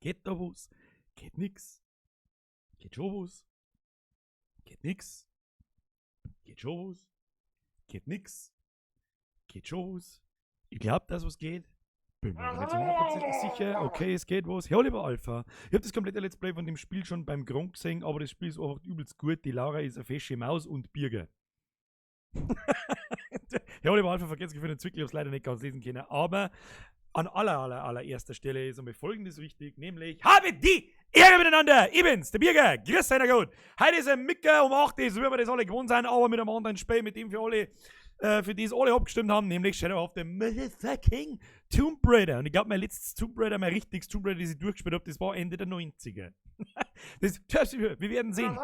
Geht da was? Geht nix? Geht schon was? Geht nix? Geht schon was? Geht nix? Geht schon was? Ich glaube, dass was geht. Bin mir aber nicht zu hundertprozentig sicher. Okay, es geht was. Herr Oliver Alpha. Ich habe das komplette Let's Play von dem Spiel schon beim Gronk gesehen, aber das Spiel ist einfach übelst gut. Die Laura ist eine fesche Maus und Birger. Herr Oliver Alpha, vergesst für den Zwickel, ich hab's leider nicht ganz lesen können. Aber an aller, aller, allererster Stelle ist einmal Folgendes wichtig, nämlich: Habe die Ehre miteinander! Ich bin's, der Birger. Grüß euch gut. Heute ist ein Micker um 8 Uhr, so wie wir das alle gewohnt sind, aber mit einem anderen Spiel, mit dem für die es alle abgestimmt haben, nämlich Shadow of the Motherfucking Tomb Raider. Und ich glaube, mein letztes Tomb Raider, mein richtiges Tomb Raider, das ich durchgespielt habe, das war Ende der 90er. Das, wir werden sehen.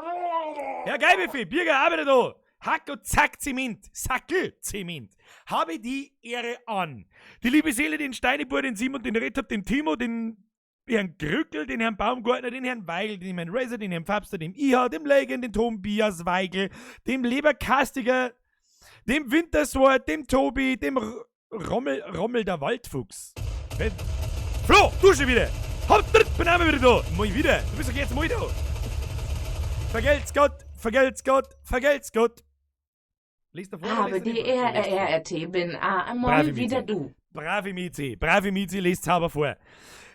Ja, geil, Buffet, Birger, auch wieder da. Hack und Zack Zement, Sackel Zement. Habe die Ehre an. Die liebe Seele, den Steinebur, den Simon, den Rettab, den Timo, den Herrn Krückel, den Herrn Baumgartner, den Herrn Weigel, den Herrn Razer, den Herrn Fabster, dem Iha, dem Legen, den Tobias Weigel, dem Leberkastiger, dem Winterswort, dem Tobi, dem Rommel, Rommel der Waldfuchs. Flo, du schon wieder! Hab dritt, bin auch wieder da! Mal wieder! Du bist doch jetzt mal da! Vergelt's Gott, vergelt's Gott, vergelt's Gott! Lies davor. Habe die R R R R T bin A einmal wieder du. Brave Mizi, brave Mizi, lest sauber vor.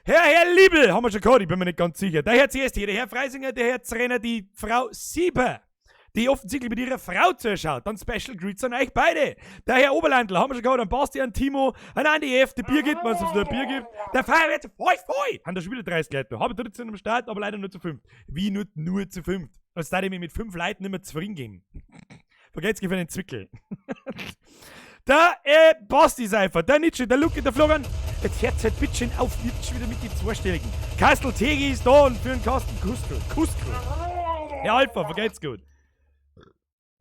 Herr Liebel, haben wir schon gehabt, ich bin mir nicht ganz sicher. Der Herr CST, der Herr Freisinger, der Herr Zrenner, die Frau Sieber, die offensichtlich mit ihrer Frau zuschaut. Dann Special Greets an euch beide. Der Herr Oberlandl, haben wir schon gehabt, an Bastian, Timo, an Andi F., der Birgit, was es nur Bier gibt. Der Feuerwehr, voll, voll! Haben da schon wieder 30 Leute. Habe ich 13 am Start, aber leider nur zu fünf. Wie nur zu fünf? Als da ich mich mit fünf Leuten nicht mehr zufrieden geben. Vergeht's für den Zwickel. Der Basti Seifer, der Nietzsche, der Luke, der Florian. Jetzt hört's halt bitte schön auf, jetzt schon wieder mit den Zweistelligen. Kastel Tegi ist da und für den Kasten Kustel. Kustel. Herr Alpha, vergeht's gut.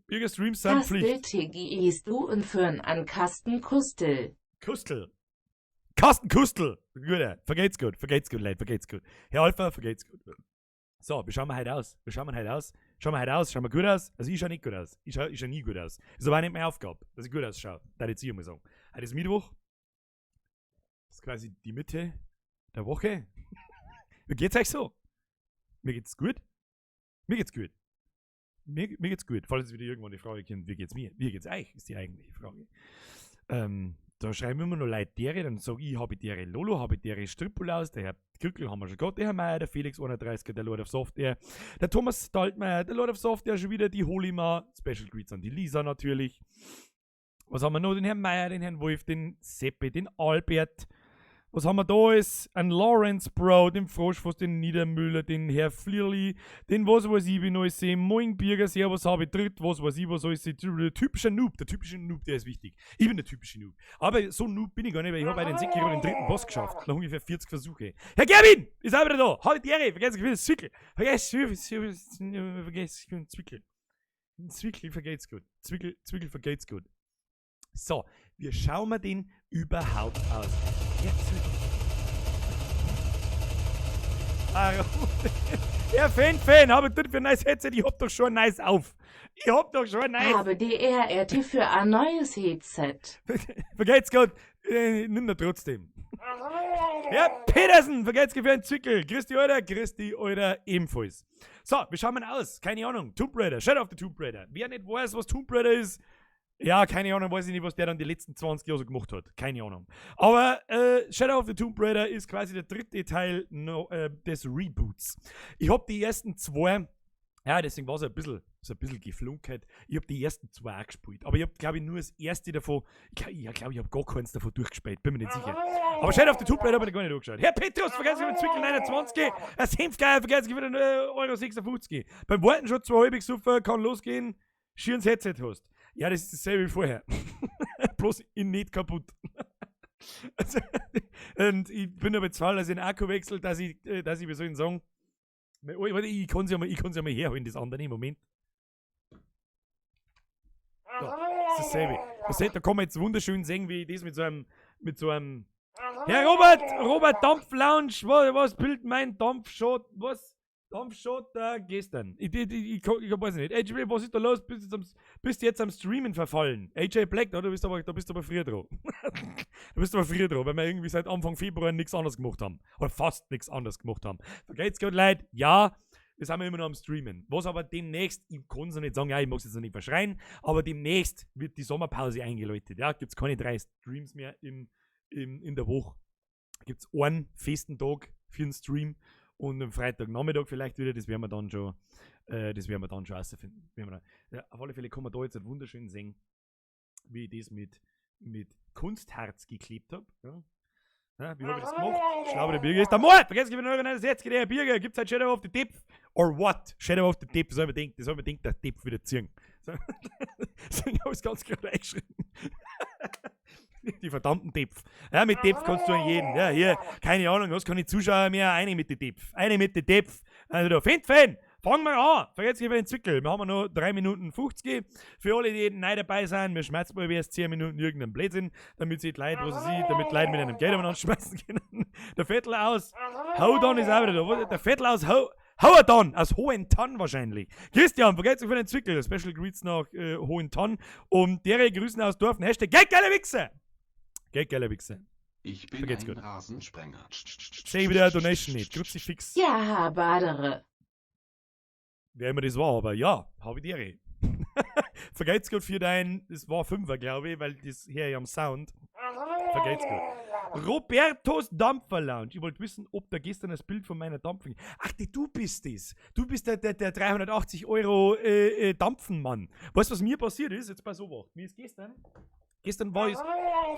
Bürger Streams sind Kastel Pflicht. Tegi ist du und für an Kasten Kustel. Kustel. Kasten Kustel. Gut, vergeht's gut, vergeht's gut, Leute, vergeht's gut. Herr Alpha, vergeht's gut. So, wie schauen wir heute aus? Wie schauen wir heute aus? Schauen wir heute aus? Schauen wir gut aus? Also ich schaue nicht gut aus. Ich schau nie gut aus. Das ist aber auch nicht meine Aufgabe, dass ich gut ausschaue. Da ich jetzt mal sagen. Heute ist Mittwoch. Das ist quasi die Mitte der Woche. Wie geht's euch so? Mir geht's gut. Mir geht's gut. Mir geht's gut. Falls jetzt wieder irgendwann die Frage kommt, wie geht's mir? Wie geht's euch? Ist die eigentliche Frage. Da schreiben immer noch Leute dere, dann sag ich, habe dere Lolo, habe dere Stripulaus, der Herr Krückel haben wir schon gehabt, der Herr Meier, der Felix 31, der Lord of Software, der Thomas Staltmeier, der Lord of Software schon wieder, die Holima, Special Greets an die Lisa natürlich. Was haben wir noch? Den Herrn Meier, den Herrn Wolf, den Seppe, den Albert. Was haben wir da ist? Ein Lawrence Bro, den Froschfuß, den Niedermüller, den Herr Flirli, den was weiß ich, wie neu sehe, Moin Birger, Servus, habe ich dritt, was weiß ich, was soll ich sehen, typischer Noob, der typische Noob, der ist wichtig. Ich bin der typische Noob. Aber so Noob bin ich gar nicht, weil ich habe bei den Sekiro den dritten Boss geschafft, nach ungefähr 40 Versuche. Herr Gerwin, ist auch wieder da, habe die Ehre, vergesst nicht, Zwickel, vergesst, vergesst, Zwickel. Zwickel vergeht's gut. Zwickel, Zwickel vergeht's gut. So, wie schauen wir denn überhaupt aus? Jetzt. Ah, ja, Fan, Fan, habe ich für ein neues Headset? Ich hab doch schon ein neues auf. Ich hab doch schon ein neues. Habe DRRT für ein neues Headset. Vergeht's gut. Nimm da trotzdem. Herr Petersen, vergeht's für einen Zwickel. Christi Alter, Christi Alter ebenfalls. So, wie schauen wir denn aus? Keine Ahnung. Tomb Raider, Shadow of the Tomb Raider. Wer nicht weiß, was Tomb Raider ist, ja, keine Ahnung, weiß ich nicht, was der dann die letzten 20 Jahre so gemacht hat. Keine Ahnung. Aber Shadow of the Tomb Raider ist quasi der dritte Teil no, des Reboots. Ich habe die ersten zwei, ja, deswegen war es ein bisschen, so ein bisschen geflunkert. Ich habe die ersten zwei auch gespielt. Aber ich habe, glaube ich, nur das erste davon, ich glaube, ich habe gar keins davon durchgespielt, bin mir nicht sicher. Aber Shadow of the Tomb Raider habe ich gar nicht angeschaut. Herr Petrus, vergessen Sie mit Zwickel 29, ein Senfgeier, vergessen Sie wieder Euro 56. Beim Warten schon zwei halbe gesoffen, kann losgehen, schönes Headset hast. Ja, das ist dasselbe wie vorher. Bloß in nicht kaputt. Also, und ich bin aber zu faul, dass ich den Akku wechsle, dass ich, wie soll ich sagen, warte, ich kann's ja mal herholen, das andere im Moment. Da, das ist dasselbe. Da kann man jetzt wunderschön sehen, wie ich das mit so einem Herr Robert, Robert Dampf Lounge, was, was bildet mein Dampf schon, was? Dampfschotter gestern. Ich weiß nicht. AJ, was ist da los? Bist jetzt am Streamen verfallen? AJ Black, da bist du aber früher dran. Da bist du aber früher dran, weil wir irgendwie seit Anfang Februar nichts anderes gemacht haben. Oder fast nichts anderes gemacht haben. Vergeht's gut, Leute? Ja, wir sind immer noch am Streamen. Was aber demnächst, ich kann es noch nicht sagen, ja, ich mag es jetzt noch nicht verschreien, aber demnächst wird die Sommerpause eingeläutet. Ja, gibt's keine drei Streams mehr in der Woche. Gibt's einen festen Tag für den Stream und am Freitagnachmittag vielleicht wieder, das werden wir dann schon rausfinden. Werden wir dann, ja, auf alle Fälle kann man da jetzt wunderschön sehen, wie ich das mit Kunstharz geklebt habe. Ja. Ja, wie habe ich das gemacht? Schlau, der Birger ist der Mord! Vergesst nicht, wenn jetzt geht der Birger, gibt's halt Shadow of the Depth? Or what? Shadow of the Depth, das soll man denken, der Depth wieder ziehen. So, so, ich habe es ganz klar reingeschrieben. Die verdammten Depf. Ja, mit Depf kannst du an jeden. Ja, hier, keine Ahnung, hast keine Zuschauer mehr, eine mit den Depf. Eine mit den Depf. Also da, Find, Fan, fangen wir an. Vergesst nicht den Zwickel. Wir haben noch 3 Minuten 50. Für alle, die neu dabei sind, wir schmerzen mal erst 10 Minuten irgendeinen Blödsinn, damit sie die Leute, was sie, damit die Leute mit einem Geld umeinander schmeißen können. Der Vettel aus Hodon ist auch wieder da. Der Vettel aus Ho Hohentann, aus Hohentann wahrscheinlich. Christian, vergesst nicht für den Zwickel. Special Greets nach Hohentann. Und dere Grüßen aus Dorfen. #Geldgeiler Wichser. Geldgeiler Wichser. Ich bin Vergeht's ein gut. Rasensprenger. Seh wieder eine Donation nicht. Kruzifix. Ja, Badere. Wer immer das war, aber ja, habe ich die. Vergeht's gut für dein, das war Fünfer, glaube ich, weil das hier am Sound. Vergeht's gut. Robertos Dampfer Lounge. Ich wollte wissen, ob da gestern das Bild von meiner Dampfen. Ach, die, du bist das. Du bist der 380 Euro Dampfenmann. Weißt du, was mir passiert ist? Jetzt pass auf. Mir ist gestern. Gestern war ich.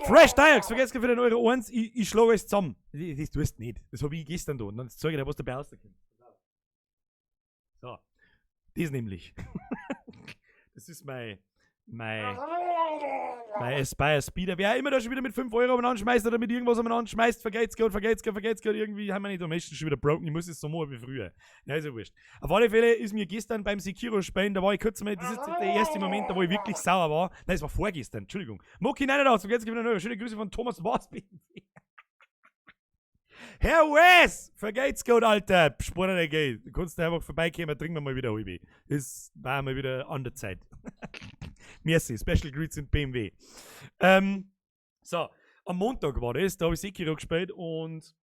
Fresh Diox, vergesst für den Euro 1, ich schlage alles zusammen. Das tust du nicht. Das habe ich gestern da. Und dann zeige ich dir, was dabei rauskommt. So. Das nämlich. Das ist mein Aspire Speeder. Wer immer da schon wieder mit 5 Euro umeinander schmeißt oder mit irgendwas umeinander schmeißt, vergeht's gut, vergeht's gut, vergeht's gut. Irgendwie haben meine Donation schon wieder broken. Ich muss es so machen wie früher. Ja, ist ja wurscht. Auf alle Fälle ist mir gestern beim Sekiro spielen, da war ich kurz mal, das ist der erste Moment, da wo ich wirklich sauer war. Nein, es war vorgestern, Entschuldigung. Moki 89, vergeht's gut, wieder. Schöne Grüße von Thomas Was. Herr Wes, vergeht's gut, Alter. Spar dir Geld. Du kannst einfach vorbeikommen, trinken wir mal wieder halbe. Das war mal wieder an der Zeit. Merci, Special Greets in BMW. So, am Montag war das, da habe ich Sekiro gespielt und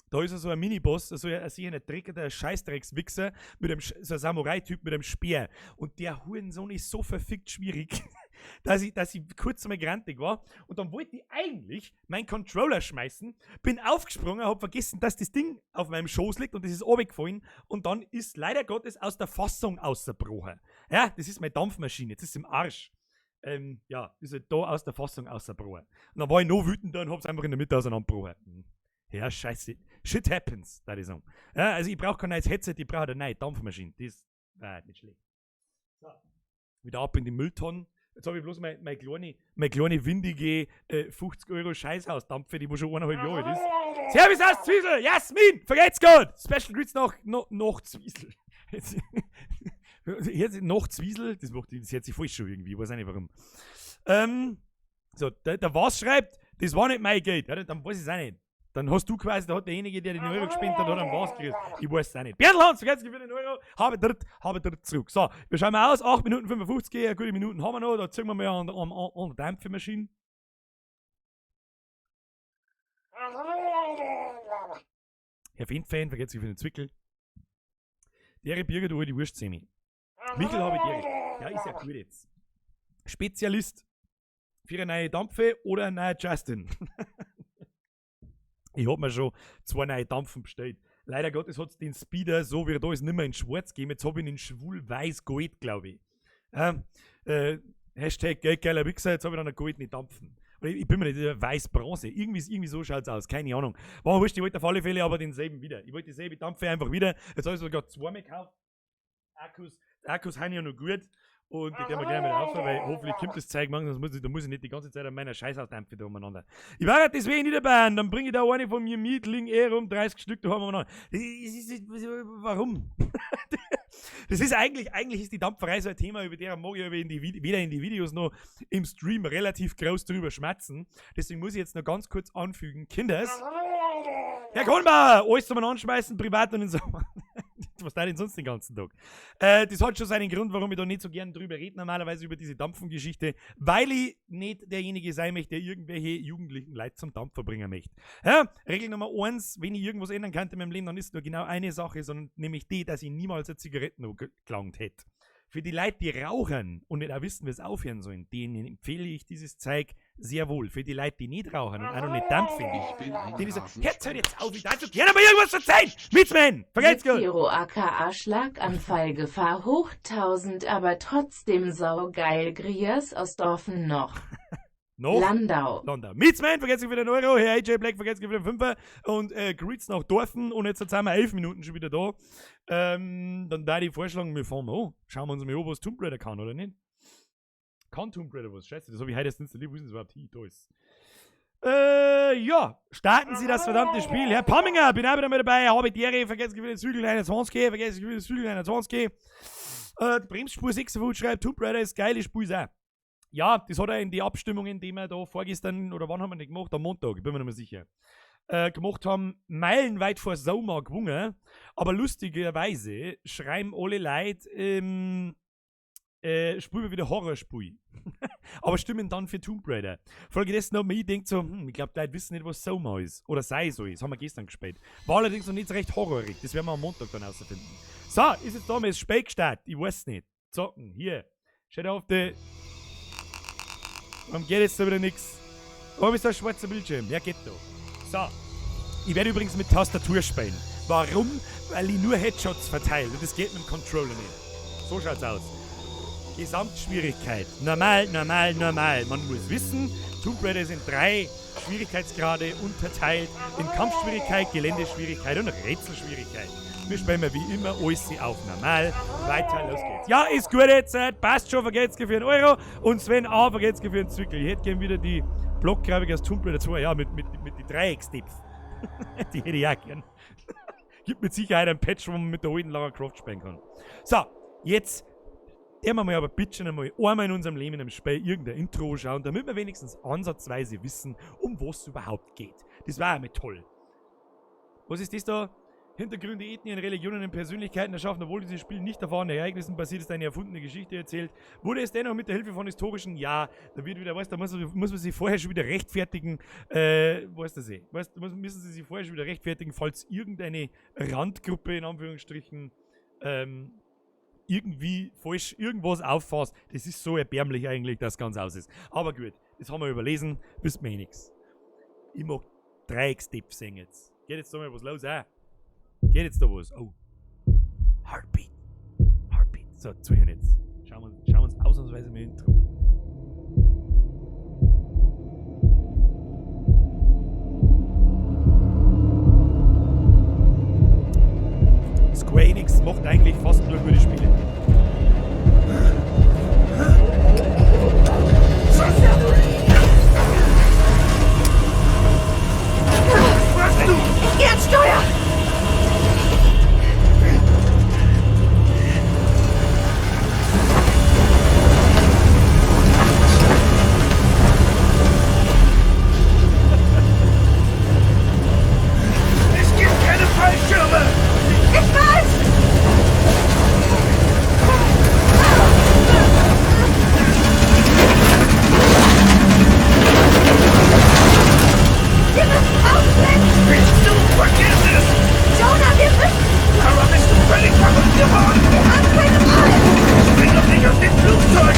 da ist so ein Miniboss, so ein sicher ein dreckiger Scheißdreckswichser, mit einem, so ein Samurai-Typ mit einem Speer. Und der Hurensohn ist so verfickt schwierig, dass ich kurz einmal grantig war. Und dann wollte ich eigentlich meinen Controller schmeißen, bin aufgesprungen, hab vergessen, dass das Ding auf meinem Schoß liegt, und das ist runtergefallen. Und dann ist leider Gottes aus der Fassung ausgebrochen. Ja, das ist meine Dampfmaschine, jetzt ist es im Arsch. Ja, ist halt da aus der Fassung ausgebrochen. Und dann war ich noch wütender und hab's einfach in der Mitte auseinandergebrochen. Ja, scheiße. Shit happens, da ich sagen. Ja, also ich brauche kein neues Headset, ich brauche eine neue Dampfmaschine. Das war nicht schlecht. So. Wieder ab in die Mülltonnen. Jetzt habe ich bloß meine kleine windige 50 Euro Scheißhausdampfe, die wo schon 1,5 Jahre alt ist. Servus aus Zwiesel! Jasmin! Vergeht's gut! Special Greets nach Zwiesel. Jetzt nach Zwiesel, das hört sich falsch schon irgendwie, ich weiß auch nicht, warum. So, der was schreibt, das war nicht mein Geld. Ja, dann weiß ich es auch nicht. Dann hast du quasi, da hat derjenige, der den Euro gespendet hat, hat einen was gekriegt. Ich weiß es auch nicht. Bertel Hans, vergesst für den Euro, habe dritt zurück. So, wir schauen mal aus, 8 Minuten 55, eine gute Minuten haben wir noch, da ziehen wir mal an der Dampfmaschine. Herr Fendt-Fan, vergesst für den Zwickel. Dere Birger, du die Wurst, Semi. Michel habe ich direkt. Ja, ist ja gut jetzt. Spezialist für eine neue Dampfe oder ein neuer Justin. Ich hab mir schon zwei neue Dampfen bestellt. Leider Gottes hat es den Speeder, so wie er da ist, nicht mehr in Schwarz gegeben. Jetzt habe ich ihn in schwul-weiß-gold, glaube ich. #Geldgeiler Wichser, jetzt habe ich dann eine goldene Dampfen. Oder ich bin mir nicht, weiß-bronze. Irgendwie so schaut es aus, keine Ahnung. War wurscht, ich wollte auf alle Fälle aber denselben wieder. Ich wollte dieselbe Dampfe einfach wieder. Jetzt habe ich sogar zweimal gekauft. Akkus sind ja noch gut. Und die werden wir gerne wieder auf, weil hoffentlich kommt das Zeug morgen, sonst muss ich, da muss ich nicht die ganze Zeit an meiner Scheißhausdampfe da umeinander. Ich war halt deswegen nicht dabei, und dann bringe ich da eine von mir mit, liegen eh rum, 30 Stück da haben wir noch. Warum? Das ist eigentlich, eigentlich ist die Dampferei so ein Thema, über der mag ich aber weder in die Videos noch im Stream relativ groß drüber schmatzen. Deswegen muss ich jetzt noch ganz kurz anfügen. Kinders, Herr Kohnbauer, alles zum Anschmeißen, privat und in so. Was da denn sonst den ganzen Tag? Das hat schon seinen Grund, warum ich da nicht so gern drüber rede, normalerweise über diese Dampfengeschichte, weil ich nicht derjenige sein möchte, der irgendwelche jugendlichen Leute zum Dampfer bringen möchte. Ja, Regel Nummer 1, wenn ich irgendwas ändern könnte in meinem Leben, dann ist nur genau eine Sache, sondern nämlich die, dass ich niemals eine Zigarette noch gelangt hätte. Für die Leute, die rauchen und nicht auch wissen, wie es aufhören sollen, denen empfehle ich dieses Zeug sehr wohl. Für die Leute, die nicht rauchen und auch noch nicht dampfen, Ich bin ein denen ist so, Rasenspanier. jetzt hört jetzt auf, ich darf so gerne mal irgendwas erzählen! Mitzman! Vergelt's gut! Zero aka Schlaganfall Gefahr hoch 1000, aber trotzdem saugeil. Grias aus Dorfen noch. Noch? Landau. Landau. Mitzman, vergesst für den Euro, Herr AJ Black, vergesst für den Fünfer und Grüß nach Dorfen und jetzt sind wir 11 Minuten schon wieder da. Dann da die vorschlagen, wir fahren mal an. Schauen wir uns mal an, was Tomb Raider kann, oder nicht? Kann Tomb Raider was? Scheiße, das hab ich heute erst installiert, wo ist denn das überhaupt hin? Da ist. Ja, starten Sie das verdammte Spiel. Herr Pamminger, bin auch wieder mit dabei. Habe die Ehre, vergesst für den Zügel 21, vergesst für den Zügel 21. Die Bremsspur 56 schreibt, Tomb Raider ist geil, ich spiel's auch. Ja, das hat er in die Abstimmungen, die wir da vorgestern, oder wann haben wir die gemacht? Am Montag, ich bin mir nicht mehr sicher. Gemacht haben, meilenweit vor Soma gewonnen. Aber lustigerweise schreiben alle Leute, spielen wir wieder Horrorspiel. Aber stimmen dann für Tomb Raider. Folgedessen hat man ich denkt so, ich glaub, die Leute wissen nicht, was Soma ist. Oder sei so ist, haben wir gestern gespielt. War allerdings noch nicht so recht horrorig. Das werden wir am Montag dann rausfinden. So, ist jetzt da mal das Spiel gestartet? Ich weiß nicht. Zocken, hier. Steht auf die. Warum geht jetzt da wieder nix? Warum ist da ein schwarzer Bildschirm? Ja, geht doch. So. Ich werde übrigens mit Tastatur spielen. Warum? Weil ich nur Headshots verteile und das geht mit dem Controller nicht. So schaut's aus. Gesamtschwierigkeit. Normal, normal, normal. Man muss wissen, Tomb Raider sind 3 Schwierigkeitsgrade unterteilt in Kampfschwierigkeit, Geländeschwierigkeit und Rätselschwierigkeit. Wir spielen mal wie immer alles auf normal. Weiter, los geht's. Ja, ist gut jetzt. Passt schon, vergeht's für einen Euro. Und Sven A. vergeht's für einen Zwickel. Ich hätte gern wieder die Blockgrafik aus Tomb Raider 2. Ja, mit die Dreieckstipf. Die hätte ich auch gern. Gibt mit Sicherheit einen Patch, wo man mit der alten Lara Croft spielen kann. So, jetzt werden wir mal aber bitte schon einmal in unserem Leben in einem Spiel irgendein Intro schauen, damit wir wenigstens ansatzweise wissen, um was es überhaupt geht. Das war einmal toll. Was ist das da? Hintergründe, Ethnien, Religionen und Persönlichkeiten erschaffen, obwohl dieses Spiel nicht auf wahren Ereignissen basiert ist, eine erfundene Geschichte erzählt. Wurde es dennoch mit der Hilfe von historischen, ja, da wird wieder, weißt, da muss man sich vorher schon wieder rechtfertigen, weißt du sie, weißt, müssen sie sich vorher schon wieder rechtfertigen, falls irgendeine Randgruppe in Anführungsstrichen, irgendwie falsch irgendwas auffasst. Das ist so erbärmlich eigentlich, dass es ganz aus ist. Aber gut, das haben wir überlesen, wissen wir eh nix. Ich mag Dreieckstipps sehen jetzt. Geht jetzt da mal was los, auch? Geht jetzt da was? Oh. Heartbeat. Heartbeat. So, zuhören jetzt. Schauen wir uns ausnahmsweise mal Intro. Square Enix macht eigentlich fast nur gute Spiele. Ich geh ans Steuer! Es gibt keine Fallschirme! Ich weiß! Wir müssen aufbrechen! Spinnst du? Vergiss es! Jonah, wir müssen! Lara, bist du völlig verrückt geworden? Wir haben keine Wahl! Spring doch nicht aus dem Flugzeug!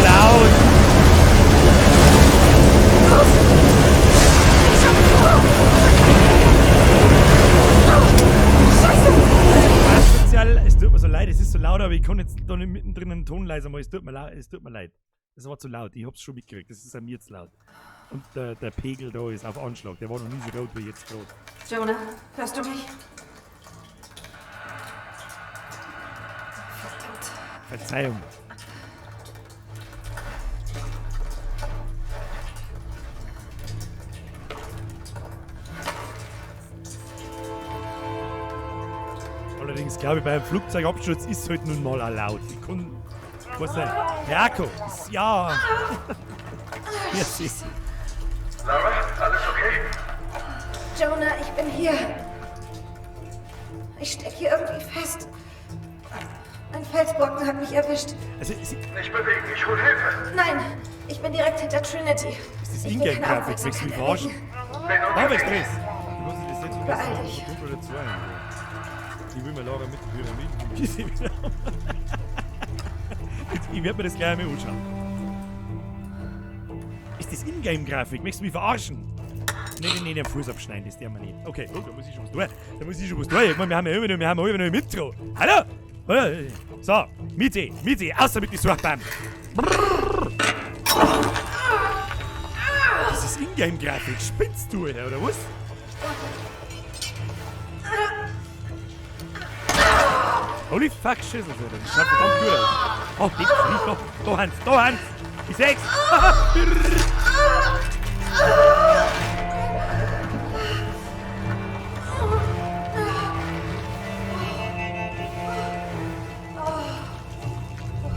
Laut! Asozial, es tut mir so leid, es ist so laut, aber ich kann jetzt da nicht mittendrin einen Ton leiser machen. Es tut mir leid. Es war zu laut, ich hab's schon mitgekriegt, das ist an mir zu laut. Und der Pegel da ist auf Anschlag, der war noch nie so rot wie jetzt gerade. Jonah, hörst du mich? Verdammt. Verzeihung. Allerdings glaube ich, bei einem Flugzeugabsturz ist es halt nun mal auch laut. Ich kann. Was denn? Jakob! Ja! Ja, siehst du. okay? Jonah, ich bin hier. Ich stecke hier irgendwie fest. Ein Felsbrocken hat mich erwischt. Also, sie, Nicht bewegen, ich hol Hilfe. Nein, ich bin direkt hinter Trinity. ist das Ich will keine Ingame-Grafik? Willst du mich Aufmerksamkeit verarschen? erregen. Bin Da wächst unterwegs. Stress. Ich muss das jetzt Beeil dich. Oder zwei. Ich will mir Laura mit den Pyramiden. Ich seh wieder. Jetzt, ich werde mir das gleich einmal anschauen. Ist das Ingame-Grafik? Möchtest du mich verarschen? Nee, nee, nee, den Fuß abschneiden, das dürfen wir nicht. Okay, oh, da muss ich schon was tun. Da muss ich schon was tun. Ich meine, wir haben ja immer noch, wir haben ja immer noch im Intro. Hallo? Hallo? So, Miete, Miete, außer mit die Suchbahn. Das ist Ingame-Grafik. Spinnst du, Alter, oder was? Holy fuck, Schissel, Alter. Das schaut verdammt gut aus. Oh, nicht, nicht, da, da, Hans, da, Hans. Ich seh's.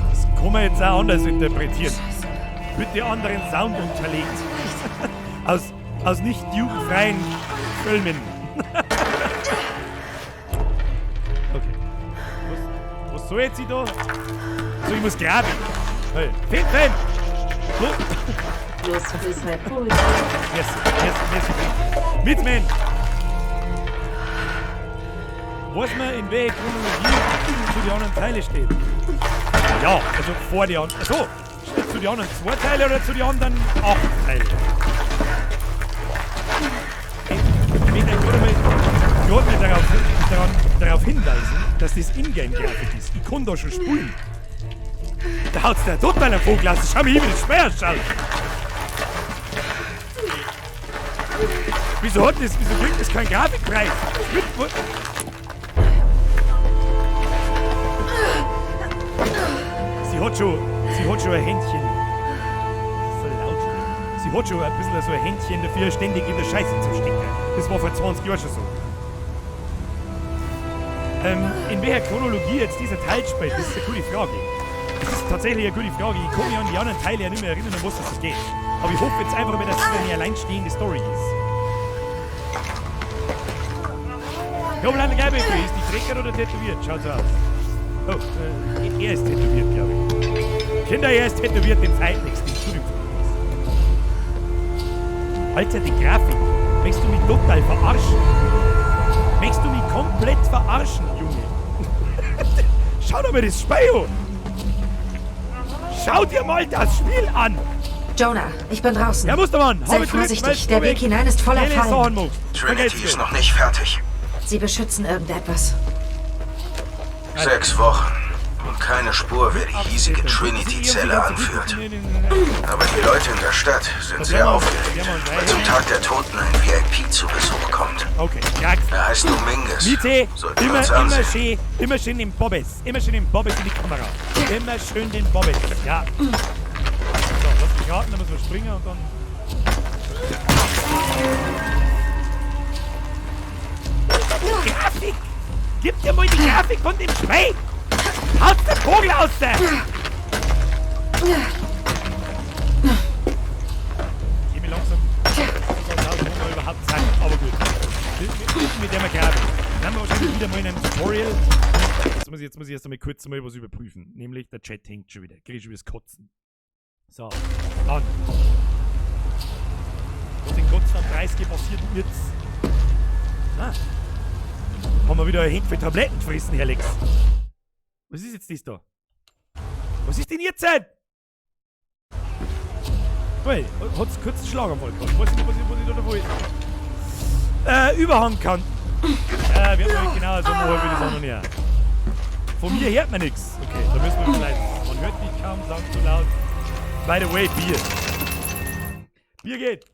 Das kann man jetzt auch anders interpretieren. Bitte anderen Sound unterlegen. Aus nicht jugendfreien Filmen. Okay. Was soll jetzt ich da? So, ich muss graben. Hey, Finn, Finn! Los! Los fürs Red Bull. Merci, merci, merci. Mitman! Weiß man, in welcher Chronologie zu den anderen Teilen steht? Ja, also vor die anderen. Achso, zu den anderen zwei Teile oder zu den anderen acht Teile? Ich möchte gerade mal, gerade mal darauf hinweisen, dass das Ingame-Grafik ist. Ich kann da schon spulen. Da haut's der total einen Vogel aus. Schau mir hin, wie das schwer ausschaut. Wieso hat das, wieso kriegt das keinen Grafikpreis? Sie hat schon ein Händchen. So laut. Sie hat schon ein bisschen so ein Händchen dafür, ständig in der Scheiße zu stecken. Das war vor 20 Jahren schon so. In welcher Chronologie jetzt dieser Teil spielt, das ist eine gute Frage. Das ist tatsächlich eine gute Frage. Ich kann mich an die anderen Teile ja nicht mehr erinnern, um was es geht. Aber ich hoffe jetzt einfach mal, dass es eine alleinstehende Story ist. Ja, bleib gleich, Baby. Ist die Trecker oder tätowiert? Schaut so aus. Oh, er ist tätowiert, glaube ich. Kinder, er ist tätowiert, den Feind nichts, den Studium. Alter, die Grafik. Möchtest du mich total verarschen? Möchtest du mich komplett verarschen, Junge? Schau doch mal das Spiel an! Schau dir mal das Spiel an! Jonah, ich bin draußen. Herr Mustermann, Sei habe zurück, vorsichtig, der Weg hinein ist voller Fallen. Trinity ist noch nicht fertig. Sie beschützen irgendetwas. 6 Wochen. Und keine Spur, wer die hiesige Trinity-Zelle anführt. Aber die Leute in der Stadt sind sehr aufgeregt, weil zum Tag der Toten ein VIP zu Besuch kommt. Okay, ja. Er heißt Dominguez. Miete, Sollten wir immer, uns immer ansehen. schön, immer schön den Bobbes. Immer schön den Bobbes in die Kamera. Immer schön den Bobbes, ja. So, lass mich raten, dann müssen wir springen und dann... Grafik! Gib dir mal die Grafik von dem Schwein! Haut den Vogel aus der! Geh mir langsam aus, wo wir überhaupt sind, aber gut. Mit der wir graben. Dann haben wir wahrscheinlich wieder mal in einem Tutorial. Jetzt muss ich erst einmal kurz mal was überprüfen. Nämlich, der Chat hängt schon wieder. Krieg ich schon wieder das Kotzen. So, dann. Was in Gott sei Dank 30 passiert jetzt? Ah. Haben wir wieder ein Händchen für Tabletten gefressen, Herr Lex. Was ist jetzt das da? Was ist denn jetzt? Hey, hat's kurz einen Schlaganfall gehabt. Weiß nicht, was ich da davor Überhang kann. Wir haben nicht genau so machen, wie das auch noch nicht. Von mir hört man nix. Okay, da müssen wir vielleicht. Man hört mich kaum, Sound zu laut. By the way, Bier. Bier geht.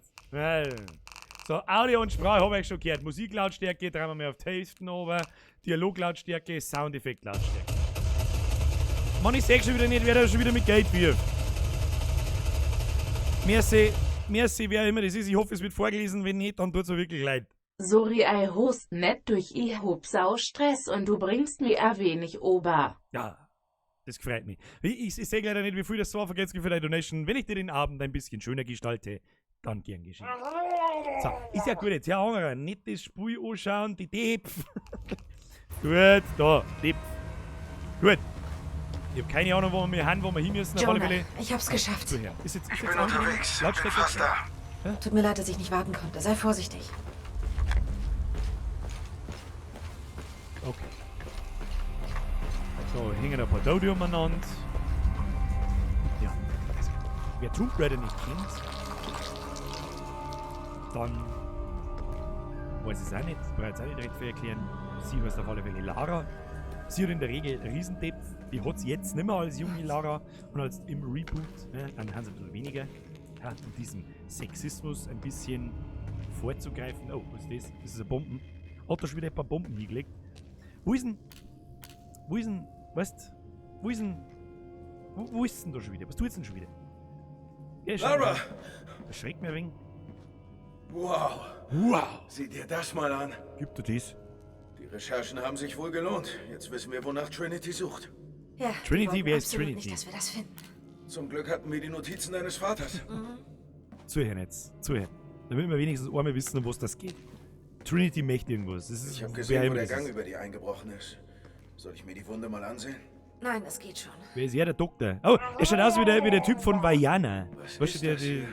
So, Audio und Sprache habe ich schon gehört. Musiklautstärke, drehen wir mal auf Tasten runter. Dialoglautstärke, Soundeffektlautstärke. Mann, ich seh schon wieder nicht, wer da schon wieder mit Geld wirft. Merci, merci, wer immer das ist. Ich hoffe, es wird vorgelesen. Wenn nicht, dann tut's mir wirklich leid. Sorry, I host net durch ich hab sau Stress und du bringst mir ein wenig ober. Ja, das freut mich. Ich seh leider nicht, wie viel das war. Vergesst für deine Donation. Wenn ich dir den Abend ein bisschen schöner gestalte. Dann gern geschehen. So, ist ja gut jetzt. Ja, anderer. Nettes Spiel anschauen, die Depf. Gut, da, Depf. Gut. Ich hab keine Ahnung, wo wir hin, wo wir hin müssen. Auf alle Jonah, Fälle. ich hab's geschafft. Zuhören. Ist jetzt, ist Ich jetzt bin angenehm? unterwegs. Bin Lautstärke fast okay? da. Tut mir leid, dass ich nicht warten konnte. Sei vorsichtig. Okay. So, hängen ein paar Dodo umeinander. Ja, also, wer Tomb Raider nicht kennt, dann weiß ich es auch nicht. Brauche jetzt auch nicht recht viel erklären. Sie heißt auf alle Fälle Lara. Sie hat in der Regel Riesendepf. Die hat sie jetzt nicht mehr als junge Lara und als im Reboot. Ne, dann haben sie ein bisschen weniger. Ja, um diesem Sexismus ein bisschen vorzugreifen. Oh, was ist das? Das ist eine Bomben. Hat da schon wieder ein paar Bomben hingelegt. Wo ist denn. Wo ist denn. Weißt wo ist denn. Wo ist denn da schon wieder? Was tut's denn schon wieder? Ja, schau Lara! mal. Das schreckt mir ein wenig. Wow. Wow! Sieh dir das mal an. Gib dir das. Die Recherchen haben sich wohl gelohnt. Jetzt wissen wir, wonach Trinity sucht. Ja, die Trinity, wollten wer ist absolut Trinity? nicht, dass wir das finden. Zum Glück hatten wir die Notizen deines Vaters. Zuhören jetzt. Zuhören. Damit wir wenigstens einmal wissen, um was das geht. Trinity möchte irgendwas. Das ist, Ich habe wer gesehen, wo immer der das Gang ist. über die eingebrochen ist. Soll ich mir die Wunde mal ansehen? Nein, es geht schon. Wer ist er, der Doktor? Oh, er schaut aus wie der Typ von Vaiana. Was Weißt du, ist der, das die, hier?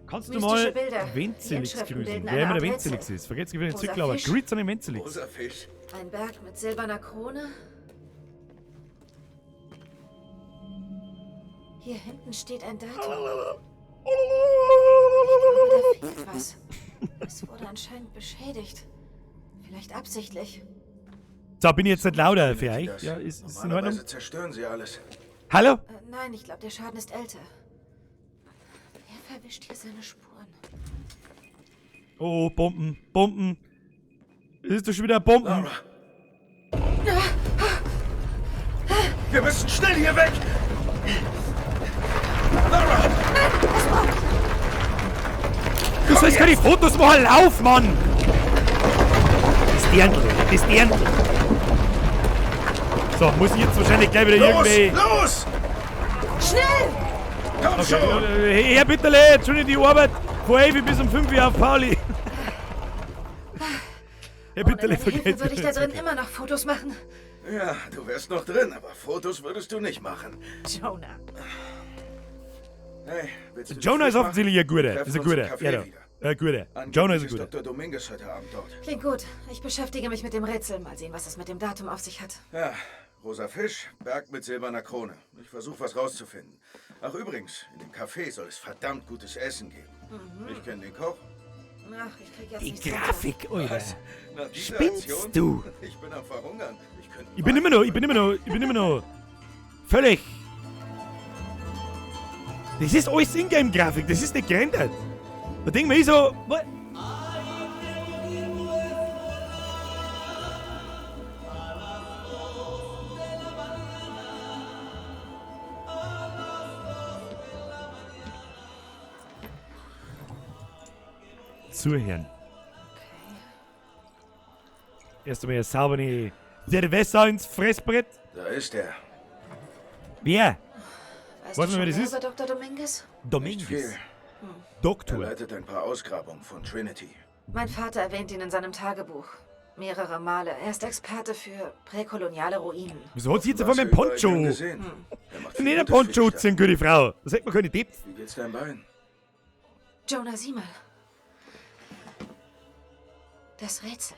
Kannst du Mystische mal Bilder. Die Wenzelix Inschriften grüßen? bilden Wer eine immer der Art Wenzelix Rätsel. ist. Vergesst wieder den Rosa Zwickler, aber Fisch. Grüß an den Wenzelix. Rosa Fisch. Ein Berg mit silberner Krone. Hier hinten steht ein Datum. Ich glaube, da fehlt was. Es wurde anscheinend beschädigt. Vielleicht absichtlich. So, bin ich jetzt nicht lauter für Trinity euch? das. Ja, ist in Ordnung? Normalerweise zerstören sie alles. Hallo? Nein, ich glaube, der Schaden ist älter. Wer verwischt hier seine Spuren? Oh, Bomben, Bomben. Es ist doch schon wieder Bomben. Lara! Wir müssen schnell hier weg! Lara! Du sollst keine Fotos machen, lauf, Mann! Das Dirndl, das Dirndl. So, muss ich jetzt wahrscheinlich gleich wieder Los! irgendwie... Los! Schnell! Komm Okay, schon! Herr Bitterle, Trinity Arbeit von 11 bis um 5 Uhr auf Pauli. Herr Ohne Bitterle, deine Hilfe vergeht's würde ich da mir. drin immer noch Fotos machen. Ja, du wärst noch drin, aber Fotos würdest du nicht machen. Jonah. Hey, willst du dich Jonah ist frisch machen? offensichtlich ein guter. Treffen Ist ein uns im guter. Café Ja, da. wieder. Guter. Angeblich Jonah ist ein ist guter. Dr. Dominguez heute Abend dort. Klingt gut. Ich beschäftige mich mit dem Rätsel. Mal sehen, was es mit dem Datum auf sich hat. Ja, rosa Fisch, Berg mit silberner Krone. Ich versuche, was rauszufinden. Ach übrigens, in dem Café soll es verdammt gutes Essen geben. Ich kenne den Koch. Ach, ich krieg jetzt Die nichts runter. Grafik, Alter. Was? Nach dieser Spinnst Aktion? du? Ich bin am Verhungern. Ich, könnte Ich bin immer noch, ich bin immer noch, ich bin immer noch völlig. Das ist alles Ingame-Grafik, das ist nicht gerendert. Da denk mir ich so, what? Zuhören. Erst einmal eine saubere Cerveza ins Fressbrett. Da ist er. Wer? Weißt Weißt du du, schon wer das mehr ist? über Dr. Dominguez? Nicht Dominguez. viel. Er Doktor. leitet ein paar Ausgrabungen von Trinity. Mein Vater erwähnt ihn in seinem Tagebuch. Mehrere Male. Er ist Experte für präkoloniale Ruinen. Wieso hat sie jetzt auf Warst einmal du einen überall gern Poncho? gesehen. Er macht viel Nicht ein Gutes für die Poncho Stadt. ziehen, gute Frau. Das hätte man keine Tipps. Wie geht's deinem Bein? Jonah, sieh mal. Das Rätsel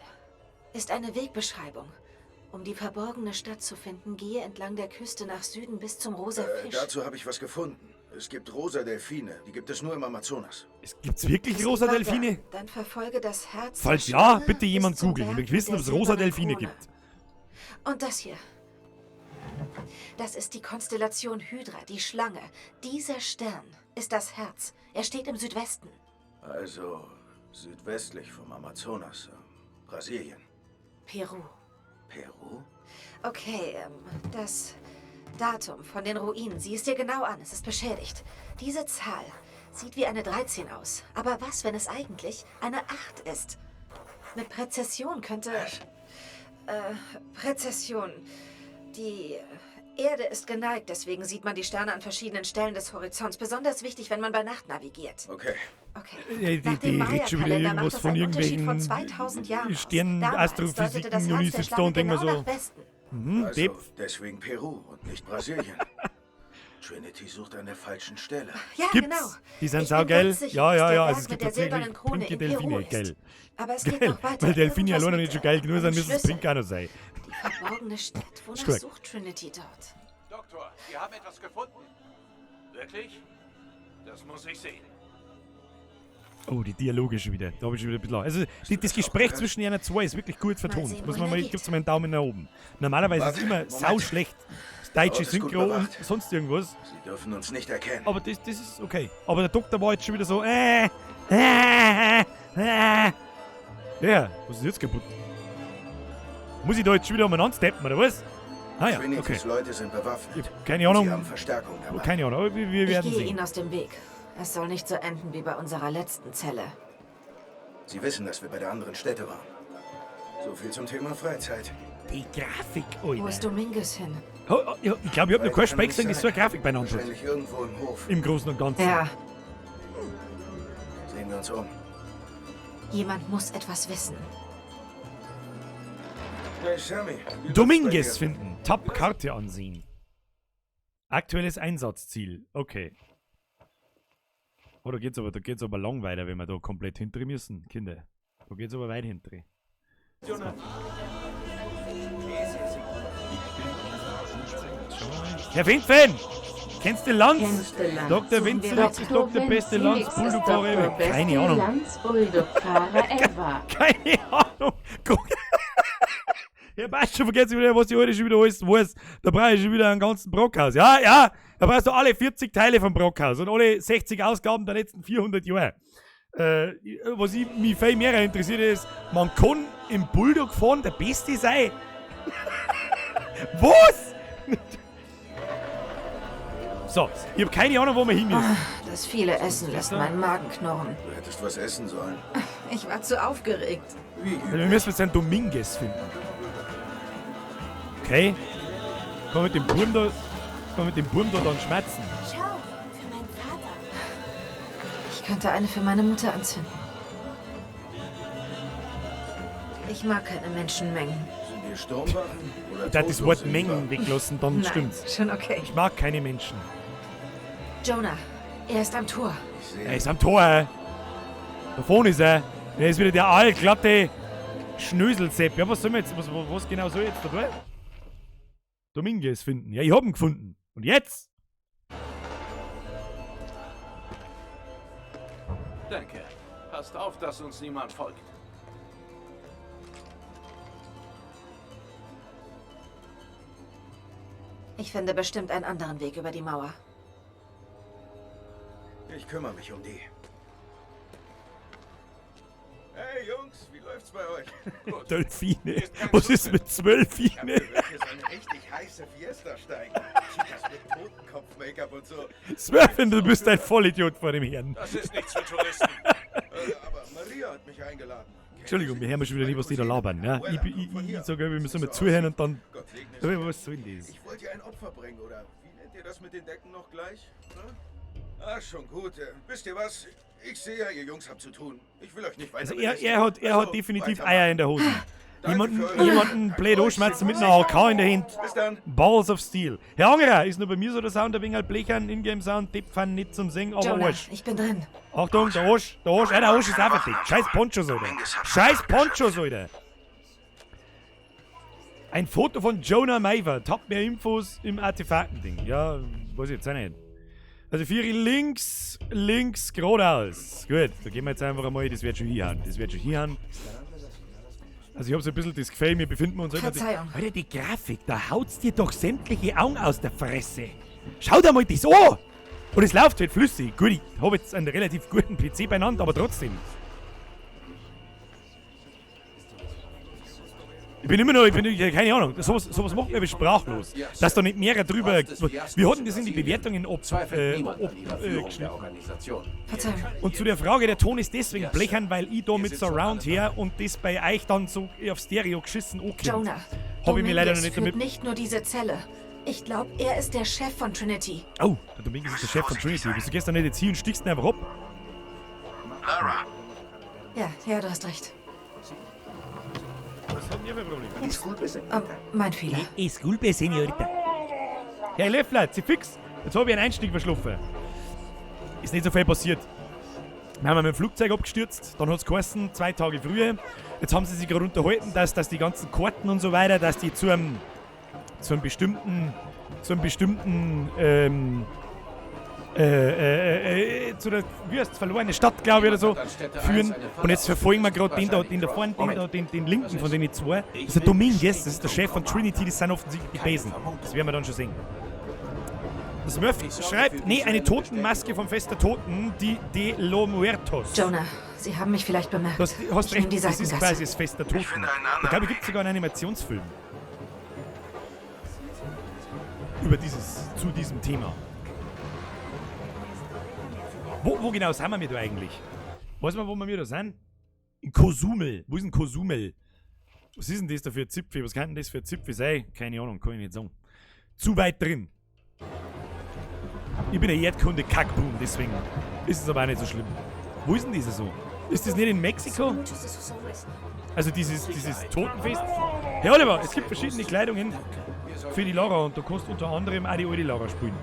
ist eine Wegbeschreibung. Um die verborgene Stadt zu finden, gehe entlang der Küste nach Süden bis zum rosa Fisch. Dazu habe ich was gefunden. Es gibt rosa Delfine. Die gibt es nur im Amazonas. Es gibt's wirklich Es geht rosa weiter. Delfine? Dann verfolge das Herz. der Falls ja, Schlange bitte bis jemand zum googeln. Ich Berg möchte wissen, mit ob es der rosa silbernen Delfine Krone. gibt. Und das hier. Das ist die Konstellation Hydra, die Schlange. Dieser Stern ist das Herz. Er steht im Südwesten. Also südwestlich vom Amazonas. Brasilien. Peru. Peru? Okay, das Datum von den Ruinen. Sieh es dir genau an. Es ist beschädigt. Diese Zahl sieht wie eine 13 aus. Aber was, wenn es eigentlich eine 8 ist? Mit Präzession könnte... Präzession. Die Erde ist geneigt, deswegen sieht man die Sterne an verschiedenen Stellen des Horizonts. Besonders wichtig, wenn man bei Nacht navigiert. Okay. Okay. Die, Nach dem die redet schon wieder Maya-Kalender irgendwas macht das von einen Unterschied irgendwelchen von 2000 Jahren aus. Sternen, Damals deutete Astrophysiken das und Herz ich der sitze da Schlange und denk mir genau so, nach Westen. Also, Depp. deswegen Peru und nicht Brasilien. Trinity sucht an der falschen Stelle. Ja, Gibt's. genau. Die sind Ich bin saugeil. ganz sicher, Ja, dass ja, der ja. Berg Also es mit gibt der silbernen tatsächlich Krone pinke in Peru Delfine. ist. Geil. Aber es geht Geil. noch weiter. Weil Delfine Irgendwas alleine mit, nicht schon geil genug sind, einem müssen es Schlüssel. pink auch noch sein. Die verborgene Stadt. Wonach Stark. sucht Trinity dort? Doktor, wir haben etwas gefunden. Wirklich? Das muss ich sehen. Oh, die Dialoge schon wieder. Da habe ich schon wieder ein bisschen. Also, das Gespräch zwischen ihnen zwei ist wirklich gut vertont. sehen, Muss man wohin mal, er ich geht. gib's mal einen Daumen nach oben. Normalerweise ist Warte, es immer Moment. sau schlecht. Das deutsche Dort ist gut Synchro und bewacht. sonst irgendwas. Sie dürfen uns nicht erkennen. Aber das ist okay. Aber der Doktor war jetzt schon wieder so. Ja, was ist jetzt kaputt? Muss ich da jetzt schon wieder umeinander steppen, oder was? Ah ja, okay. Trinitys Leute sind bewaffnet. Ich hab keine Sie Ahnung. haben Verstärkung dabei. Keine Ahnung, aber wir Ich werden gehe sehen. ihnen aus dem Weg. Es soll nicht so enden wie bei unserer letzten Zelle. Sie wissen, dass wir bei der anderen Stätte waren. So viel zum Thema Freizeit. Die Grafik, Wo ist Alter. Dominguez hin? Oh, oh, ja, ich glaube, ich habe noch Weit kein kann Speck nicht gesehen, das so eine sein. Grafik beieinander hat. Wahrscheinlich irgendwo im Hof. Im Großen und Ganzen. Ja, Sehen wir uns um. jemand muss etwas wissen. Hey, Sammy. wie läuft's bei Dominguez dir? finden. Top-Karte ansehen. Aktuelles Einsatzziel. Okay. Oh, da geht's aber lang weiter, wenn wir da komplett hinter müssen, Kinder. Da geht's aber weit hinter. Herr Finfen! Kennst du Lanz? Kennst du Lanz? Dr. Winzelix ist Dr. Beste Lanz, Winzelix ist Bulldog-Fahrer Dr. ever. Keine Beste Ahnung. Lanz Bulldog-Fahrer ever. Keine Ahnung. Guck. Ja, passt schon, vergessen wieder, was die heute schon wieder alles weiß. Da brauche ich schon wieder einen ganzen Brockhaus. Ja, ja, da brauchst du alle 40 Teile vom Brockhaus und alle 60 Ausgaben der letzten 400 Jahre. Was mich viel mehr interessiert ist, man kann im Bulldog fahren der Beste sein. Was? So, ich hab keine Ahnung, wo wir hin müssen. Das viele Essen lässt meinen Magen knurren. Du hättest was essen sollen. Ich war zu aufgeregt. Wie Also wir müssen jetzt einen Dominguez finden. Okay. Kann man mit dem Burm da, kann man mit dem Burm da dann schmerzen. Schau, für meinen Vater. Ich könnte eine für meine Mutter anzünden. Ich mag keine Menschenmengen. Sind wir Sturmwachen oder Ich darf das Wort Totlose Mengen lieber? weglassen, dann Nein, stimmt's. schon okay. Ich mag keine Menschen. Jonah, er ist am Tor. Ich sehe. Er ist am Tor. Da vorne ist er. Er ist wieder der allglatte Schnöselsepp. Ja, was soll man jetzt? Was genau soll ich jetzt da tun? Dominguez finden. Ja, ich hab ihn gefunden. Und jetzt? Danke. Passt auf, dass uns niemand folgt. Ich finde bestimmt einen anderen Weg über die Mauer. Ich kümmere mich um die. Hey Jungs, wie läuft's bei euch? Gut. Delfine. Ist kein Was ist Zutritt. mit 12 Ich hab Fine? gehört, hier soll eine richtig heiße Fiesta steigen. Chicas mit Totenkopf-Make-up und so. Smurfin, du bist ein Vollidiot vor dem Herrn. Das ist nichts für Touristen. Aber Maria hat mich eingeladen. Entschuldigung, wir hören schon wieder nicht, was die da labern. Ja? Ich sage, wir müssen mal zuhören und dann. Gott segne Aber sie. was soll das? Ich wollte ihr ein Opfer bringen, oder wie nennt ihr das mit den Decken noch gleich? Hm? Ach, schon gut. Wisst ihr was? Ich sehe ja, ihr Jungs habt zu tun. Ich will euch nicht weiter Also er, belästigen. er hat, er Also, hat definitiv weitermachen. Eier in der Hose. Danke Jemanden, für eure- jemanden blöd anschmerzen mit einer AK in der Hand. Bis dann. Balls of Steel. Herr Angerer, ist nur bei mir so der Sound ein wenig halt blechern, Ingame-Sound, Deppfan nicht zum Singen, aber Jonah, Arsch. ich bin drin. Achtung, der Arsch, der Arsch, der Arsch ist auch verdeckt. Scheiß Ponchos, Alter. Scheiß Ponchos, Alter. Ein Foto von Jonah Maver. Top mehr Infos im Artefakten-Ding. Ja, weiß ich jetzt auch nicht. Also vier links, links, geradeaus. Gut, da gehen wir jetzt einfach einmal, das wird schon hinhauen. Das wird schon hinhauen. Also ich hab so ein bisschen das Gefühl, wir befinden uns... halt Verzeihung. Alter, die Grafik, da haut's dir doch sämtliche Augen aus der Fresse. Schau dir mal das an! Und es läuft halt flüssig. Gut, ich hab jetzt einen relativ guten PC beieinander, aber trotzdem. Ich bin immer noch, keine Ahnung, sowas macht mich aber sprachlos. Dass da nicht mehrere drüber. Wir hatten das in die Bewertungen ob, Zweifelt niemand an ihrer Führung der geschnitten. Organisation. Verzeihung. Und zu der Frage, der Ton ist deswegen Ja, blechern, weil ich da Wir mit sind schon Surround alle her und das bei euch dann so auf Stereo geschissen ankommt. Jonah, Hab ich mir leider noch Dominguez nicht führt damit. nicht nur diese Zelle. Ich glaube, er ist der Chef von Trinity. Oh, der Dominguez ist der Chef von Trinity. Wieso gehst du nicht jetzt hier und stichst ihn einfach ab? Lara, Ja, ja, du hast recht. Was hat denn ihr für ein Problem? Mein Fehler. Disculpe, Senorita. Herr Leffler, Sie fix. Jetzt habe ich einen Einstieg verschlafen. Ist nicht so viel passiert. Wir haben mit dem Flugzeug abgestürzt, dann hat es geheißen, 2 Tage früher. Jetzt haben sie sich gerade unterhalten, dass die ganzen Karten und so weiter, dass die zu einem bestimmten, zu der, wie heißt's, verlorene Stadt, glaube ich, oder so, führen. Und jetzt verfolgen wir gerade den da, den da vorne, den da, den linken von den zwei. Das ist der Dominguez, das ist der Chef von Trinity, das sind offensichtlich die Besen. Das werden wir dann schon sehen. Das Murph schreibt, nee, eine Totenmaske vom Fest der Toten, die de los Muertos. Jonah, Sie haben mich vielleicht bemerkt. Du hast recht, das ist quasi das Fest der Toten. Da glaube ich, gibt es sogar einen Animationsfilm. Über dieses, zu diesem Thema. Wo genau sind wir da eigentlich? Weiß man, wo wir da sind? In Cozumel. Wo ist denn Cozumel? Was ist denn das da für ein Zipfel? Was kann denn das für ein Zipfel sein? Keine Ahnung, kann ich nicht sagen. Zu weit drin. Ich bin ein Erdkunde-Kackboom, deswegen ist es aber auch nicht so schlimm. Wo ist denn das so? Ist das nicht in Mexiko? Also dieses Totenfest? Herr Oliver, es gibt verschiedene Kleidungen für die Lara und du kannst unter anderem auch die alte Lara spielen.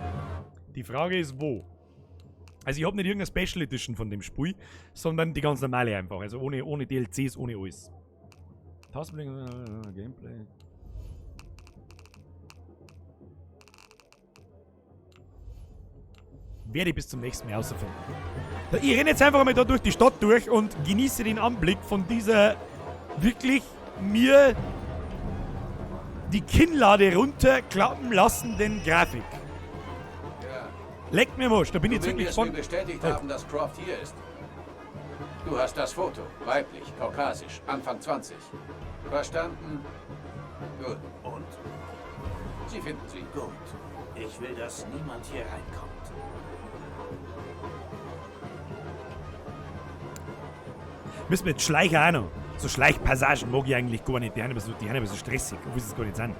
Die Frage ist, wo? Also ich habe nicht irgendeine Special Edition von dem Spiel, sondern die ganz normale einfach. Also ohne DLCs, ohne alles. Tastenblick, Gameplay. Werde ich bis zum nächsten Mal rausfinden. Ich renne jetzt einfach mal da durch die Stadt durch und genieße den Anblick von dieser wirklich mir die Kinnlade runterklappen lassenden Grafik. Ja. Leck mir Arsch, da bin ich jetzt wirklich von... Wir bestätigt haben, dass Croft hier ist. Du hast das Foto. Weiblich, kaukasisch, Anfang 20. Verstanden? Gut. Und? Sie finden sie. Gut. Ich will, dass niemand hier reinkommt. Müssen wir jetzt Schleicher auch noch. So Schleichpassagen mag ich eigentlich gar nicht. Die sind aber so stressig, obwohl sie es gar nicht sind.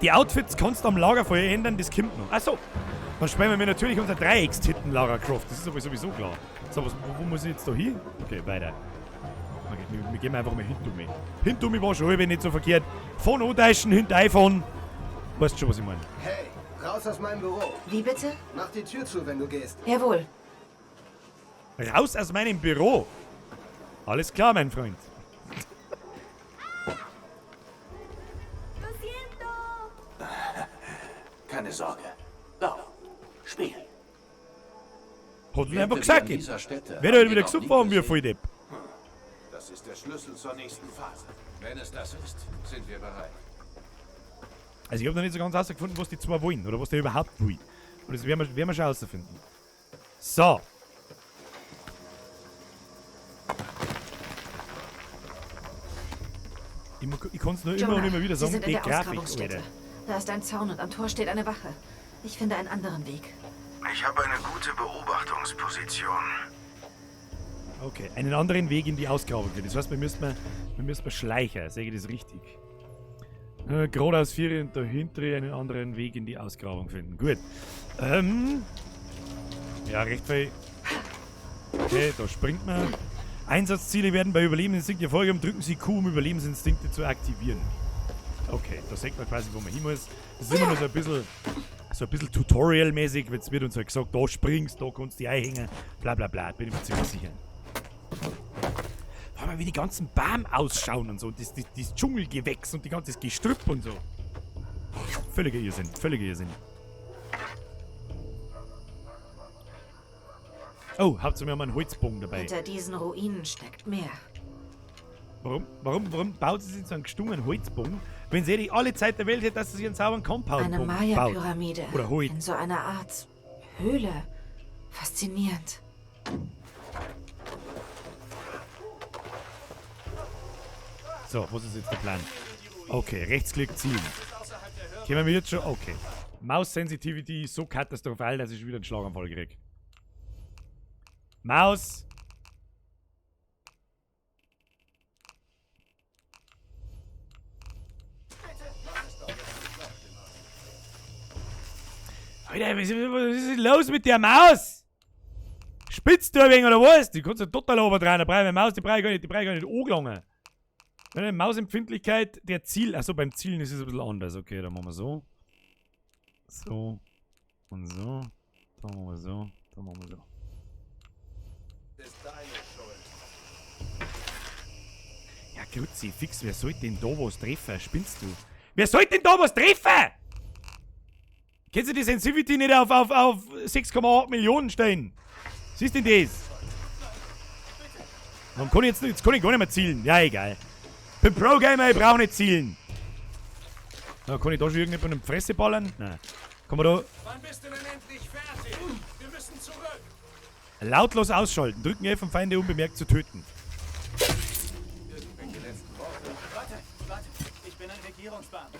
Die Outfits kannst du am Lagerfeuer ändern, das kommt noch. Achso, dann spielen wir natürlich unser Dreieckstitten Lara Croft. Das ist aber sowieso klar. So, wo muss ich jetzt da hin? Okay, weiter. Okay, wir gehen einfach mal hinter mir. Hinter mir war schon halb nicht so verkehrt. Von antäuschen, hinter iPhone. Weißt schon, was ich meine. Hey, raus aus meinem Büro. Wie bitte? Mach die Tür zu, wenn du gehst. Jawohl. Raus aus meinem Büro. Alles klar, mein Freund. Keine Sorge. Lauf. Spiel. Hat mir einfach gesagt. Wer hat wieder gesucht haben wir voll Depp. Das ist der Schlüssel zur nächsten Phase. Wenn es das ist, sind wir bereit. Also ich habe noch nicht so ganz herausgefunden, was die zwei wollen oder was der überhaupt will. Und das werden wir schon herausfinden. So. Ich kann es nur immer und immer wieder sagen, Sie sind die in der Grafik, Ausgrabungsstätte. Alter. Da ist ein Zaun und am Tor steht eine Wache. Ich finde einen anderen Weg. Ich habe eine gute Beobachtungsposition. Okay, einen anderen Weg in die Ausgrabung. Das heißt, wir müssen Schleicher. Sehe ich das richtig? Geradeaus 4 und dahinter einen anderen Weg in die Ausgrabung finden. Gut. Ja, recht viel. Okay, da springt man. Einsatzziele werden bei Überlebensinstinkten erfolgreich. Drücken Sie Q, um Überlebensinstinkte zu aktivieren. Okay, da sieht man quasi, wo man hin muss. Das ist immer noch so ein bisschen Tutorial-mäßig. Jetzt wird uns halt gesagt, da springst, da kannst du dich einhängen. Bla bla bla, bin ich mir ziemlich sicher. Schau mal, wie die ganzen Bäume ausschauen und so. Das Dschungelgewächs und die ganze Gestrüpp und so. Völliger Irrsinn, völliger Irrsinn. Oh, habt ihr mir mal einen Holzbogen dabei? Hinter diesen Ruinen steckt mehr. Warum baut sie sich so einen gestungenen Holzbogen, wenn sie die alle Zeit der Welt hätte, dass sie sich einen sauberen Compound Eine baut? Maya-Pyramide. Oder Holz. In so einer Art Höhle. Faszinierend. So, was ist jetzt der Plan? Okay, Rechtsklick ziehen. Können wir jetzt schon? Okay. Maus-Sensitivity ist so katastrophal, dass ich schon wieder einen Schlaganfall krieg. Maus! Alter, was ist denn los mit der Maus? Spitzt du ein wenig oder was? Die kannst du total overdrehen. Da brauche ich meine Maus, die brauche ich gar nicht, die brauche ich gar nicht angelangen. Mausempfindlichkeit, der Ziel. Achso, beim Zielen ist es ein bisschen anders. Okay, dann machen wir so. So. Und so. Da machen wir so. Da machen wir so. Ist deine Schuld. Ja, Grüezi, fix, wer sollte denn da was treffen? Spinnst du? Wer sollte denn da was treffen? Kennst du die Sensitivity nicht auf 6,8 Millionen stellen? Was ist denn das? Warum kann ich jetzt, jetzt kann ich gar nicht mehr zielen. Ja, egal. Bin Pro-Gamer, ich brauche nicht zielen. Na, kann ich da schon irgendjemandem in die Fresse ballern? Nein. Kann man da... Wann bist du denn endlich fertig? Wir müssen zurück. Lautlos ausschalten. Drücken F, um Feinde unbemerkt zu töten. Irgendwelche letzten Worte? Warte, warte. Ich bin ein Regierungsbeamter.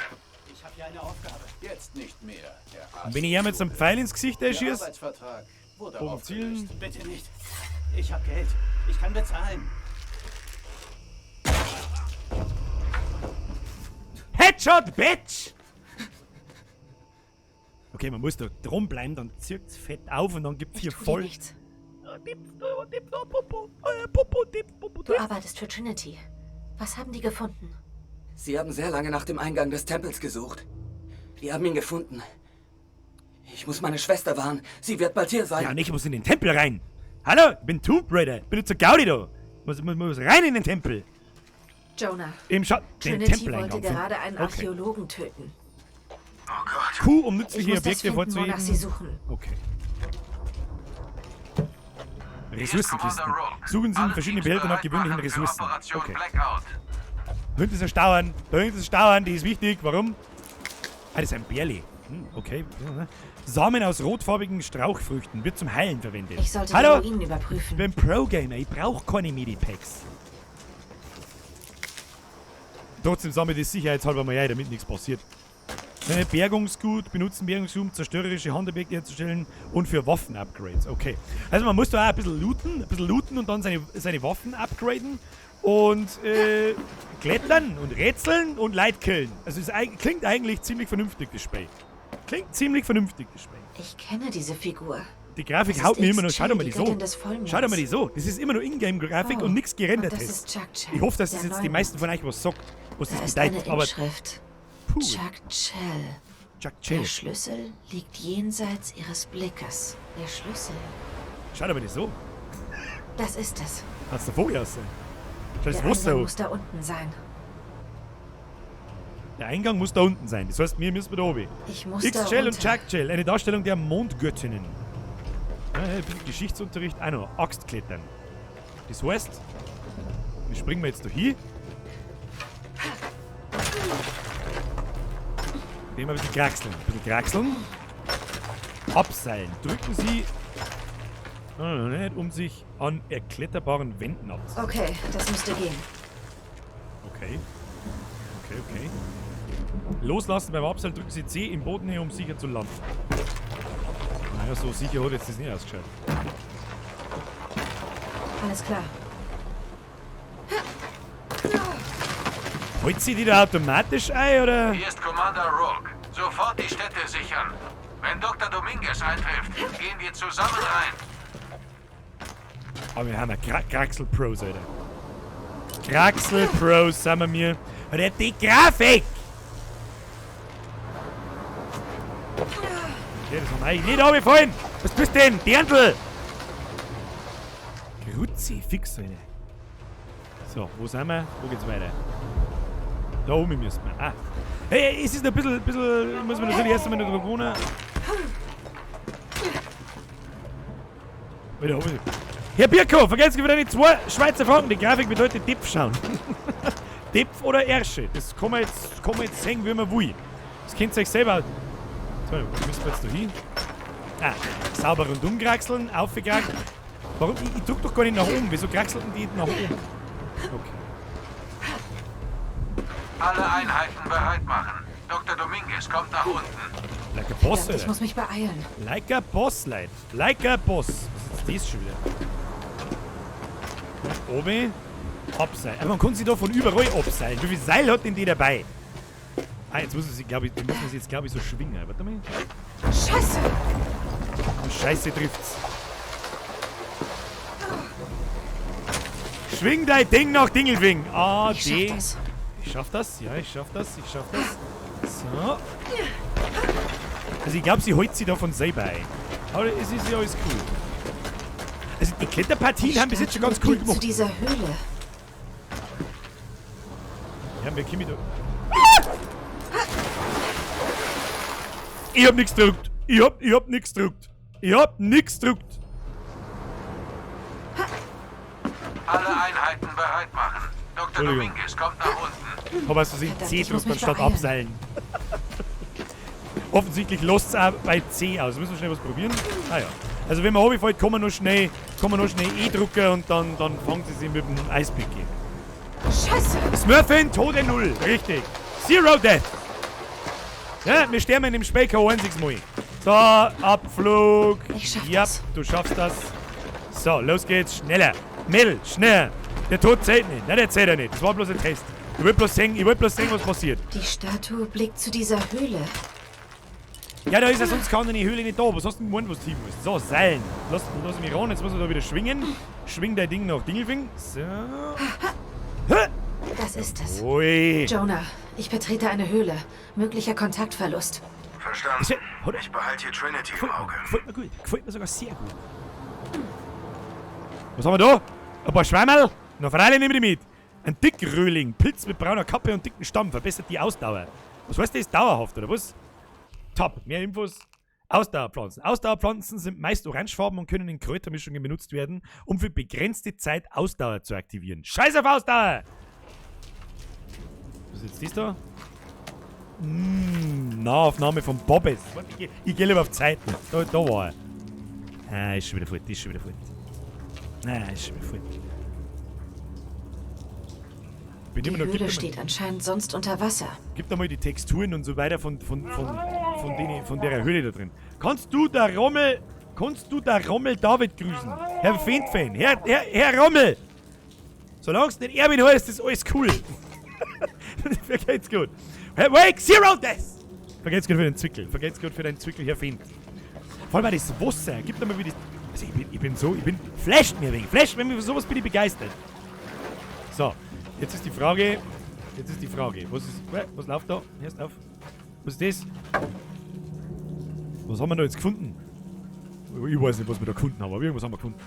Ich habe hier eine Aufgabe. Jetzt nicht mehr, Herr Arzt. Und wenn ich ihm jetzt einen Pfeil ins Gesicht Der erschieße? Arbeitsvertrag wurde Bogen zielen. aufgelöst. Bitte nicht. Ich habe Geld. Ich kann bezahlen. Headshot, Bitch! Okay, man muss da drum bleiben, dann zirkt's fett auf und dann gibt's hier Ich tu dir voll. nichts. Du arbeitest für Trinity. Was haben die gefunden? Sie haben sehr lange nach dem Eingang des Tempels gesucht. Wir haben ihn gefunden. Ich muss meine Schwester warnen. Sie wird bald hier sein. Ja, und ich muss in den Tempel rein. Hallo, ich bin Tomb Raider. Bin jetzt zur Gaudi da. Muss rein in den Tempel. Jonah, Im Schatten. Den Trinity Tempeleingang wollte finden. gerade einen Okay. Archäologen töten. Oh Gott. Q, um Ich nützliche muss das Objekte finden, wonach hervorzuheben. sie suchen. Okay. Hier ist Ressourcenkisten. Commander Rourke. Suchen Sie in Alle verschiedene Teams Behälter nach bereit gewöhnlichen machen für Ressourcen. Operation Okay. Blackout. Da hinten ist ein Stauern. Da hinten ist ein Stauern, die ist wichtig. Warum? Ah, das ist ein Bärli. Hm, okay. Samen aus rotfarbigen Strauchfrüchten wird zum Heilen verwendet. Ich sollte Hallo? die Ruinen Ich überprüfen. bin Pro-Gamer, ich brauche keine Medipacks. Trotzdem sammle ich das sicherheitshalber mal ein, damit nichts passiert. Bergungsgut, benutzen Bergungsgut, um zerstörerische Handobjekte herzustellen und für Waffen-Upgrades. Okay. Also man muss da auch ein bisschen looten, und dann seine Waffen upgraden und klettern und rätseln und Leid killen. Also es klingt eigentlich ziemlich vernünftig, das Spiel. Klingt ziemlich vernünftig, das Spiel. Ich kenne diese Figur. Die Grafik Das haut ist mir immer noch. XJ, Schau doch mal die die so. Göttin des Vollmonds. Schau doch mal die so. Das ist immer nur Ingame-Grafik Oh, und nichts gerendertes. und das ist Chuck Chell, Ich hoffe, dass der das jetzt die Neumond. meisten von euch was sagt, was Da das ist eine bedeutet. Aber Inschrift. puh, Chuck Chell. Chuck Der Chell. Schlüssel liegt jenseits ihres Blickes. Der Schlüssel. Schau doch mal die so. Das ist es. Hat's der Vogel aussehen. Schau das Der Wasser Eingang an. muss da unten sein. Der Eingang muss da unten sein. Das heißt, wir müssen da oben. Ich muss da X-Chell und runter. Chuck Chell. Eine Darstellung der Mondgöttinnen. Ja, ein bisschen Geschichtsunterricht auch noch. Axtklettern. Das heißt, wir springen wir jetzt da hin. Nehmen wir ein bisschen kraxeln. Ein bisschen kraxeln. Abseilen. Drücken Sie um sich an erkletterbaren Wänden abzuseilen. Okay, das müsste gehen. Okay. Okay, okay. Loslassen beim Abseil, drücken Sie C im Boden hier, um sicher zu landen. Naja, so sicher hat jetzt das nicht ausgeschaut. Alles klar. Holt sie die da automatisch ein, oder? Hier ist Commander Rourke. Sofort die Städte sichern. Wenn Dr. Dominguez eintrifft, gehen wir zusammen rein. Aber wir haben ja Kraxel Pros, Alter. Kraxel Pros sind wir mir. Alter, die Grafik! Okay, das haben wir eigentlich nicht runtergefallen. Was bist denn? Dirndl! Grüezi, fix, Alter. So, wo sind wir? Wo geht's weiter? Da oben müssen wir. Ah. Hey, es ist ein bisschen, muss man natürlich erst einmal noch drüber wohnen. Wieder oben. Herr Birko, vergessen Sie wieder die 2 Schweizer Franken. Die Grafik bedeutet Depf schauen. Depf oder Ärsche. Das kann man jetzt, sehen, wie man will. Das könnt ihr euch selber. So, wo müssen wir jetzt da hin? Ah, sauber rundum kraxeln, aufgekraxelt. Warum? Ich drück doch gar nicht nach oben. Wieso kraxeln die nach oben? Okay. Alle Einheiten bereit machen. Dr. Dominguez kommt nach unten. Like a Boss, Verdammt, ich Alter. muss mich beeilen. Like a Boss, Leute. Like a Boss. Was ist jetzt das schon wieder? Oben. Abseilen. Aber man kann sich da von überall abseilen. Wie viel Seil hat denn die dabei? Ah, jetzt muss man sie, glaube ich, die muss man sie jetzt, glaube ich, so schwingen. Warte mal. Scheiße! Und Scheiße trifft's. Schwing dein Ding nach Dingelfing. A, Ich D. schaff das. Ich schaff das, ja, ich schaff das, ich schaff das. So. Also ich glaube, sie holt sie da von selber ein. Aber es ist ja alles cool. Also die Kletterpartien haben bis jetzt schon ganz cool Statue blickt gemacht. Zu dieser Höhle. Ja, wir kommen da. Ich hab nix gedrückt. Ich hab nix gedrückt. Ich hab nix gedrückt. Alle Einheiten bereit machen. Dr. Entschuldigung. Dominguez kommt nach unten. Hab aus Versehen Verdammt, C ich muss gedrückt mich anstatt beeilen. abseilen. Offensichtlich lässt es auch bei C aus. Müssen wir schnell was probieren? Ah ja. Also wenn man runterfällt, kann man noch schnell, E drücken und dann fangen sie sich mit dem Eispick. Scheiße! Smurfin, Tode Null. Richtig. Zero Death. Ja, wir sterben in dem Spiel kein einziges Mal. So, Abflug. Ich schaff ja, das. Du schaffst das. So, los geht's. Schneller. Mädel, schneller. Der Tod zählt nicht. Nein, der zählt ja nicht. Das war bloß ein Test. Ich wollte bloß sehen, was passiert. Die Statue blickt zu dieser Höhle. Ja, da ist ja sonst keine Höhle nicht da. Was hast du denn gemeint, was du hin musst? So, Seilen. Lass mich ran. Jetzt muss ich da wieder schwingen. Schwing dein Ding nach Dingelfing. So. Das ist es. Ui. Jonah, ich betrete eine Höhle. Möglicher Kontaktverlust. Verstanden. Ist ja- Ich behalte hier Trinity im Auge. Gefällt mir gut. Gefällt mir sogar sehr gut. Was haben wir da? Ein paar Schwammerl? Na, freilich nehme ich die mit. Ein Dickröhling, Pilz mit brauner Kappe und dicken Stamm, verbessert die Ausdauer. Was heißt das? Dauerhaft, oder was? Top. Mehr Infos. Ausdauerpflanzen. Ausdauerpflanzen sind meist orangefarben und können in Kräutermischungen benutzt werden, um für begrenzte Zeit Ausdauer zu aktivieren. Scheiß auf Ausdauer! Was ist jetzt das da? Nahaufnahme von Bobbes. Warte, ich geh lieber auf Zeiten. Da war er. Ah, ist schon wieder fort, ist schon wieder fort. Ah, ist schon wieder fort. Bin Die immer noch, Höhle steht anscheinend sonst unter Wasser. Gib da mal die Texturen und so weiter von der Höhle da drin. Kannst du der Rommel David grüßen? Herr Fendt-Fan, Herr Rommel! Solange es nicht Erwin heißt, ist alles cool. Vergeht's gut. Wake Zero Death! Vergeht's gut für den Zwickel. Vergeht's gut für deinen Zwickel, Herr Fendt. Vor allem auch das Wasser. Gib da mal wieder. Also ich bin. Flasht mir wegen. Flasht mir, für sowas bin ich begeistert. So, jetzt ist die Frage. Was läuft da? Hörst auf. Was ist das? Was haben wir da jetzt gefunden? Ich weiß nicht, was wir da gefunden haben, aber irgendwas haben wir gefunden.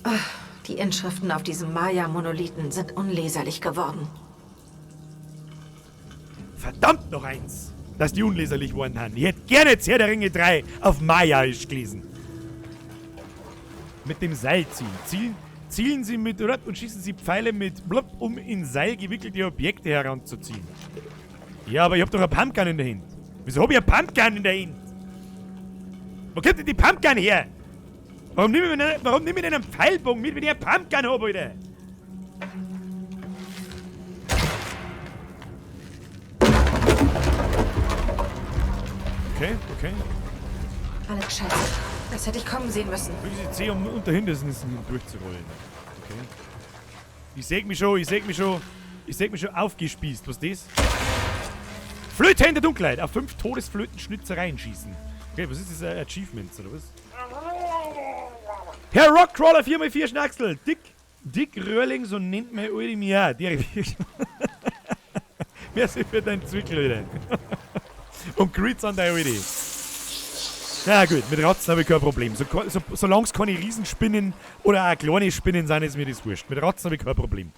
Ach, die Inschriften auf diesem Maya-Monolithen sind unleserlich geworden. Verdammt noch eins, dass die unleserlich geworden sind. Ich hätte gerne jetzt Herr der Ringe 3 auf Mayaisch gelesen. Mit dem Seil ziehen. Zielen Sie mit Rad und schießen Sie Pfeile mit Blub, um in Seil gewickelte Objekte heranzuziehen. Ja, aber ich hab doch eine Pumpgun in der Hand. Wieso hab ich eine Pumpgun in der Hand? Wo kommt denn die Pumpgun her? Warum nehme ich denn einen Pfeilbogen mit, wenn ich eine Pumpgun hab, Alter? Okay, okay. Alles scheiße. Das hätte ich kommen sehen müssen. Drücken Sie C, um unter Hindernissen durchzurollen. Okay. Ich seh mich schon aufgespießt. Was ist das? Flöte in der Dunkelheit. Auf 5 Todesflöten-Schnitzereien schießen. Okay, was ist das? Achievements, oder was? Herr Rockcrawler 4x4 Schnacksel. Dick Röhrling, so nennt man alte mir. Merci für deinen Zwickel, wieder. Und Grüße an deine Alte. Na gut, mit Ratzen habe ich kein Problem. Solange es keine Riesenspinnen oder auch kleine Spinnen sind, ist mir das wurscht. Mit Ratzen habe ich kein Problem.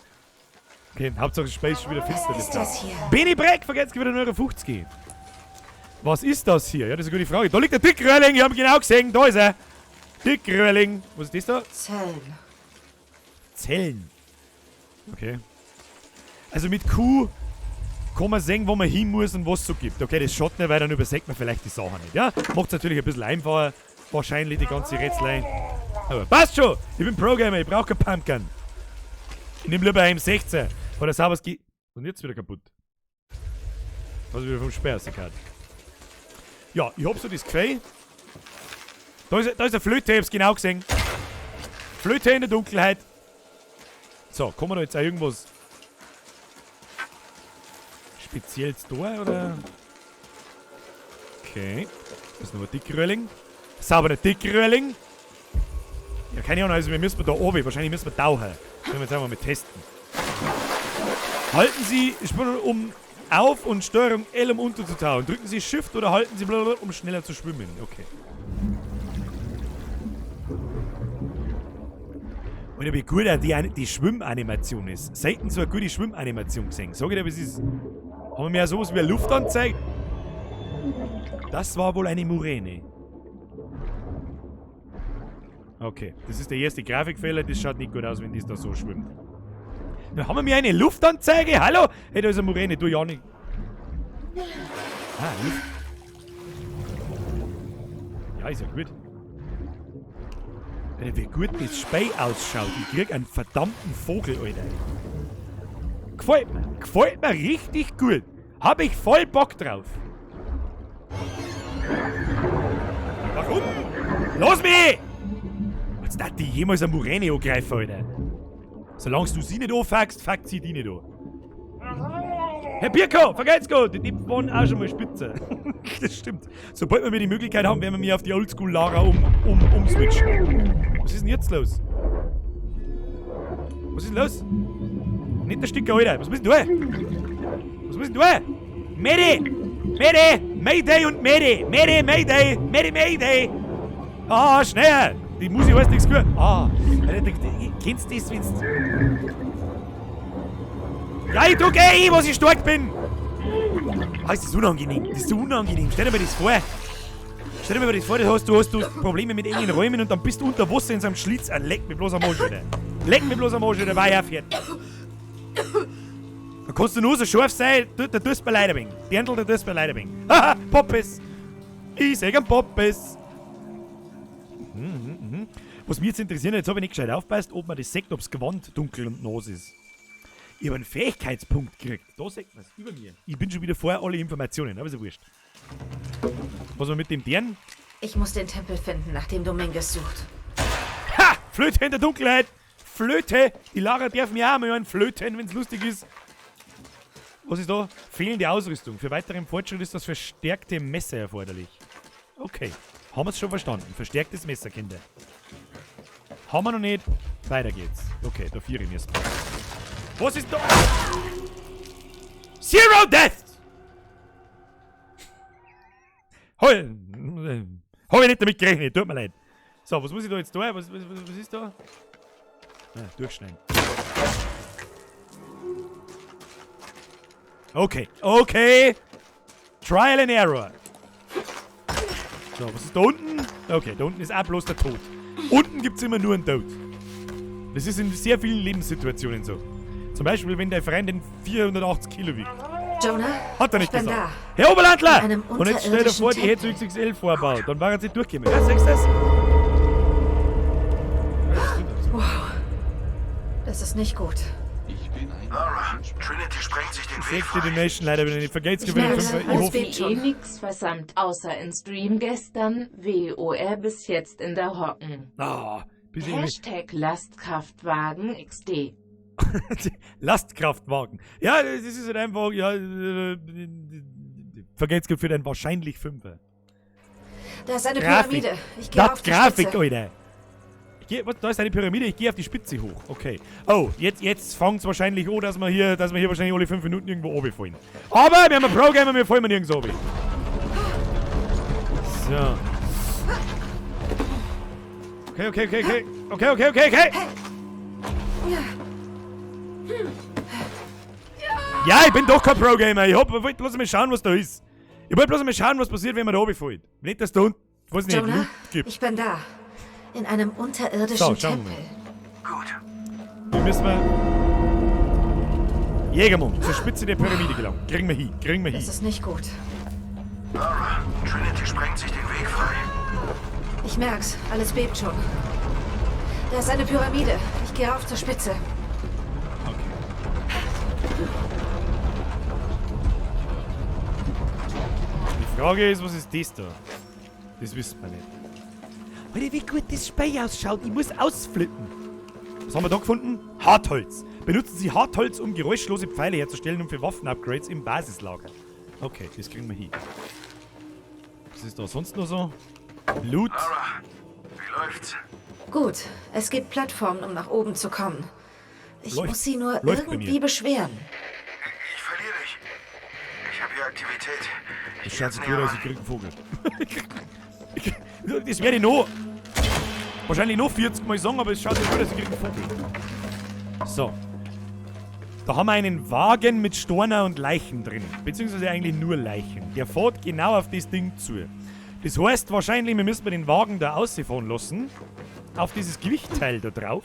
Okay, Hauptsache das Spiel ist schon wieder finster. Was ist das hier? Benny Breck, vergesst wieder 1,50 €. Was ist das hier? Ja, das ist eine gute Frage. Da liegt der Dickröhrling, ich habe ihn genau gesehen. Da ist er. Dickröhrling. Was ist das da? Zellen. Zellen. Okay. Also mit Q kann man sehen, wo man hin muss und was es so gibt. Okay, das schaut nicht, weil dann übersieht man vielleicht die Sachen nicht. Ja? Macht es natürlich ein bisschen einfacher. Wahrscheinlich die ganze Rätselei. Aber passt schon! Ich bin Pro-Gamer, ich brauche kein Pumpgun. Ich nehme lieber ein M16. Weil der sauber geht. Und jetzt wieder kaputt. Was wieder vom Speer rausgehört. Ja, ich hab so das Gefühl. Da ist eine Flöte, ich hab's genau gesehen. Flöte in der Dunkelheit. So, kann man da jetzt auch irgendwas spezielles da, oder? Okay. Das ist noch ein Dickröhrling. Sauberer Dickröhrling. Ja, keine Ahnung, also wir müssen da oben, wahrscheinlich müssen wir tauchen. Können wir jetzt einfach mal testen. Halten Sie um auf und Steuerung L, um unterzutauchen. Drücken Sie Shift oder halten Sie blablabla, um schneller zu schwimmen. Okay. Alter, wie gut auch die Schwimmanimation ist. Selten so eine gute Schwimmanimation gesehen. Sag ich dir, was ist. Haben wir mehr sowas wie eine Luftanzeige? Das war wohl eine Muräne. Okay, das ist der erste Grafikfehler. Das schaut nicht gut aus, wenn das da so schwimmt. Dann haben wir mir eine Luftanzeige? Hallo? Hey, da ist eine Muräne. Du ja nicht. Ah, Luft. Ja, ist ja gut. Alter, wie gut das Spiel ausschaut. Ich krieg einen verdammten Vogel, Alter. Gefällt mir. Gefällt mir richtig gut. Hab ich voll Bock drauf. Warum? Lass mich! Als dass die jemals eine Muräne angreifen, Alter. Solange du sie nicht anfuckst, fuckt sie dich nicht an. Herr Birko, vergeht's gut! Die Tipps waren auch schon mal spitze. Das stimmt. Sobald wir die Möglichkeit haben, werden wir mir auf die Oldschool-Lara umswitchen. Was ist denn jetzt los? Was ist denn los? Nicht der Sticker, Alter. Was müssen wir tun? Was müssen wir tun? Medi! Medi! Mayday und Medi! Medi, Mayday! Medi, Mayday! Ah, schnell! Die Musik weiß nichts gut. Ah, Alter, kennst du das, wenn's... Ja, ich drück eh ein, was ich stark bin! Ah, ist das unangenehm. Das ist so unangenehm. Stell dir mal das vor. Stell dir mal das vor, du hast Probleme mit engen Räumen und dann bist du unter Wasser in so einem Schlitz. Ah, leck mich bloß am Arsch, Alter. Leck mich bloß am Arsch, Alter, war ja fertig. Da kannst du nur so scharf sein, da tust du mir leid ein wenig. Dirndl, da tust du mir leid ein wenig. Haha, Poppes! Ich sag ein Poppes! Was mich jetzt interessiert, jetzt hab ich nicht gescheit aufgepasst, ob man das sieht, ob's Gewand dunkel und nass ist. Ich hab einen Fähigkeitspunkt gekriegt. Da sieht man's, über mir. Ich bin schon wieder vorher alle Informationen, aber ist ja wurscht. Was wir mit dem Dern? Ich muss den Tempel finden, nach dem Dominguez sucht. Ha! Flöte in der Dunkelheit! Flöte! Die Lara darf mir auch mal einen flöten, wenn's lustig ist. Was ist da? Fehlende Ausrüstung. Für weiteren Fortschritt ist das verstärkte Messer erforderlich. Okay. Haben wir's schon verstanden. Verstärktes Messer, Kinder. Haben wir noch nicht. Weiter geht's. Okay, da vier ich erstmal. Was ist da? Zero Deaths! Hab ich nicht damit gerechnet, tut mir leid. So, was muss ich da jetzt tun? Was ist da? Ah, durchschneiden. Okay, okay. Trial and Error. So, was ist da unten? Okay, da unten ist auch bloß der Tod. Unten gibt's immer nur einen Tod. Das ist in sehr vielen Lebenssituationen so. Zum Beispiel, wenn dein Freund den 480 Kilo wiegt. Jonah, Hat er nicht ich bin gesagt. da. Herr Oberlandler! In einem Und jetzt stell dir vor, die hätte XXL vorbaut. Dann waren sie durchgekommen. Ja, siehst du das? Wow. Das ist nicht gut. Ich bin ein Lara, Trinity sprengt sich den Weg Sechste frei. Donation leider wieder nicht. Vergeht's Ich wieder merk's. fünf. Ich Alles hoffe, bebt schon. Eh nix versammelt, außer in Stream gestern, WOR bis jetzt in der Hocken. Ah, bisschen Hashtag Lastkraftwagen XD. Lastkraftwagen. Ja, das ist halt einfach, ja, vergeht's gut für den wahrscheinlich Fünfer. Da ist eine Grafik. Pyramide. Ich gehe Das auf die Grafik, Spitze. Alter. Ich geh, was, da ist eine Pyramide, ich gehe auf die Spitze hoch. Okay. Oh, jetzt fängt's wahrscheinlich an, dass wir hier wahrscheinlich alle 5 Minuten irgendwo runterfallen. Aber wir haben einen Pro-Gamer, wir fallen nirgends runter. So. Okay, okay, okay, okay. Okay, okay, okay, okay. Ja, ich bin doch kein Pro-Gamer. Ich wollte bloß mal schauen, was da ist. Ich wollte bloß mal schauen, was passiert, wenn man da runterfällt. Nicht, dass da unten, weiß nicht, Jonah, Loot gibt. ich bin da. In einem unterirdischen So, schauen wir Tempel. Gut. Wir müssen wir... Jägermund, zur Spitze der Pyramide gelangen. Kriegen wir hin, kriegen wir hin. Das ist nicht gut. Lara, Trinity sprengt sich den Weg frei. Ich merk's, alles bebt schon. Da ist eine Pyramide. Ich gehe rauf zur Spitze. Okay. Die Frage ist, was ist das da? Das wissen wir nicht. Alter, wie gut das Spiel ausschaut. Ich muss ausflippen. Was haben wir da gefunden? Hartholz. Benutzen Sie Hartholz, um geräuschlose Pfeile herzustellen und für Waffen-Upgrades im Basislager. Okay, das kriegen wir hin. Was ist da sonst noch so? Loot. Lara, wie läuft's? Gut, es gibt Plattformen, um nach oben zu kommen. Ich Läuft- muss sie nur läuft bei irgendwie mir. beschweren. Ich verliere dich. Ich habe hier Aktivität. Das schaut sich gut aus, ich krieg einen Vogel. Das werde ich noch. Wahrscheinlich noch 40 Mal sagen, aber es schaut sich gut aus, ich krieg einen Vogel. So. Da haben wir einen Wagen mit Storner und Leichen drin. Beziehungsweise eigentlich nur Leichen. Der fährt genau auf das Ding zu. Das heißt wahrscheinlich, wir müssen den Wagen da rausfahren lassen. Auf dieses Gewichtteil da drauf.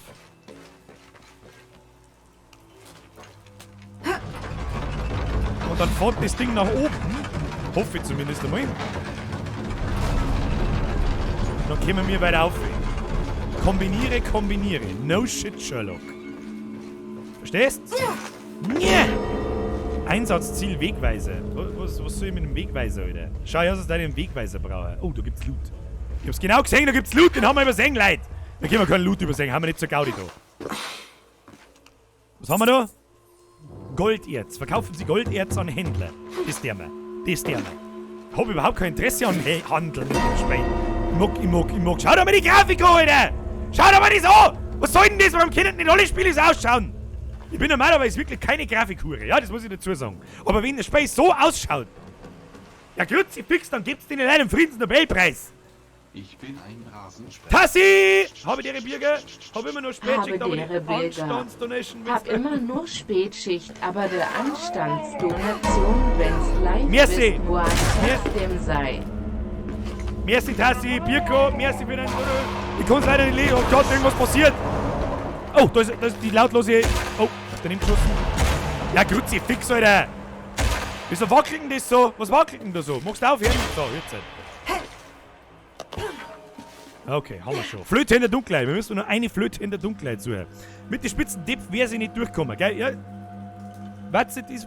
Und dann fährt das Ding nach oben. Hoffe ich zumindest einmal. Dann kommen wir weiter auf. Kombiniere, kombiniere. No shit, Sherlock. Verstehst? Ja. Yeah. Einsatzziel Wegweiser. Was soll ich mit dem Wegweiser, Alter? Schau her, dass ich einen Wegweiser brauche. Oh, da gibt's Loot. Ich hab's genau gesehen, da gibt's Loot, den haben wir übersehen, Leute. Da können wir keinen Loot übersehen, haben wir nicht zur Gaudi da. Was haben wir da? Golderz. Verkaufen Sie Golderz an Händler. Das der wir. Das der wir. Hab überhaupt kein Interesse an Handel mit dem Spiel. Ich mag. Schau doch mal die Grafik an, Alter! Schau doch mal das an! Was soll denn das? Warum können denn nicht alle Spiele so ausschauen? Ich bin normalerweise wirklich keine Grafikhure, ja, das muss ich dazu sagen. Aber wenn das Spiel so ausschaut, ja Kruzifix, dann gibt's den einen Friedensnobelpreis. Ich bin ein Rasensprenger. Tassi! Habe dere Birger, hab immer nur Spätschicht, Habe aber dere die Birger. Anstandsdonation Hab immer nur Spätschicht, aber der Anstandsdonation, wenn's live Merci. ist, wo trotzdem sei. Merci Tassi, Birko, merci für deinen Foto. Ich kann's leider nicht lesen, oh Gott, irgendwas passiert. Oh, da ist die lautlose... Oh, daneben geschossen. Ja, Kruzifix, Alter. Wieso wackelt denn das so? Was wackelt denn da so? Magst du aufhören? So, jetzt halt. Okay, haben wir schon. Flöte in der Dunkelheit. Wir müssen nur eine Flöte in der Dunkelheit suchen. Mit den spitzen Depf wäre sie nicht durchgekommen, gell? Ja. Warte, das werden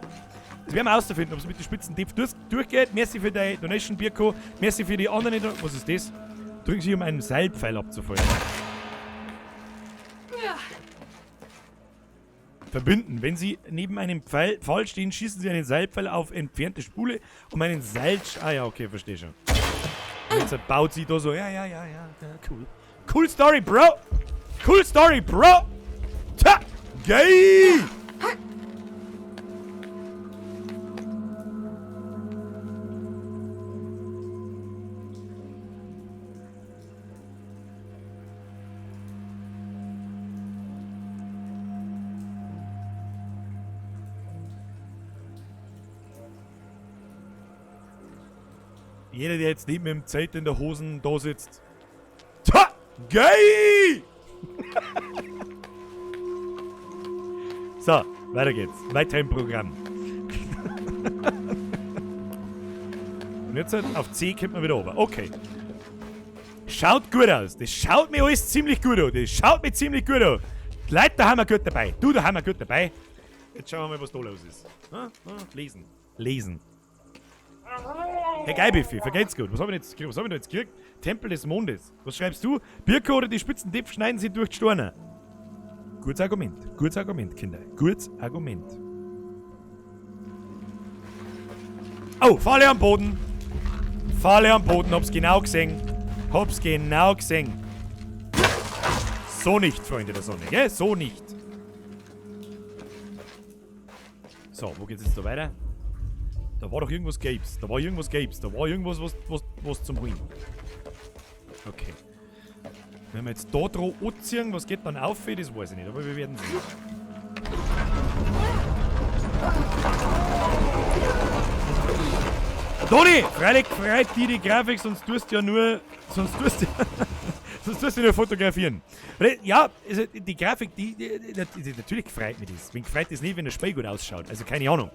wir herausfinden, ob es mit den spitzen Depf durchgeht. Merci für deine Donation, Birko. Merci für die anderen. Was ist das? Drücken Sie, um einen Seilpfeil abzufallen. Verbinden. Wenn Sie neben einem Pfahl stehen, schießen Sie einen Seilpfeil auf entfernte Spule, um einen Seil... Ah ja, okay, verstehe schon. Und jetzt baut sie da so... Ja, cool. Cool Story, Bro! Cool Story, Bro! Tja! Geil! Jeder, der jetzt nicht mit dem Zelt in der Hosen da sitzt. Tja! Geil! So, weiter geht's. Weiter im Programm. Und jetzt auf C kommt man wieder runter. Okay. Schaut gut aus. Das schaut mir alles ziemlich gut an. Das schaut mir ziemlich gut an. Die Leute, da haben wir gut dabei. Du, da haben wir gut dabei. Jetzt schauen wir mal, was da los ist. Lesen. Lesen. Hey Geibiffi, vergeht's gut. Was haben wir denn jetzt gekriegt? Was haben wir da jetzt gekriegt? Tempel des Mondes. Was schreibst du? Birko oder die spitzen Depf schneiden sie durch die Steine. Gutes Argument. Gutes Argument, Kinder. Gutes Argument. Oh, Falle am Boden. Falle am Boden. Hab's genau gesehen. Hab's genau gesehen. So nicht, Freunde der Sonne, gell? So nicht. So, wo geht's jetzt da weiter? Da war doch irgendwas Gelbes. Da war irgendwas Gelbes. Da war irgendwas, was zum Holen. Okay. Wenn wir jetzt da drauf anziehen, was geht dann auf? Das weiß ich nicht, aber wir werden sehen. Toni! Freilich freut die die Grafik, sonst tust du ja nur... Sonst tust du sonst tust du nur fotografieren. Ja, also die Grafik, die natürlich freut mich das. Wen freut das nicht, wenn das Spiel gut ausschaut? Also keine Ahnung.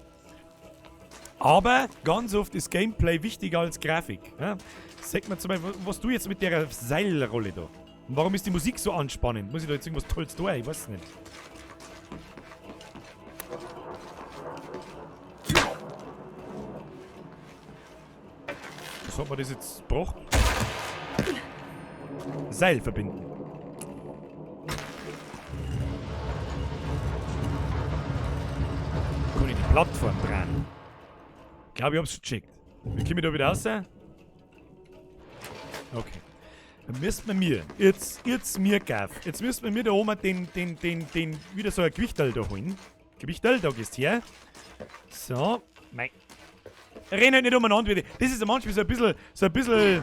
Aber ganz oft ist Gameplay wichtiger als Grafik. Ja? Sag mir zum Beispiel, was du jetzt mit der Seilrolle da? Und warum ist die Musik so anspannend? Muss ich da jetzt irgendwas Tolles tun? Ich weiß es nicht. Was hat man das jetzt gebracht? Seil verbinden. Kann ich die Plattform dran? Ich glaube, ich hab's schon gecheckt. Wie komme ich da wieder raus? Okay. Dann müssen wir mir, jetzt mir gaff. Jetzt müssen wir mir da oben den, wieder so ein Gewichterl da holen. Gewichterl, da gehst her. So, mei. Renn halt nicht umeinander wieder. Das ist ja manchmal so ein bisschen.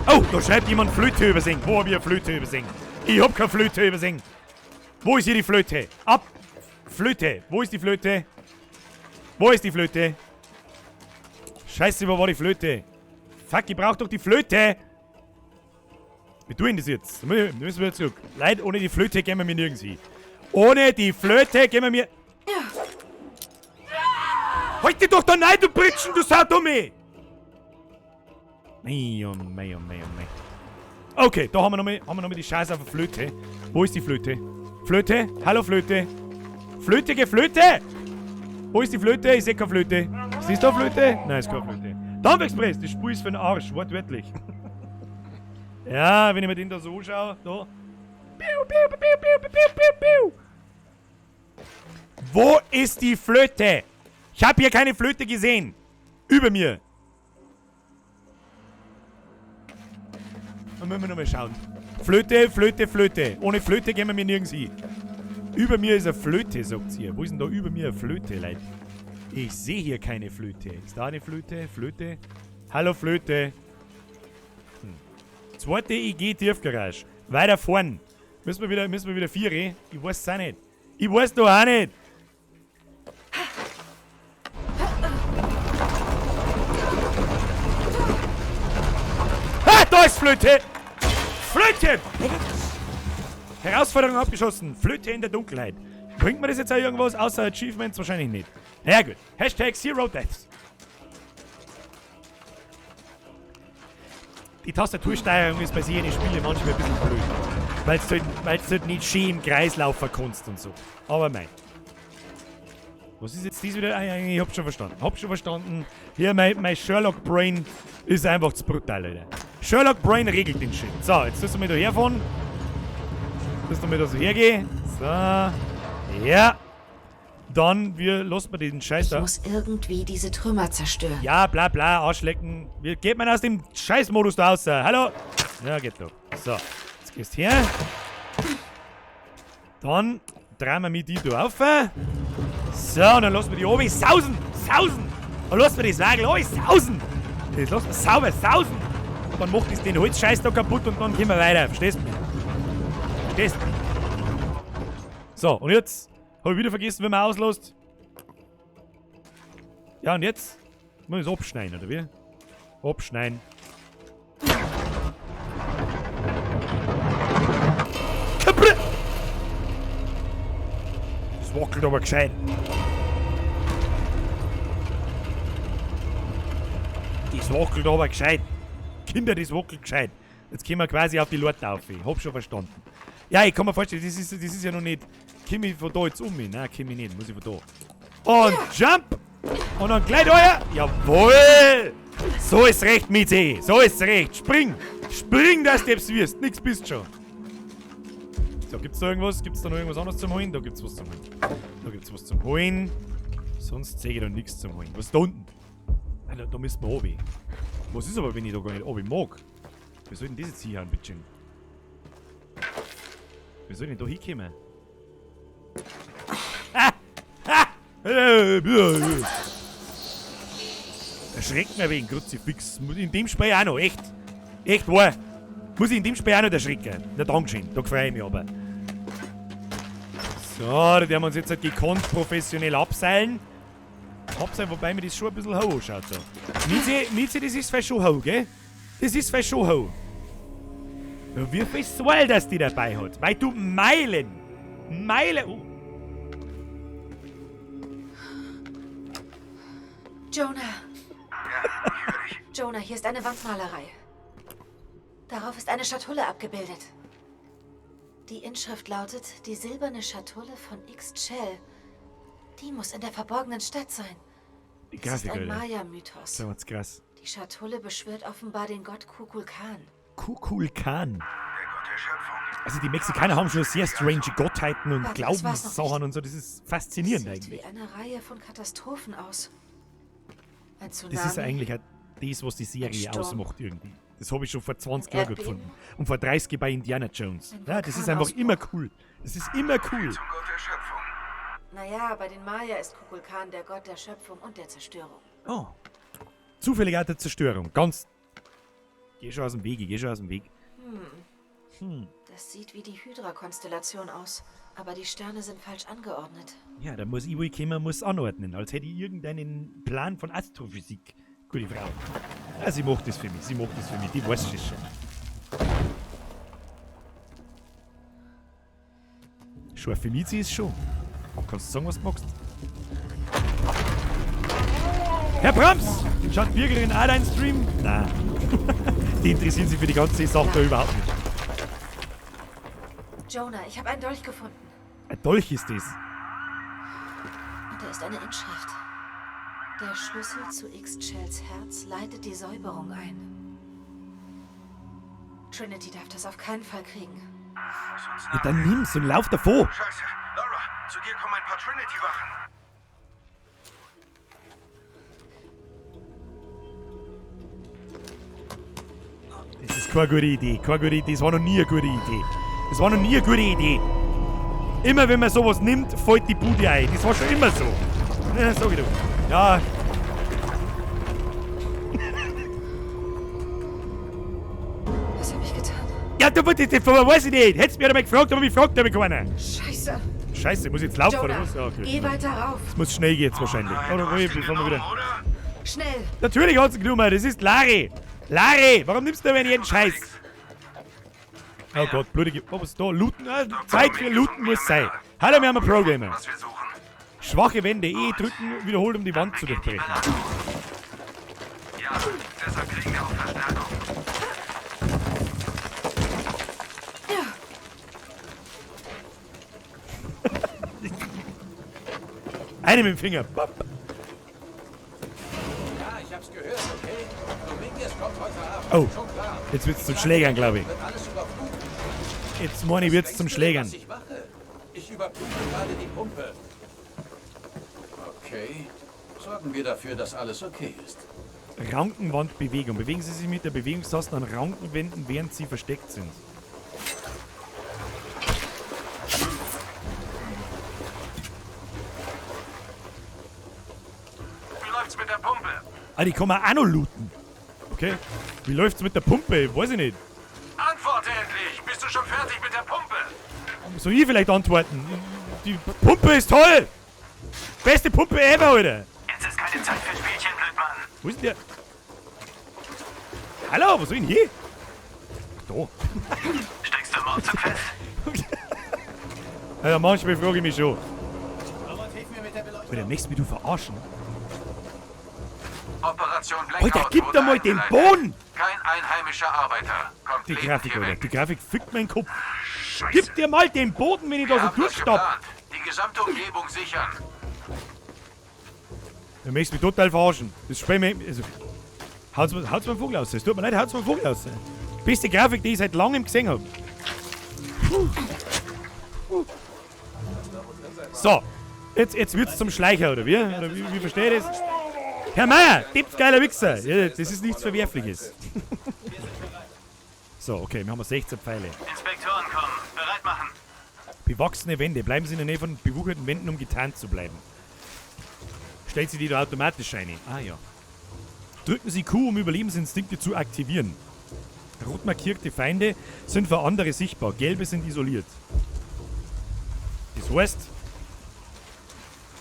Oh, da schreibt jemand Flöte übersingen. Wo hab ich eine Flöte übersingen? Ich hab keine Flöte übersingen. Wo ist hier die Flöte? Ab! Flöte! Wo ist die Flöte? Wo ist die Flöte? Scheiße, wo war die Flöte? Fuck, ich brauch doch die Flöte! Wie tun das jetzt? Da müssen wir zurück. Leute, ohne die Flöte gehen wir mir nirgends hin. Ohne die Flöte gehen wir mir... Halt dich doch da rein, du Britschen, du Saudumme! Mei, oh mei, oh mei, oh mei. Okay, da haben wir nochmal die Scheiße auf der Flöte. Wo ist die Flöte? Flöte? Hallo Flöte? Flötige Flöte! Wo ist die Flöte? Ich seh keine Flöte. Ist das da Flöte? Nein, ist keine Flöte. Dampf Express, das Spiel ist für den Arsch, wortwörtlich. Ja, wenn ich mir den da so anschaue, da. Piu, piu, piu, piu, piu, piu, piu. Wo ist die Flöte? Ich hab hier keine Flöte gesehen. Über mir. Dann müssen wir nochmal schauen. Flöte, Flöte, Flöte. Ohne Flöte gehen wir mir nirgends hin. Über mir ist eine Flöte, sagt ihr. Wo ist denn da über mir eine Flöte, Leute? Ich sehe hier keine Flöte. Ist da eine Flöte? Flöte? Hallo Flöte. Hm. Zweite IG Tiefgarage. Weiter vorn. Müssen wir wieder vier? Ich weiß es auch nicht. Ich weiß doch auch nicht. Ah, da ist Flöte! Flöte! Herausforderung abgeschossen. Flöte in der Dunkelheit. Bringt mir das jetzt auch irgendwas außer Achievements? Wahrscheinlich nicht. Na ja, gut. Hashtag Zero Deaths. Die Tastatursteuerung ist bei solchen Spielen manchmal ein bisschen blöd. Weil's halt nicht schön im Kreis laufen kannst und so. Aber mei. Was ist jetzt dies wieder? Ich hab schon verstanden. Hab schon verstanden. Hier, mein Sherlock Brain ist einfach zu brutal, Alter. Sherlock Brain regelt den Shit. So, jetzt müssen wir da herfahren. Müssen wir da so hergehen. So. Ja. Dann, wir lassen wir den Scheiß da. Ich muss irgendwie diese Trümmer zerstören. Ja, bla bla, Arschlecken. Wie geht man aus dem Scheißmodus da raus? Hallo? Ja, geht doch. So, jetzt gehst du her. Dann drehen wir mit die da auf. So, und dann lassen wir die oben sausen. Sausen. Und lassen wir das Wagel oben sausen. Das lassen wir sauber sausen. Und dann macht das den Holzscheiß da kaputt und dann gehen wir weiter. Verstehst du mich? Verstehst du mich? So, und jetzt hab ich wieder vergessen, wie man auslässt. Ja, und jetzt muss ich es abschneiden, oder wie? Abschneiden. Das wackelt aber gescheit. Das wackelt aber gescheit. Kinder, das wackelt gescheit. Jetzt gehen wir quasi auf die Leute auf. Ich hab schon verstanden. Ja, ich kann mir vorstellen, das ist ja noch nicht. Komm ich von da jetzt um mich? Nein, komm ich nicht. Muss ich von da. Und jump! Und dann gleich euer. Jawohl! So ist recht, Miete. So ist recht. Spring! Spring, dass du es wirst. Nix bist schon. So, gibt's da irgendwas? Gibt's da noch irgendwas anderes zum Holen? Da gibt's was zum Holen. Da gibt's was zum Holen. Sonst sehe ich da nichts zum Holen. Was ist da unten? Alter, da müssen wir runter. Was ist aber, wenn ich da gar nicht runter mag? Wie soll denn das jetzt hier haben, bitte? Wie soll ich denn da hinkommen? Ah! Ah! Erschreckt mir wegen Kruzifix. In dem Spiel auch noch, echt. Echt wahr. Muss ich in dem Spiel auch noch erschrecken. Na, dankeschön. Da freue ich mich aber. So, da werden wir uns jetzt halt gekonnt professionell abseilen. Abseilen, wobei mir das schon ein bisschen hoch ausschaut. Da. Mieze, das ist vielleicht schon hoch, gell? Das ist vielleicht schon hoch. Ja, wie viel Seil das die dabei hat. Weil du Meilen. Meilen. Oh. Jonah. Jonah, hier ist eine Wandmalerei. Darauf ist eine Schatulle abgebildet. Die Inschrift lautet, die silberne Schatulle von Ixchel. Die muss in der verborgenen Stadt sein. Die Das ist Grafik, ein Alter. Maya-Mythos. Das ist krass. Die Schatulle beschwört offenbar den Gott Kukulkan. Kukulkan. Der Gott der Schöpfung. Also die Mexikaner haben schon sehr strange Gottheiten und Warte, das war's noch Glaubenssachen nicht. und so. Das ist faszinierend Sieht eigentlich. wie eine Reihe von Katastrophen aus. Ein Tsunami. Das ist eigentlich auch das, was die Serie Ein Sturm. ausmacht irgendwie. Das habe ich schon vor 20 Jahren gut Erdbeben? gefunden. Und vor 30 bei Indiana Jones. Ein Ja, das ist einfach immer cool. Das ist immer cool. Zum Gott der Schöpfung. Naja, bei den Maya ist Kukulkan der Gott der Schöpfung und der Zerstörung. Oh. Zufällig auch der Zerstörung. Ganz. Geh schon aus dem Weg, ich geh schon aus dem Weg. Das sieht wie die Hydra-Konstellation aus. Aber die Sterne sind falsch angeordnet. Ja, da muss ich wohl kommen, muss anordnen. Als hätte ich irgendeinen Plan von Astrophysik. Gute Frau. Ja, sie macht das für mich, sie macht das für mich. Die weiß das schon. Scharfe Mieze ist schon. Kannst du sagen, was du magst? Herr Brams! Schaut Bürgerin auch deinen Stream? Nein. Die interessieren sich für die ganze Sache da überhaupt nicht. Jonah, ich habe einen Dolch gefunden. Ein Dolch ist das. Und da ist eine Inschrift. Der Schlüssel zu Ixchels Herz leitet die Säuberung ein. Trinity darf das auf keinen Fall kriegen. Ja, dann nimm's und lauf davor. Scheiße. Laura, zu dir kommen ein paar Trinity-Wachen. Das ist keine gute Idee. Keine gute Idee. Das war noch nie eine gute Idee. Das war noch nie eine gute Idee. Immer wenn man sowas nimmt, fällt die Bude ein. Das war schon immer so. Ja, sag ich doch. Ja. Was habe ich getan? Ja, du das, das weiß ich nicht. Hättest du mich einmal gefragt, aber mich fragt aber keiner. Scheiße. Scheiße, muss ich jetzt laufen Jonah, oder was? Ja, okay. geh weiter rauf. Es muss schnell gehen jetzt wahrscheinlich. Nein, oder du hast wo, ihn bevor wir genommen, wieder. oder? Schnell. Natürlich hat's ihn genommen, das ist Larry. Larry, warum nimmst du denn jeden Scheiß? Oh Gott, blutige. Oh, was ist da? Looten? Ah, Zeit für Looten muss sein. Hallo, wir haben einen Programmer. Was wir suchen. Schwache Wände, E drücken, wiederholt, um die Wand zu durchbrechen. Ja, deshalb kriegen wir auch Verstärkung. Eine mit dem Finger. Bap. Ja, ich hab's gehört, okay? Dominguez kommt heute Abend. Oh. Schon klar. Jetzt wird's zum Schlägern, glaube ich. Wird alles überflutet. Jetzt meine ich, wird's zum Denkst du denn, Schlägern. Was ich mache? Ich überprüfe gerade die Pumpe. Okay. Sorgen wir dafür, dass alles okay ist. Rankenwandbewegung. Bewegen Sie sich mit der Bewegungstaste an Rankenwänden, während sie versteckt sind. Wie läuft's mit der Pumpe? Ah, die kann man auch noch looten. Okay. Wie läuft's mit der Pumpe? Weiß ich nicht. Antworte endlich! Bist du schon fertig mit der Pumpe? Soll ich vielleicht antworten? Die Pumpe ist toll! Beste Pumpe ever, Alter! Jetzt ist keine Zeit für Spielchen, Blödmann. Wo ist denn der? Hallo, was soll ich denn hier? Ach, da. Steckst du im Anzug fest? Also manchmal frage ich mich schon. Robert, hilf mir mit der Beleuchtung. Alter, möchtest du mich du verarschen? Operation Blackout Alter, gib wurde dir mal den eingeleitet. Boden! Kein einheimischer Arbeiter kommt Die lebend Grafik, hier Alter. weg. Die Grafik fickt meinen Kopf. Scheiße. Gib dir mal den Boden, wenn ich Wir da so haben das durchstapp. geplant. Die gesamte Umgebung sichern. Du möchtest mich total verarschen. Das spiel mir. Also, haut's mir einen Vogel aus. Es tut mir leid, haut's mir einen Vogel aus. Beste Grafik, die ich seit langem gesehen habe. So, jetzt wird's zum Schleicher, oder wie? Oder wie verstehe ich das? Herr Meier, geiler Wichser. Ja, das ist nichts Verwerfliches. So, okay, wir haben 16 Pfeile. Inspektoren kommen. Bereit machen. Bewachsene Wände. Bleiben Sie in der Nähe von bewucherten Wänden, um getarnt zu bleiben. Stellt sie die da automatisch ein? Ah ja. Drücken Sie Q, um Überlebensinstinkte zu aktivieren. Rot markierte Feinde sind für andere sichtbar, gelbe sind isoliert. Das heißt,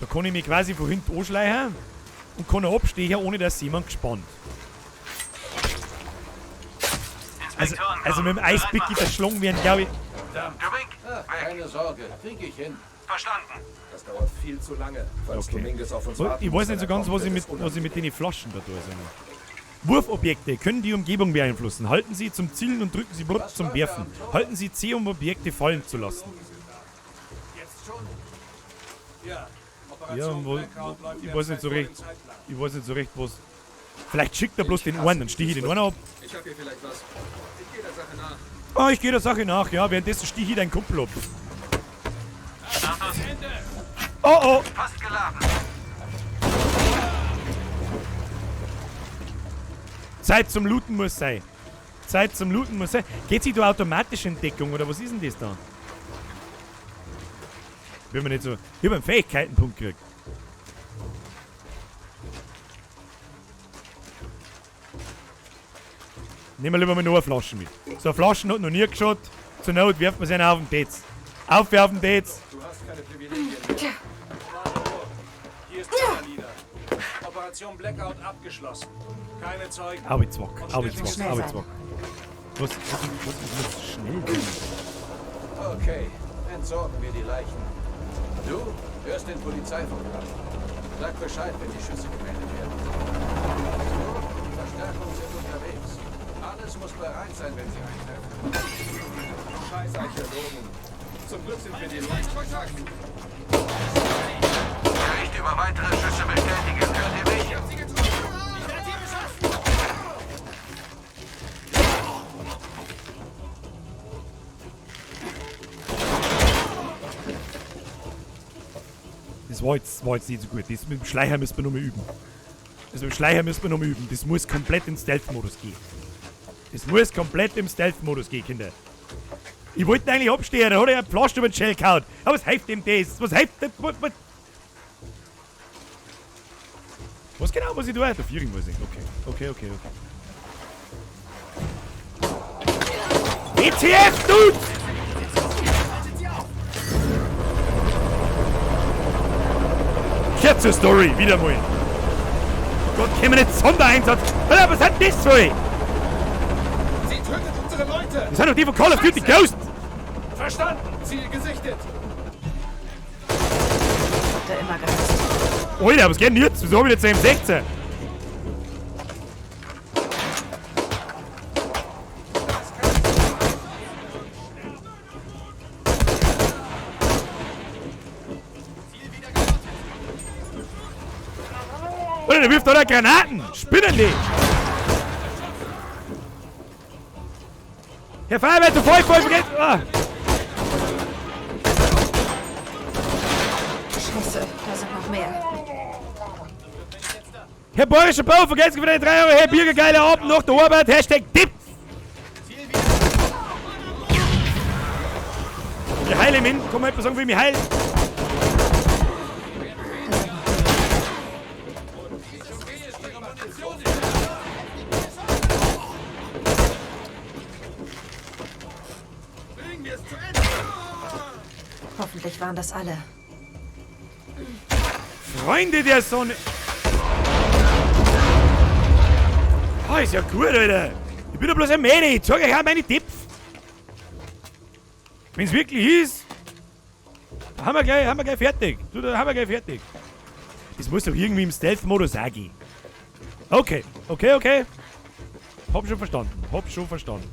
da kann ich mich quasi von hinten anschleichen und kann abstehen, ohne dass jemand gespannt. Also, Inspektoren also mit dem kommen. Bereit Eispick machen. erschlagen werden, glaube ich. Domink, Ach, keine Sorge, krieg ich hin. Verstanden. Das dauert viel zu lange. Falls Okay. Dominguez auf uns So, warten Ich muss, weiß nicht so wenn er ganz, kommt, was ich wird mit, es was ich mit den Flaschen da tue. Wurfobjekte können die Umgebung beeinflussen. Halten Sie zum Zielen und drücken Sie blub zum Werfen. Halten Sie C, um Objekte fallen zu lassen. Jetzt schon? Ja. Ja, Operation wo, Blackout läuft ich weiß nicht so derzeit recht. vor dem Zeitplan. Ich weiß nicht so recht, was. Vielleicht schickt er bloß den einen, dann stich ich den einen ab. Ich hab hier vielleicht was. Ich gehe der Sache nach. Ah, ich gehe der Sache nach, ja. Währenddessen stich ich deinen Kumpel ab. Status. Oh oh! Fast geladen. Zeit zum Looten muss sein. Zeit zum Looten muss sein. Geht sich da automatisch in Deckung oder was ist denn das da? Bin mir nicht so. Ich hab einen Fähigkeitenpunkt gekriegt. Nehmen wir lieber mal noch eine Flasche mit. So eine Flasche hat noch nie geschaut. Zur Not wirft man sie einen auf den Tetz. Aufwerfen, Tetz! Du hast keine Privilegien mehr. Hier ist Leader. Operation Blackout abgeschlossen. Keine Zeugen. Aubezwack, Aubezwack, Aubezwack. Was, was schnell gehen? Okay, entsorgen wir die Leichen. Du hörst den Polizeifunk ab. Sag Bescheid, wenn die Schüsse gemeldet werden. So, die Verstärkungen sind unterwegs. Alles muss bereit sein, wenn sie eintreffen. Scheiß Archäologen. Zum Glück sind wir die Bericht über weitere Schüsse bestätigen. Hört ihr mich? Das war jetzt nicht so gut. Das mit dem Schleicher müssen wir nochmal üben. Das mit dem Schleicher müssen wir nochmal üben. Das muss komplett in Stealth-Modus gehen. Das muss komplett im Stealth-Modus gehen, Kinder. Ich wollte eigentlich abstehen, da hat er ein Pflaster über den Shell gehauen. Aber was hilft ihm das? Was hilft das? Was genau muss ich tun? Der Vierring muss ich. Okay, okay, okay, okay. WTF, Dude! Kehrt zur Story, wieder mal. Oh Gott, kämen wir nicht Sondereinsatz. Alter, was hat das für? Sie tötet unsere Leute! Das sind doch die von Call of Duty Ghost! Verstanden! Ziel gesichtet! Hat er immer gehasst. Alter, was geht denn jetzt? Wieso hab ich jetzt M16? Alter, der wirft da Granaten! Spinnen die! Herr Feuerwehr, du voll, voll, vergessen! Ah. Scheiße, da sind noch mehr. Herr Bayerischer Bau, vergessen wieder die 3 Euro. Herr Birger, geiler Abend nach der Arbeit. Hashtag Tipp! Ich heile mich. Kann man etwas sagen, wie ich mich heile? Hoffentlich waren das alle. Freunde der Sonne! Ah, ist ja gut, Alter! Ich bin doch bloß ein Mädel, ich zeig euch auch meine Tipps! Wenn's wirklich ist, haben wir gleich fertig. Du, da haben wir gleich fertig. Das muss doch irgendwie im Stealth-Modus auch gehen. Okay, okay, okay. Hab schon verstanden, hab schon verstanden.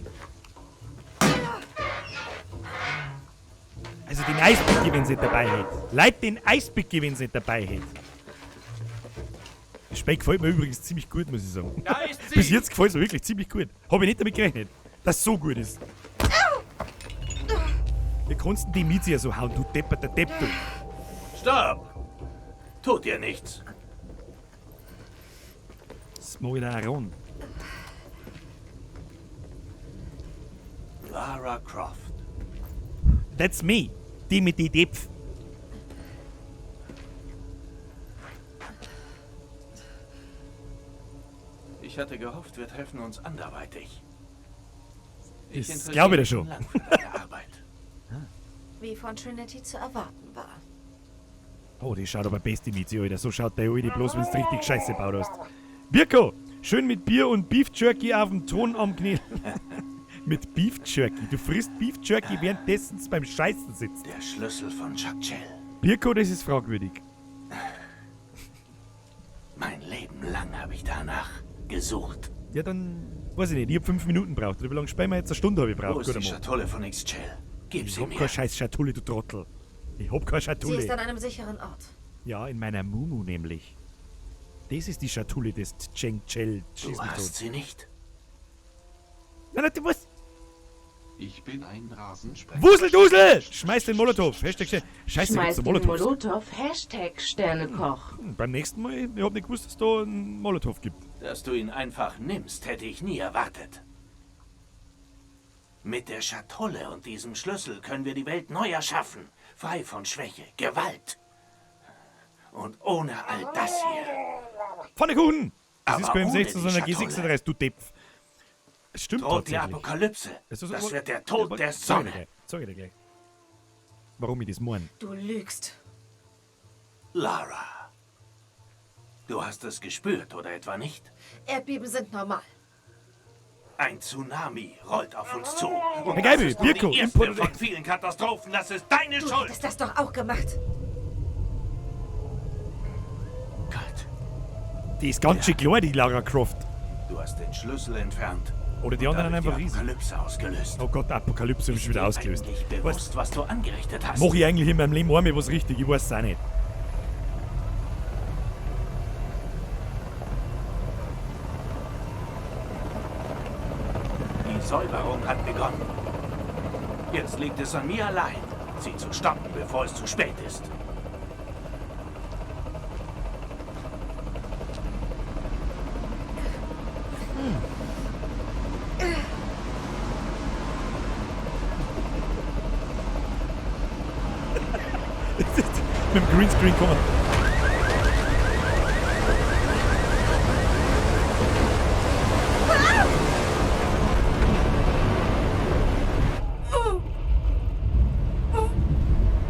Also den Eispickel, wenn sie nicht dabei hätte. Leute, den Eispickel, wenn sie nicht dabei hätte. Das Spiel gefällt mir übrigens ziemlich gut, muss ich sagen. Da ist sie. Bis jetzt gefällt es mir wirklich ziemlich gut. Hab ich nicht damit gerechnet, dass es so gut ist. Wie kannst du die Mieze ja so hauen, du depperter Depp, du? Stopp! Tut dir nichts. Das mag ich da auch ran. Lara Croft. That's me. Die mit die Depf. Ich hatte gehofft, wir treffen uns anderweitig. Ich Das glaube ich dir schon. lang für deine Arbeit. Wie von Trinity zu erwarten war. Oh, die schaut aber best, die Mizi, Alter. So schaut der Alte bloß, wenn's richtig Scheiße gebaut hast. Birko, schön mit Bier und Beef Jerky auf dem Ton am Knie. Mit Beef Jerky. Du frisst Beef Jerky, währenddessen beim Scheißen sitzt. Der Schlüssel von Chuck Chell. Birko, das ist fragwürdig. Mein Leben lang habe ich danach gesucht. Ja, dann weiß ich nicht. Ich hab 5 Minuten gebraucht. Oder wie lange spielen wir jetzt? Eine Stunde habe ich gebraucht. Wo ist die Guter Mann. Schatulle von Ixchel? Gib Ich sie hab mir. keine scheiß Schatulle, du Trottel. Ich hab keine Schatulle. Sie ist an einem sicheren Ort. Ja, in meiner Mumu nämlich. Das ist die Schatulle des Cheng Chell. Du hast sie nicht? Nein, nein, du was? Ich bin ein Rasensprenger. Wuseldusel! Schmeiß den Molotow. Hashtag Scheiße, Schmeiß gibt's den Molotows. Molotow. Hashtag Sternekoch. Beim nächsten Mal, ich hab nicht gewusst, dass es da einen Molotow gibt. Dass du ihn einfach nimmst, hätte ich nie erwartet. Mit der Schatulle und diesem Schlüssel können wir die Welt neu erschaffen. Frei von Schwäche, Gewalt. Und ohne all das hier. Pfannekuchen! Das Aber ist beim ohne 16, die sondern Schatulle. G36, du Depp. Es stimmt Droht die tatsächlich. Apokalypse. Es ist- Das wird der Tod Ja, der Sag ich dir Sonne. gleich. Sag ich dir gleich. Warum ich das meine. Du lügst. Lara. Du hast es gespürt, oder etwa nicht? Erdbeben sind normal. Ein Tsunami rollt auf uns zu. Und Herr das Geibi, ist nur Birko, die erste Import- von vielen Katastrophen. Das ist deine Du Schuld. hättest das doch auch gemacht. Die ist ganz schön klar, die Lara Croft. Du hast den Schlüssel entfernt. Oder die Und anderen dadurch einfach die riesig. Apokalypse ausgelöst. Oh Gott, Apokalypse ist schon wieder ausgelöst. Eigentlich bewusst, was du angerichtet hast. Mach ich eigentlich in meinem Leben einmal was richtig? Ich weiß es auch nicht. Die Säuberung hat begonnen. Jetzt liegt es an mir allein, sie zu stoppen, bevor es zu spät ist. Mit dem Greenscreen kommen.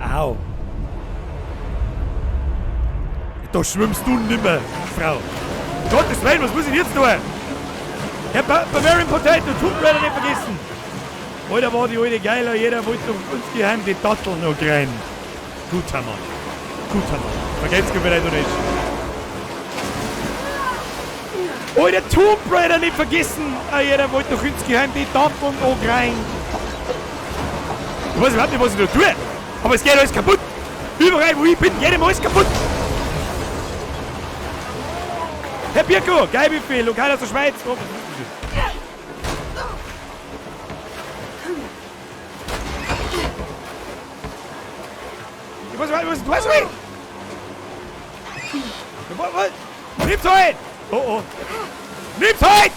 Au. Da schwimmst du nimmer, Frau. Um Gottes Willen, was muss ich denn jetzt tun? Herr ba Bavarian Potato, Tomb Raider nicht vergessen. Alter, war die alte geil, jeder wollte doch uns geheim die Datteln noch rein. Guter Mann. Guter Mann. Vergelt's mir vielleicht oder nicht. Alter, Tomb Raider nicht vergessen. Ah, jeder wollte doch insgeheim die Datteln noch rein. Ich weiß überhaupt nicht, was ich da tue. Aber es geht alles kaputt. Überall, wo ich bin, jedem alles kaputt. Herr Birko, Geilbuffet, Lokal aus der Schweiz. Oh, was ist das denn? Ich weiß nicht, was du hast. Was? Was? Nimm's halt! Oh oh. Nimm's halt!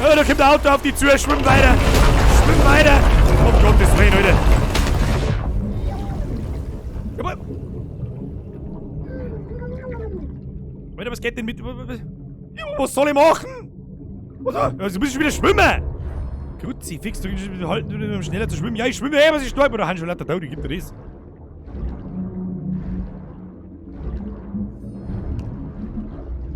Oh, da kommt ein Auto auf die zu. Schwimm weiter. Schwimm weiter. Um Gottes Willen, Alter. Aber... Alter, was geht denn mit... Was soll ich machen? Was? Also muss ich wieder schwimmen. Kruzifix, du halten, um schneller zu schwimmen. Ja, ich schwimme, ey, was ich stolper. Oder Hans schon lauter Tod, gibt dir das.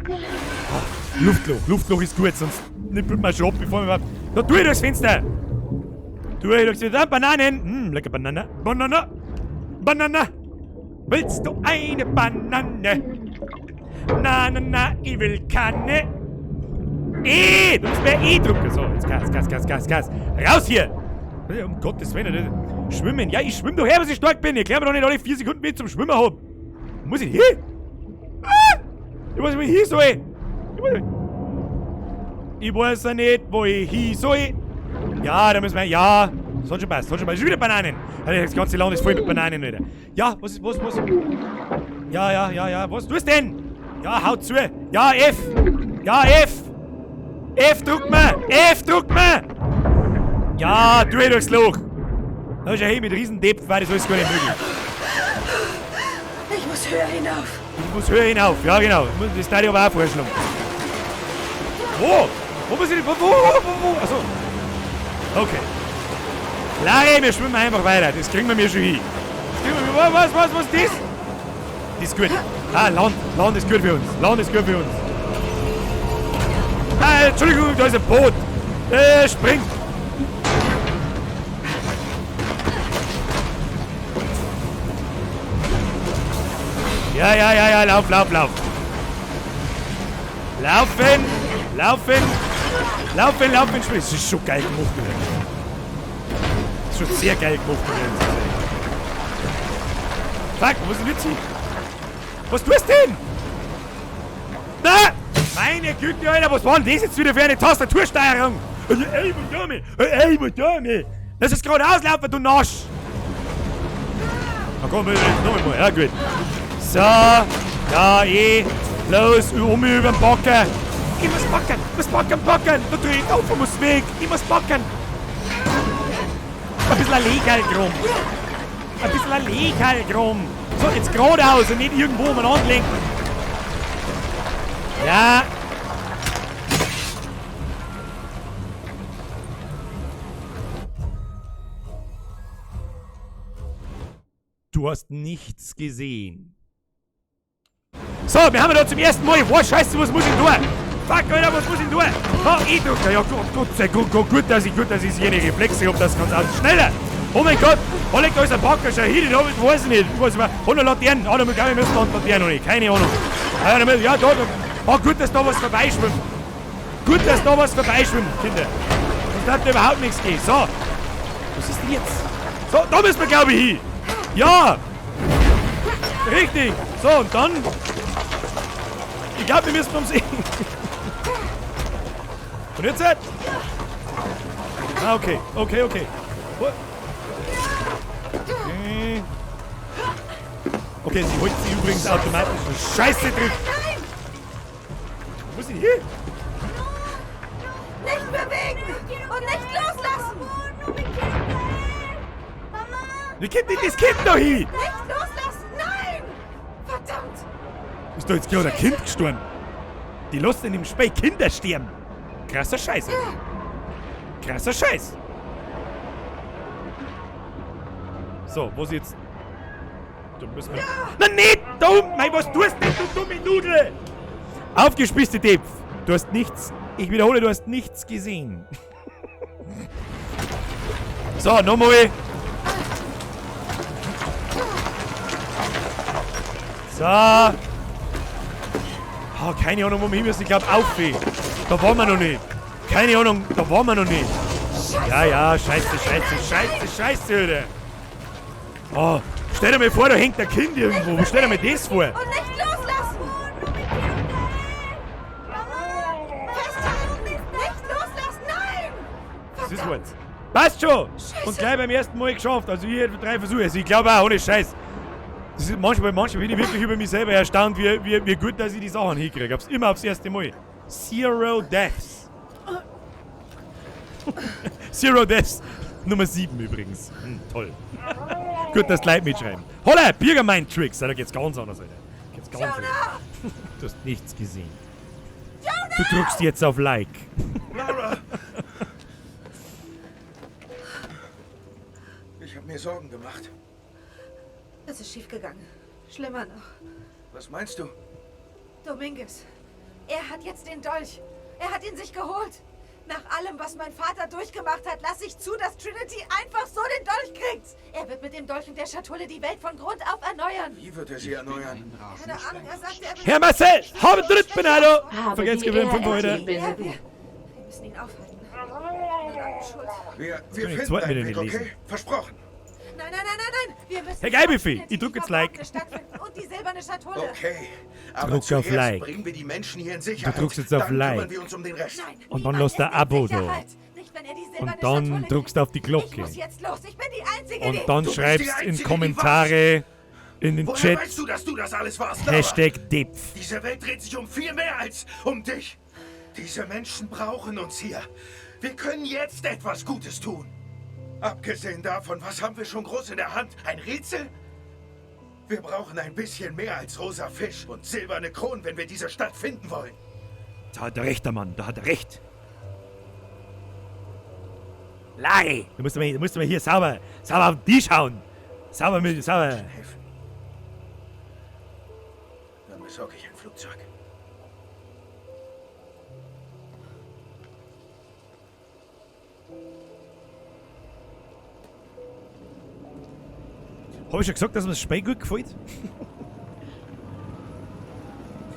Ah, Luftloch, Luftloch ist gut, sonst nippelt man schon ab, bevor man überhaupt... Da tu ich durchs Fenster! Tu ich durchs Fenster. Ah, Bananen! Hm, lecker Banane. Banane! Banane! Willst du eine Banane? Na, na, na, ich will keine. E! Du musst mehr E drücken. So, jetzt Gas, Gas, Gas, Gas, Gas. Raus hier! Um Gottes Willen. Schwimmen. Ja, ich schwimme doch her, was ich stark bin. Ich klär mir doch nicht alle 4 Sekunden mit zum Schwimmen hab. Wo muss ich hin? Ah! Ich weiß nicht, wo ich hin soll. Ich weiß ja nicht, wo ich hin soll. Ja, da müssen wir... Ja, das hat schon passt, das hat schon passt. Schon wieder Bananen. Das ganze Land ist voll mit Bananen, Alter. Ja, was ist, was? Ja, ja, ja, ja, was tust denn? Ja, haut zu. Ja, F. Ja, F. F, druck mir. F, druck mir. Ja, tu ich durchs Loch. Da ist ja hey, mit Riesendepp war das alles gar nicht möglich. Ich muss höher hinauf. Ich muss höher hinauf, ja genau. Das darf ich aber auch vorschlagen. Wo? Wo muss ich denn? Wo? Achso. Okay. Larry, wir schwimmen einfach weiter. Das kriegen wir mir schon hin. Das kriegen wir mir. Was ist das? Das ist gut. Ah, Land. Land ist gut für uns. Land ist gut für uns. Ah, Entschuldigung, da ist ein Boot. Springt. Ja, ja, ja, ja, lauf, lauf, lauf. Laufen, laufen, laufen, laufen, springen. Das ist schon geil gemacht, oder? Das ist schon sehr geil gemacht, oder? Fuck, wo ist denn jetzt hin? Was tust du denn? Na! Meine Güte, Alter, was war denn das jetzt wieder für eine Tastatursteuerung? Ey, was da mich? Ey, was da mich? Lass es gerade auslaufen, du Nasch! Na komm, noch einmal, ja gut. So, ja, los, um über den Backer. Ich muss packen! Muss packen, packen! Da dreh ich auf und muss weg! Ich muss packen! Ein bisschen Leghalk rum! Ein bisschen Leghalk rum! So, jetzt geradeaus und nicht irgendwo umeinander lenken! Ja! Du hast nichts gesehen. So, wir haben da zum ersten Mal. Boah, scheiße, was muss ich tun? Fuck, Alter, was muss ich tun? Oh, ich drücke. Ja, Gott, Gott sei Dank, gut, gut, dass ich jene Reflexe habe, das ganz anders. Schneller! Oh mein Gott! Oh, da ist ein Packer, schau hin, da weiß ich nicht. Ich weiß nicht. 100 Laternen. Ah, da glaube ich, müssen wir Laternen noch nicht. Keine Ahnung. Ja, da. Oh, gut, dass da was vorbeischwimmt. Gut, dass da was vorbeischwimmt, Kinder. Sonst hat da überhaupt nichts gehen. So. Was ist denn jetzt? So, da müssen wir, glaube ich, hin. Ja! Richtig! So, und dann... Ich glaube, wir müssen ums See. Und jetzt? Ah, okay. Okay, okay. Okay. Okay, sie holt sie übrigens automatisch. Scheiße drückt! Wo ist denn hier? Nicht bewegen! Und nicht loslassen! Wie kommt denn das Kind da hin? Nicht loslassen! Nein! Verdammt! Ist da jetzt gerade ein Kind gestorben? Die lassen in dem Spiel Kinder sterben. Krasser Scheiß. Alter. Krasser Scheiß. So, wo ist jetzt? Da müssen wir... Na nicht! Da unten! Mei, was tust du denn, du dumme Nudel? Aufgespießte Depf. Du hast nichts... Ich wiederhole, du hast nichts gesehen. So, nochmal. So. Oh, keine Ahnung, wo wir hin müssen. Ich glaube, auf. Da waren wir noch nicht. Keine Ahnung, da waren wir noch nicht. Ja, ja, scheiße, scheiße, scheiße, scheiße, Alter. Oh, stell dir mal vor, da hängt ein Kind irgendwo. Stell dir mal das vor. Und nicht loslassen! Festhalten! Nicht loslassen! Nein! Das ist was. Passt schon! Und gleich beim ersten Mal geschafft. Also ich hätte 3 Versuche. Also ich glaube auch, ohne Scheiß. Das ist manchmal bin ich wirklich über mich selber erstaunt, wie gut, dass ich die Sachen hinkriege. Hab's immer aufs erste Mal. Zero Deaths. Zero Deaths. Nummer 7 übrigens. Hm, toll. Gut, dass die Leute mitschreiben. Holla, Bürgermein Tricks. Da geht's ganz anders, Alter. Geht's ganz anders. Du hast nichts gesehen. Du drückst jetzt auf Like. Lara! Ich habe mir Sorgen gemacht. Es ist schiefgegangen. Schlimmer noch. Was meinst du? Dominguez. Er hat jetzt den Dolch. Er hat ihn sich geholt. Nach allem, was mein Vater durchgemacht hat, lasse ich zu, dass Trinity einfach so den Dolch kriegt. Er wird mit dem Dolch und der Schatulle die Welt von Grund auf erneuern. Wie wird er sie erneuern? Keine Ahnung, er sagte, er wird... Herr Marcel, habe dritten, hallo! Vergesst gewinnt 5 heute. Wir müssen ihn aufhalten. Wir finden einen Weg, okay? Versprochen. Nein, nein, nein, nein, nein! Wir müssen... Herr Geilbuffet, ich drück jetzt Like. Und die silberne Schatulle. Okay, aber Druck auf Like. Bringen wir die Menschen hier in Sicherheit. Du drückst jetzt auf dann Like. Wir uns um den Rest. Nein, und dann lässt der Abo da. Und dann drückst du auf die Glocke. Ich muss jetzt los. Ich bin die Einzige, und dann schreibst in Kommentare, in den Woher Chat, weißt du, dass du das alles warst, Lara? Hashtag Depf. Diese Welt dreht sich um viel mehr als um dich. Diese Menschen brauchen uns hier. Wir können jetzt etwas Gutes tun. Abgesehen davon, was haben wir schon groß in der Hand? Ein Rätsel? Wir brauchen ein bisschen mehr als rosa Fisch und silberne Kronen, wenn wir diese Stadt finden wollen. Da hat er recht, der Mann. Da hat er recht. Larry, du musst mal hier sauber auf den Tisch hauen. Sauber mit, sauber. Helfen. Dann besorge ich ein Flugzeug. Habe ich schon gesagt, dass mir das Spiel gut gefällt?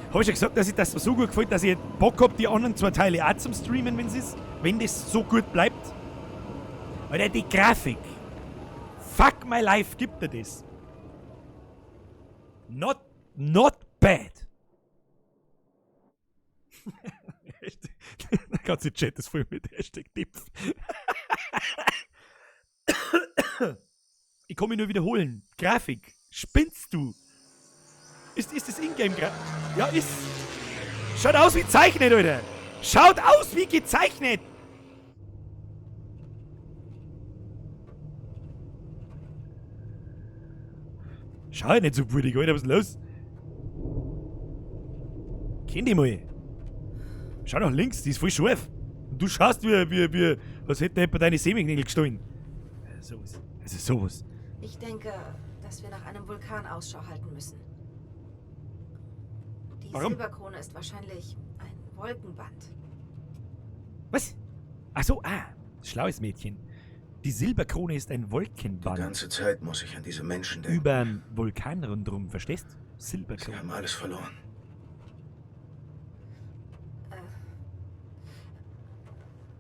Habe ich schon gesagt, dass ich das so gut gefällt, dass ich Bock habe, die anderen 2 Teile auch zum Streamen, wenn es ist? Wenn das so gut bleibt? Alter, die Grafik. Fuck my life, gibt er das. Not bad. Der ganze Chat ist voll mit Hashtag Dipf. Ich kann mich nur wiederholen. Grafik. Spinnst du? Ist das Ingame-Grafik? Ja, ist. Schaut aus wie gezeichnet, Alter. Schaut aus wie gezeichnet. Schau halt nicht so wütig, Alter, was ist los? Kenn die mal. Schau nach links, die ist voll scharf. Und du schaust wie, was hätte jemand deine Semiknägel gestohlen. Sowas. Also sowas. Ich denke, dass wir nach einem Vulkan Ausschau halten müssen. Die Warum? Silberkrone ist wahrscheinlich ein Wolkenband. Was? Ach so, ah. Schlaues Mädchen. Die Silberkrone ist ein Wolkenband. Die ganze Zeit muss ich an diese Menschen denken. Über dem Vulkan rundherum, verstehst? Silberkrone. Sie haben alles verloren.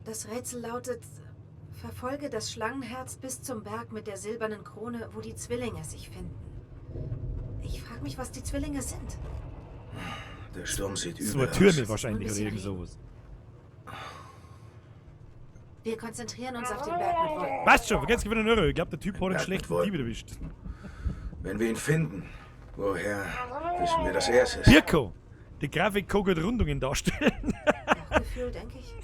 Das Rätsel lautet: Verfolge das Schlangenherz bis zum Berg mit der silbernen Krone, wo die Zwillinge sich finden. Ich frage mich, was die Zwillinge sind. Der Sturm sieht So übel eine Türme aus. wahrscheinlich oder Ein bisschen irgend sowas. Wir konzentrieren uns auf den Berg mit Wolken. Passt schon, vergesst wieder einen Euro. Ich glaube, der Typ hat einen Berg mit schlechten Wolken. Dieb erwischt. Wenn wir ihn finden, woher wissen wir, dass er es ist? Birko! Die Grafik kann gut Rundungen darstellen. Bauchgefühl, denke ich.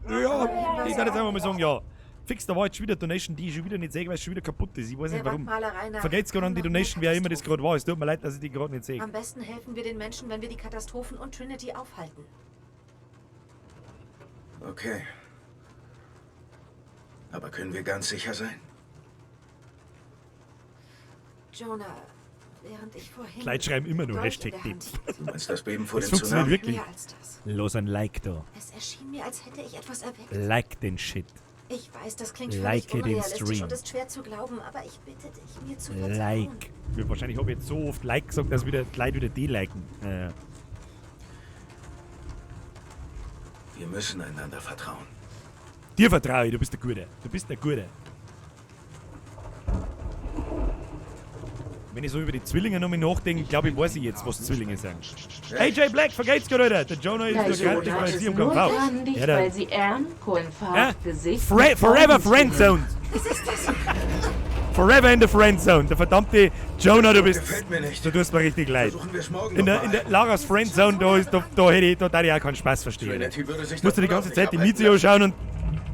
Ja, ich kann jetzt einfach mal sagen, ja. Fix, da war jetzt schon wieder Donation, die ich schon wieder nicht sehe, weil es schon wieder kaputt ist. Ich weiß Der nicht warum. Wandmalerei nach Vergesst gerade an die kommen noch mehr Donation, wer immer das gerade war. Es tut mir leid, dass ich die gerade nicht sehe. Am besten helfen wir den Menschen, wenn wir die Katastrophen und Trinity aufhalten. Okay. Aber können wir ganz sicher sein? Jonah, während ich vorhin. Leute schreiben immer nur Dolch Hashtag in der Hand Depp. hielt, Du meinst das Beben vor Das dem funktioniert Tsunami? wirklich. Mehr als das. Los ein Like da. Es erschien mir, als hätte ich etwas erweckt. Like den Shit. Ich weiß, das klingt völlig Like den unrealistisch Stream. und ist schwer zu glauben, aber ich bitte dich, mir zu vertrauen. Like. Ja, wahrscheinlich habe ich jetzt so oft Like gesagt, dass wieder die Leute wieder deliken. Wir müssen einander vertrauen. Dir vertraue ich, du bist der Gute. Du bist der Gute. Wenn ich so über die Zwillinge nochmal nachdenke, glaube ich, weiß ich jetzt, was Zwillinge sind. AJ Black, vergeht's gerade, Alter. Der Jonah ist Der nur gerade Jonah weil ist sie am nur KV. grandig, Ja, der- weil sie Ernkohlfahrt Ja? Gesicht Forever Friendzone. Was ist das? Forever in the Friendzone. Der verdammte Jonah, du bist. Gefällt mir nicht. Du tust mir richtig leid. Versuchen wir es morgen In der, noch in mal. der Laras Friendzone, da, ist, da, da hätte ich, da darf ich auch keinen Spaß verstehen. Trinity würde sich Musst du die davon ganze auch nicht Zeit die abhalten Miete anschauen und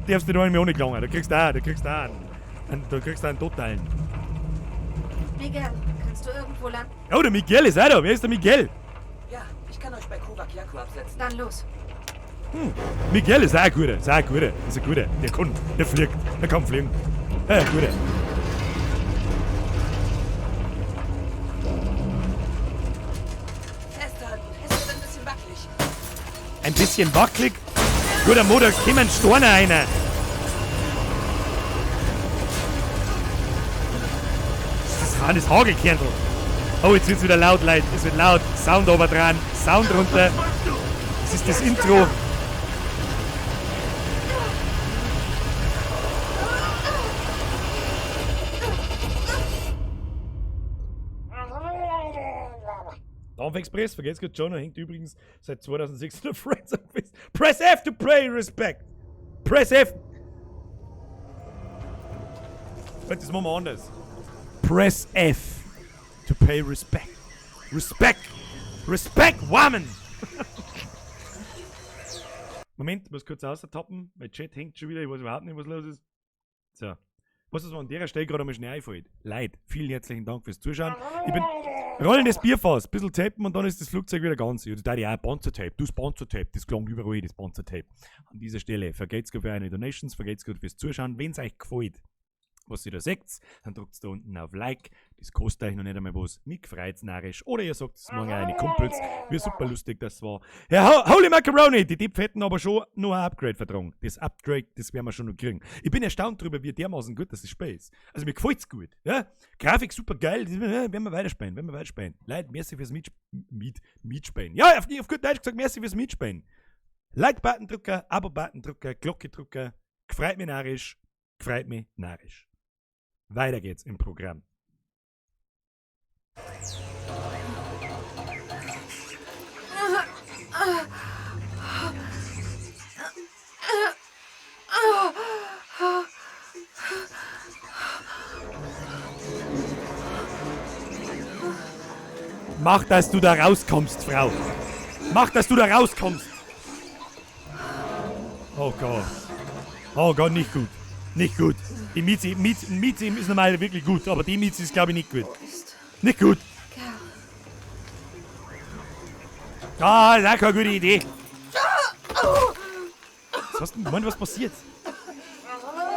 darfst dich da nicht mehr ohne gelangen. Da kriegst du auch, da kriegst du auch einen, da kriegst du einen totalen. Miguel, kannst du irgendwo landen? Oh, der Miguel ist auch da. Wer ist der Miguel? Ja, ich kann euch bei Kovak Yaku absetzen. Dann los. Miguel ist auch ein guter, ist auch ein guter, ist ein guter. Der kann, der fliegt, der kann fliegen. Ja, ein guter. Festhalten, es wird ein bisschen wackelig. Ein bisschen wackelig. Guter Motor, kommen Steine rein. Das ist das Hagelkerndl. Oh, jetzt wird's wieder laut, Leute. Es wird laut. Sound ober dran, Sound runter. Es ist das Intro. Dampf Express, vergesst gut, Jonah hängt übrigens seit 2006 in der Friends fest. Press F to pay respect. Press F. Warte, das machen wir anders. Press F to pay respect. Respect. Respect, woman. Moment, muss kurz austappen. Mein Chat hängt schon wieder. Ich weiß überhaupt nicht, was los ist. So. Was ist mir an der Stelle gerade einmal schnell einfällt. Leute, vielen herzlichen Dank fürs Zuschauen. Ich bin rollendes Bierfass, bisschen tapen und dann ist das Flugzeug wieder ganz. Ja, das da auch Panzertape, du das Panzertape, das klang überall, das Panzertape. An dieser Stelle, vergeht's gut für eure Donations, vergeht's gut fürs Zuschauen. Wenn's euch gefällt, was ihr da seht, dann drückt da unten auf Like. Das kostet euch noch nicht einmal was. Mich freut's narrisch. Oder ihr sagt es morgen eine Kumpels. Wie super lustig das war. Ja, Holy Macaroni! Die Depp hätten aber schon noch ein Upgrade vertragen. Das Upgrade, das werden wir schon noch kriegen. Ich bin erstaunt darüber, wie dermaßen gut das Spiel ist. Also mir gefällt's gut. Ja? Grafik super geil. Das werden wir weiterspielen. Werden wir weiterspielen. Leute, merci fürs Mitspielen. Ja, auf gut Deutsch gesagt, merci fürs Mitspielen. Like-Button drücken, Abo-Button drücken, Glocke drücken. Gefreut mich narrisch. Gefreut mich narrisch. Weiter geht's im Programm. Mach, dass du da rauskommst, Frau. Mach, dass du da rauskommst. Oh Gott. Oh Gott, nicht gut. Nicht gut. Die Mizi, Mizi, Mizi ist normal wirklich gut, aber die Mizi ist, glaube ich, nicht gut. Nicht gut. Ah, das ist auch keine gute Idee. Was hast du denn gemeint, was passiert?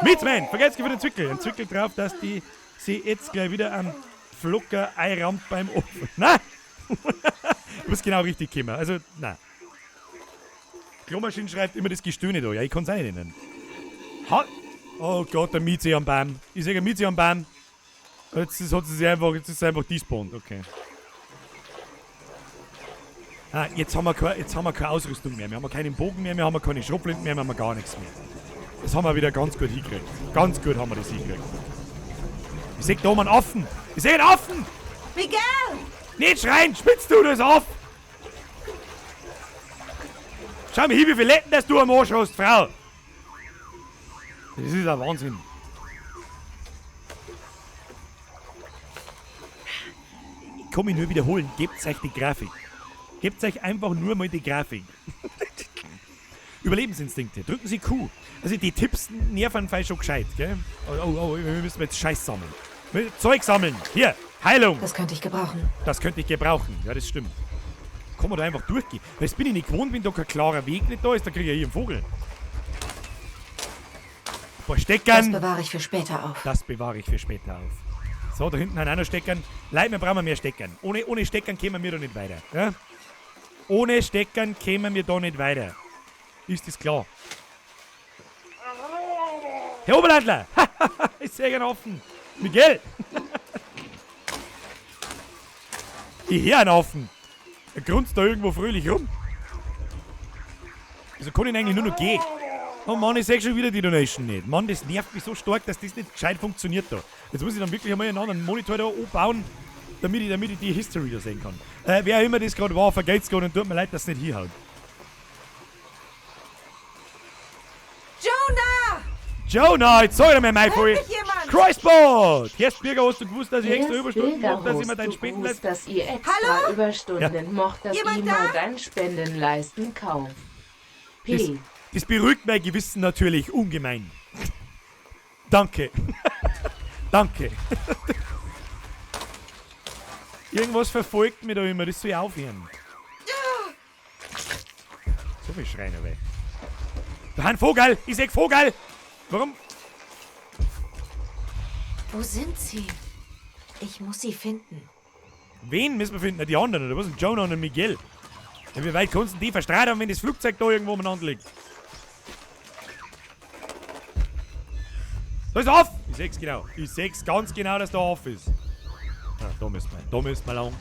Mietsman, vergesst für den Zwickel. Ein Zwickel drauf, dass die sie jetzt gleich wieder am Flocker einrammt beim Ofen. Nein! Du bist genau richtig gekommen. Also, nein. Klomaschine schreibt immer das Gestöhne da. Ja, ich kann's auch nicht nennen. Ha oh Gott, der Mieze am Baum. Ich sage Mieze am Baum. Jetzt ist, hat sie sich einfach, jetzt ist sie einfach despawned. Okay. Ah, jetzt haben wir keine Ausrüstung mehr. Wir haben keinen Bogen mehr, wir haben keine Schrotflinten mehr, wir haben gar nichts mehr. Das haben wir wieder ganz gut hingekriegt. Ganz gut haben wir das hingekriegt. Ich seh da oben einen Affen. Ich seh einen Affen! Miguel! Nicht schreien! Spitzt du das auf! Schau mal hier, wie viele Letten das du am Arsch hast, Frau! Das ist ein Wahnsinn. Ich kann mich nur wiederholen. Gebt euch die Grafik. Gebt euch einfach nur mal die Grafik. Überlebensinstinkte. Drücken Sie Q. Also die Tipps nerven vielleicht schon gescheit, gell? Oh, oh, oh, wir müssen jetzt Scheiß sammeln. Zeug sammeln. Hier, Heilung. Das könnte ich gebrauchen. Das könnte ich gebrauchen. Ja, das stimmt. Kann man da einfach durchgehen. Weil jetzt bin ich nicht gewohnt, wenn da kein klarer Weg nicht da ist, dann kriege ich ja hier einen Vogel. Ein paar Steckern. Das bewahre ich für später auf. Das bewahre ich für später auf. So, da hinten haben auch noch Steckern. Leute, wir brauchen mehr Steckern. Ohne Steckern kämen wir da nicht weiter. Ja? Ohne Steckern kämen wir da nicht weiter. Ist das klar? Herr Oberlandler! Ich sehe einen Affen. Miguel! Ich höre einen Affen. Er grunzt da irgendwo fröhlich rum. Also kann ich eigentlich nur noch gehen. Oh Mann, ich seh schon wieder die Donation nicht. Mann, das nervt mich so stark, dass das nicht gescheit funktioniert da. Jetzt muss ich dann wirklich einmal einen anderen Monitor da anbauen, damit ich die History da sehen kann. Wer auch immer das gerade war, vergeht's gerade und tut mir leid, dass es nicht hinhaut. Jonah! Jonah, jetzt sag ich mir mein Voll. Christbot! Herr Birger, hast du gewusst, dass ich extra Überstunden mache, dass ich mir deinen Spenden leisten? Dass ihr extra Hallo? Überstunden ja. macht, dass ihr mal dein Spenden leisten kaum. P. Das beruhigt mein Gewissen natürlich ungemein. Danke. Danke. Irgendwas verfolgt mich da immer, das soll ich aufhören. So viel Schreien, aber. Da ein Vogel! Ich seh Vogel! Warum? Wo sind sie? Ich muss sie finden. Wen müssen wir finden? Die anderen, oder was? Jonah und Miguel. Ja, wie weit kannst du die verstrahlen, wenn das Flugzeug da irgendwo umeinander liegt? Da ist auf! Ich seh's genau. Ich seh's ganz genau, dass da auf ist. Ah, da müssen wir. Da müssen wir lang.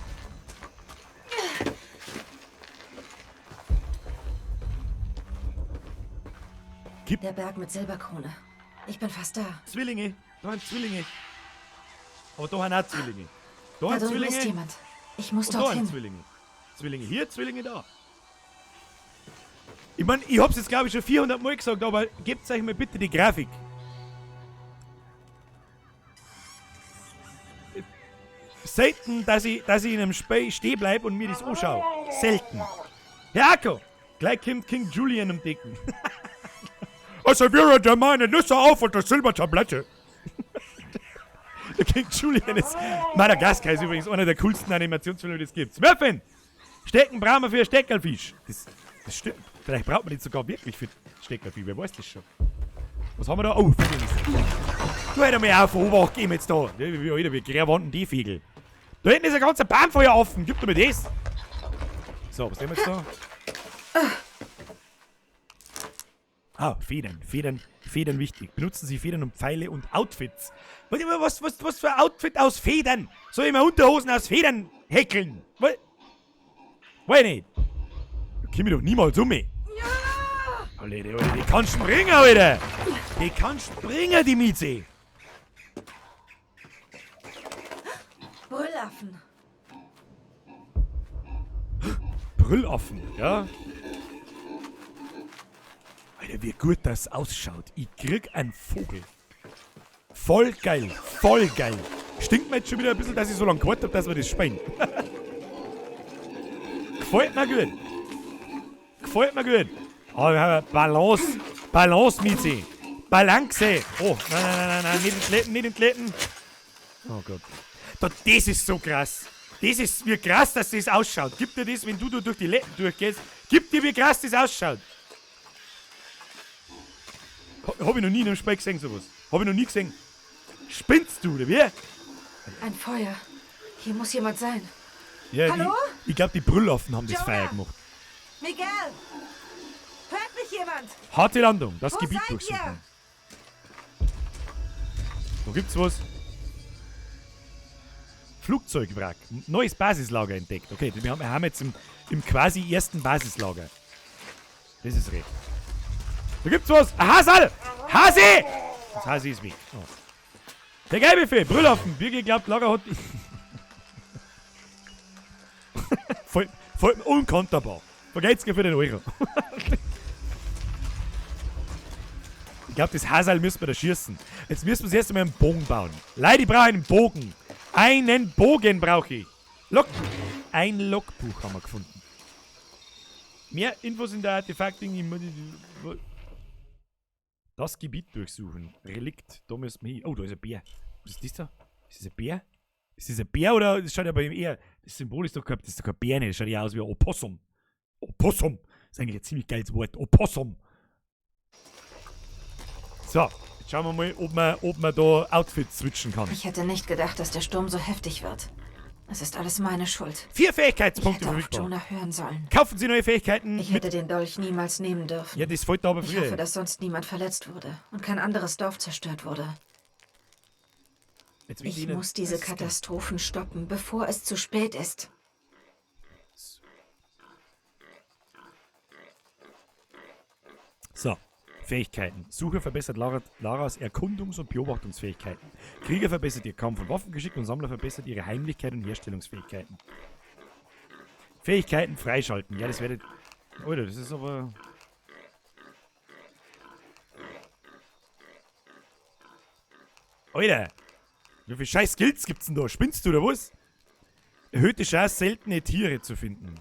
Gib. Der Berg mit Silberkrone. Ich bin fast da. Zwillinge. Da sind Zwillinge. Aber da haben auch Zwillinge. Da sind Zwillinge. Ist jemand. Ich muss dorthin. Da sind Zwillinge. Zwillinge hier, Zwillinge da. Ich meine, ich hab's jetzt glaube ich schon 400 Mal gesagt, aber gebt euch mal bitte die Grafik. Selten, dass ich in einem Spiel stehen bleib und mir das anschaue. Selten. Herr Akko, gleich kommt King Julian um Decken. Also serviere dir meine Nüsse auf und das Silbertablette. Der King Julian ist... Madagaskar ist übrigens einer der coolsten Animationsfilme, die es gibt. Smurfin! Stecken brauchen wir für Steckerlfisch. Das stimmt. Vielleicht braucht man den sogar wirklich für Steckerlfisch. Wer weiß das schon. Was haben wir da? Oh, Vögel. Du hör mal auf, Obacht, gehen wir jetzt da. Alter, wie gräwanden die Vögel. Da hinten ist ein ganzer Baumfeuer offen. Gib mir das. So, was nehmen wir jetzt da? Ah, Federn, Federn, Federn wichtig. Benutzen Sie Federn und Pfeile und Outfits. Was für ein Outfit aus Federn? Soll ich mir Unterhosen aus Federn häkeln? Weiß nicht. Da komm ich doch niemals um mich. Alter, Alter, die kann springen, Alter. Die kann springen, die Mieze. Brüllaffen. Brüllaffen, ja. Alter, wie gut das ausschaut. Ich krieg einen Vogel. Voll geil, voll geil. Stinkt mir jetzt schon wieder ein bisschen, dass ich so lange gewartet hab, dass wir das spielen. Gefällt mir gut. Gefällt mir gut. Aber wir haben Balance. Balance, Mizi. Balance. Oh, nein, nein, nein, nein, nein. Nicht entletten, nicht entletten. Oh Gott. Da, das ist so krass. Das ist, wie krass, dass das ausschaut. Gib dir das, wenn du da durch die Letten durchgehst. Gib dir, wie krass das ausschaut. Hab ich noch nie in einem Spiel gesehen, sowas. Hab ich noch nie gesehen. Spinnst du, oder wie? Ein Feuer. Hier muss jemand sein. Ja, Hallo? Ich glaube, die Brüllaffen haben das Jonah! Feuer gemacht. Miguel! Hört mich jemand? Harte Landung, das Wo Gebiet seid durchsuchen. Wo gibt's was? Flugzeugwrack. Neues Basislager entdeckt. Okay, wir haben jetzt im quasi ersten Basislager. Das ist recht. Da gibt's was. Ein Hasel! Hase! Das Hase ist weg. Oh. Der gelbe Fee, Brüllaffen. Birgit glaubt, Lager hat... voll, voll unkonterbar. Vergeht's für den Euro. Ich glaube, das Hasel müssen wir da schießen. Jetzt müssen wir das erste Mal einen Bogen bauen. Leute, ich brauche einen Bogen. Einen Bogen brauche ich. Logbuch. Ein Logbuch haben wir gefunden. Mehr Infos in der Artefakt-Ding. Das Gebiet durchsuchen. Relikt. Da müssen wir hin. Oh, da ist ein Bär. Was ist das da? Ist das ein Bär? Ist das ein Bär oder? Das schaut ja bei ihm eher. Das Symbol ist doch kein, das ist doch kein Bär, das schaut ja aus wie ein Opossum. Opossum. Das ist eigentlich ein ziemlich geiles Wort. Opossum. So, jetzt schauen wir mal, ob man da Outfits switchen kann. Ich hätte nicht gedacht, dass der Sturm so heftig wird. Es ist alles meine Schuld. 4 Fähigkeitspunkte Ich hätte auf verfügbar. Jonah hören sollen. Kaufen Sie neue Fähigkeiten. Ich hätte den Dolch niemals nehmen dürfen. Ja, das fällt da aber Ich früher. hoffe, dass sonst niemand verletzt wurde und kein anderes Dorf zerstört wurde. Jetzt will Ich Ihnen- muss diese Das ist geil. Katastrophen stoppen, bevor es zu spät ist. So, Fähigkeiten. Suche verbessert Laras Erkundungs- und Beobachtungsfähigkeiten. Krieger verbessert ihr Kampf- und Waffengeschick und Sammler verbessert ihre Heimlichkeit und Herstellungsfähigkeiten. Fähigkeiten freischalten. Ja, das werdet... Alter, das ist aber... Alter! Wie viele scheiß Skills gibt's denn da? Spinnst du oder was? Erhöhte Chance, seltene Tiere zu finden.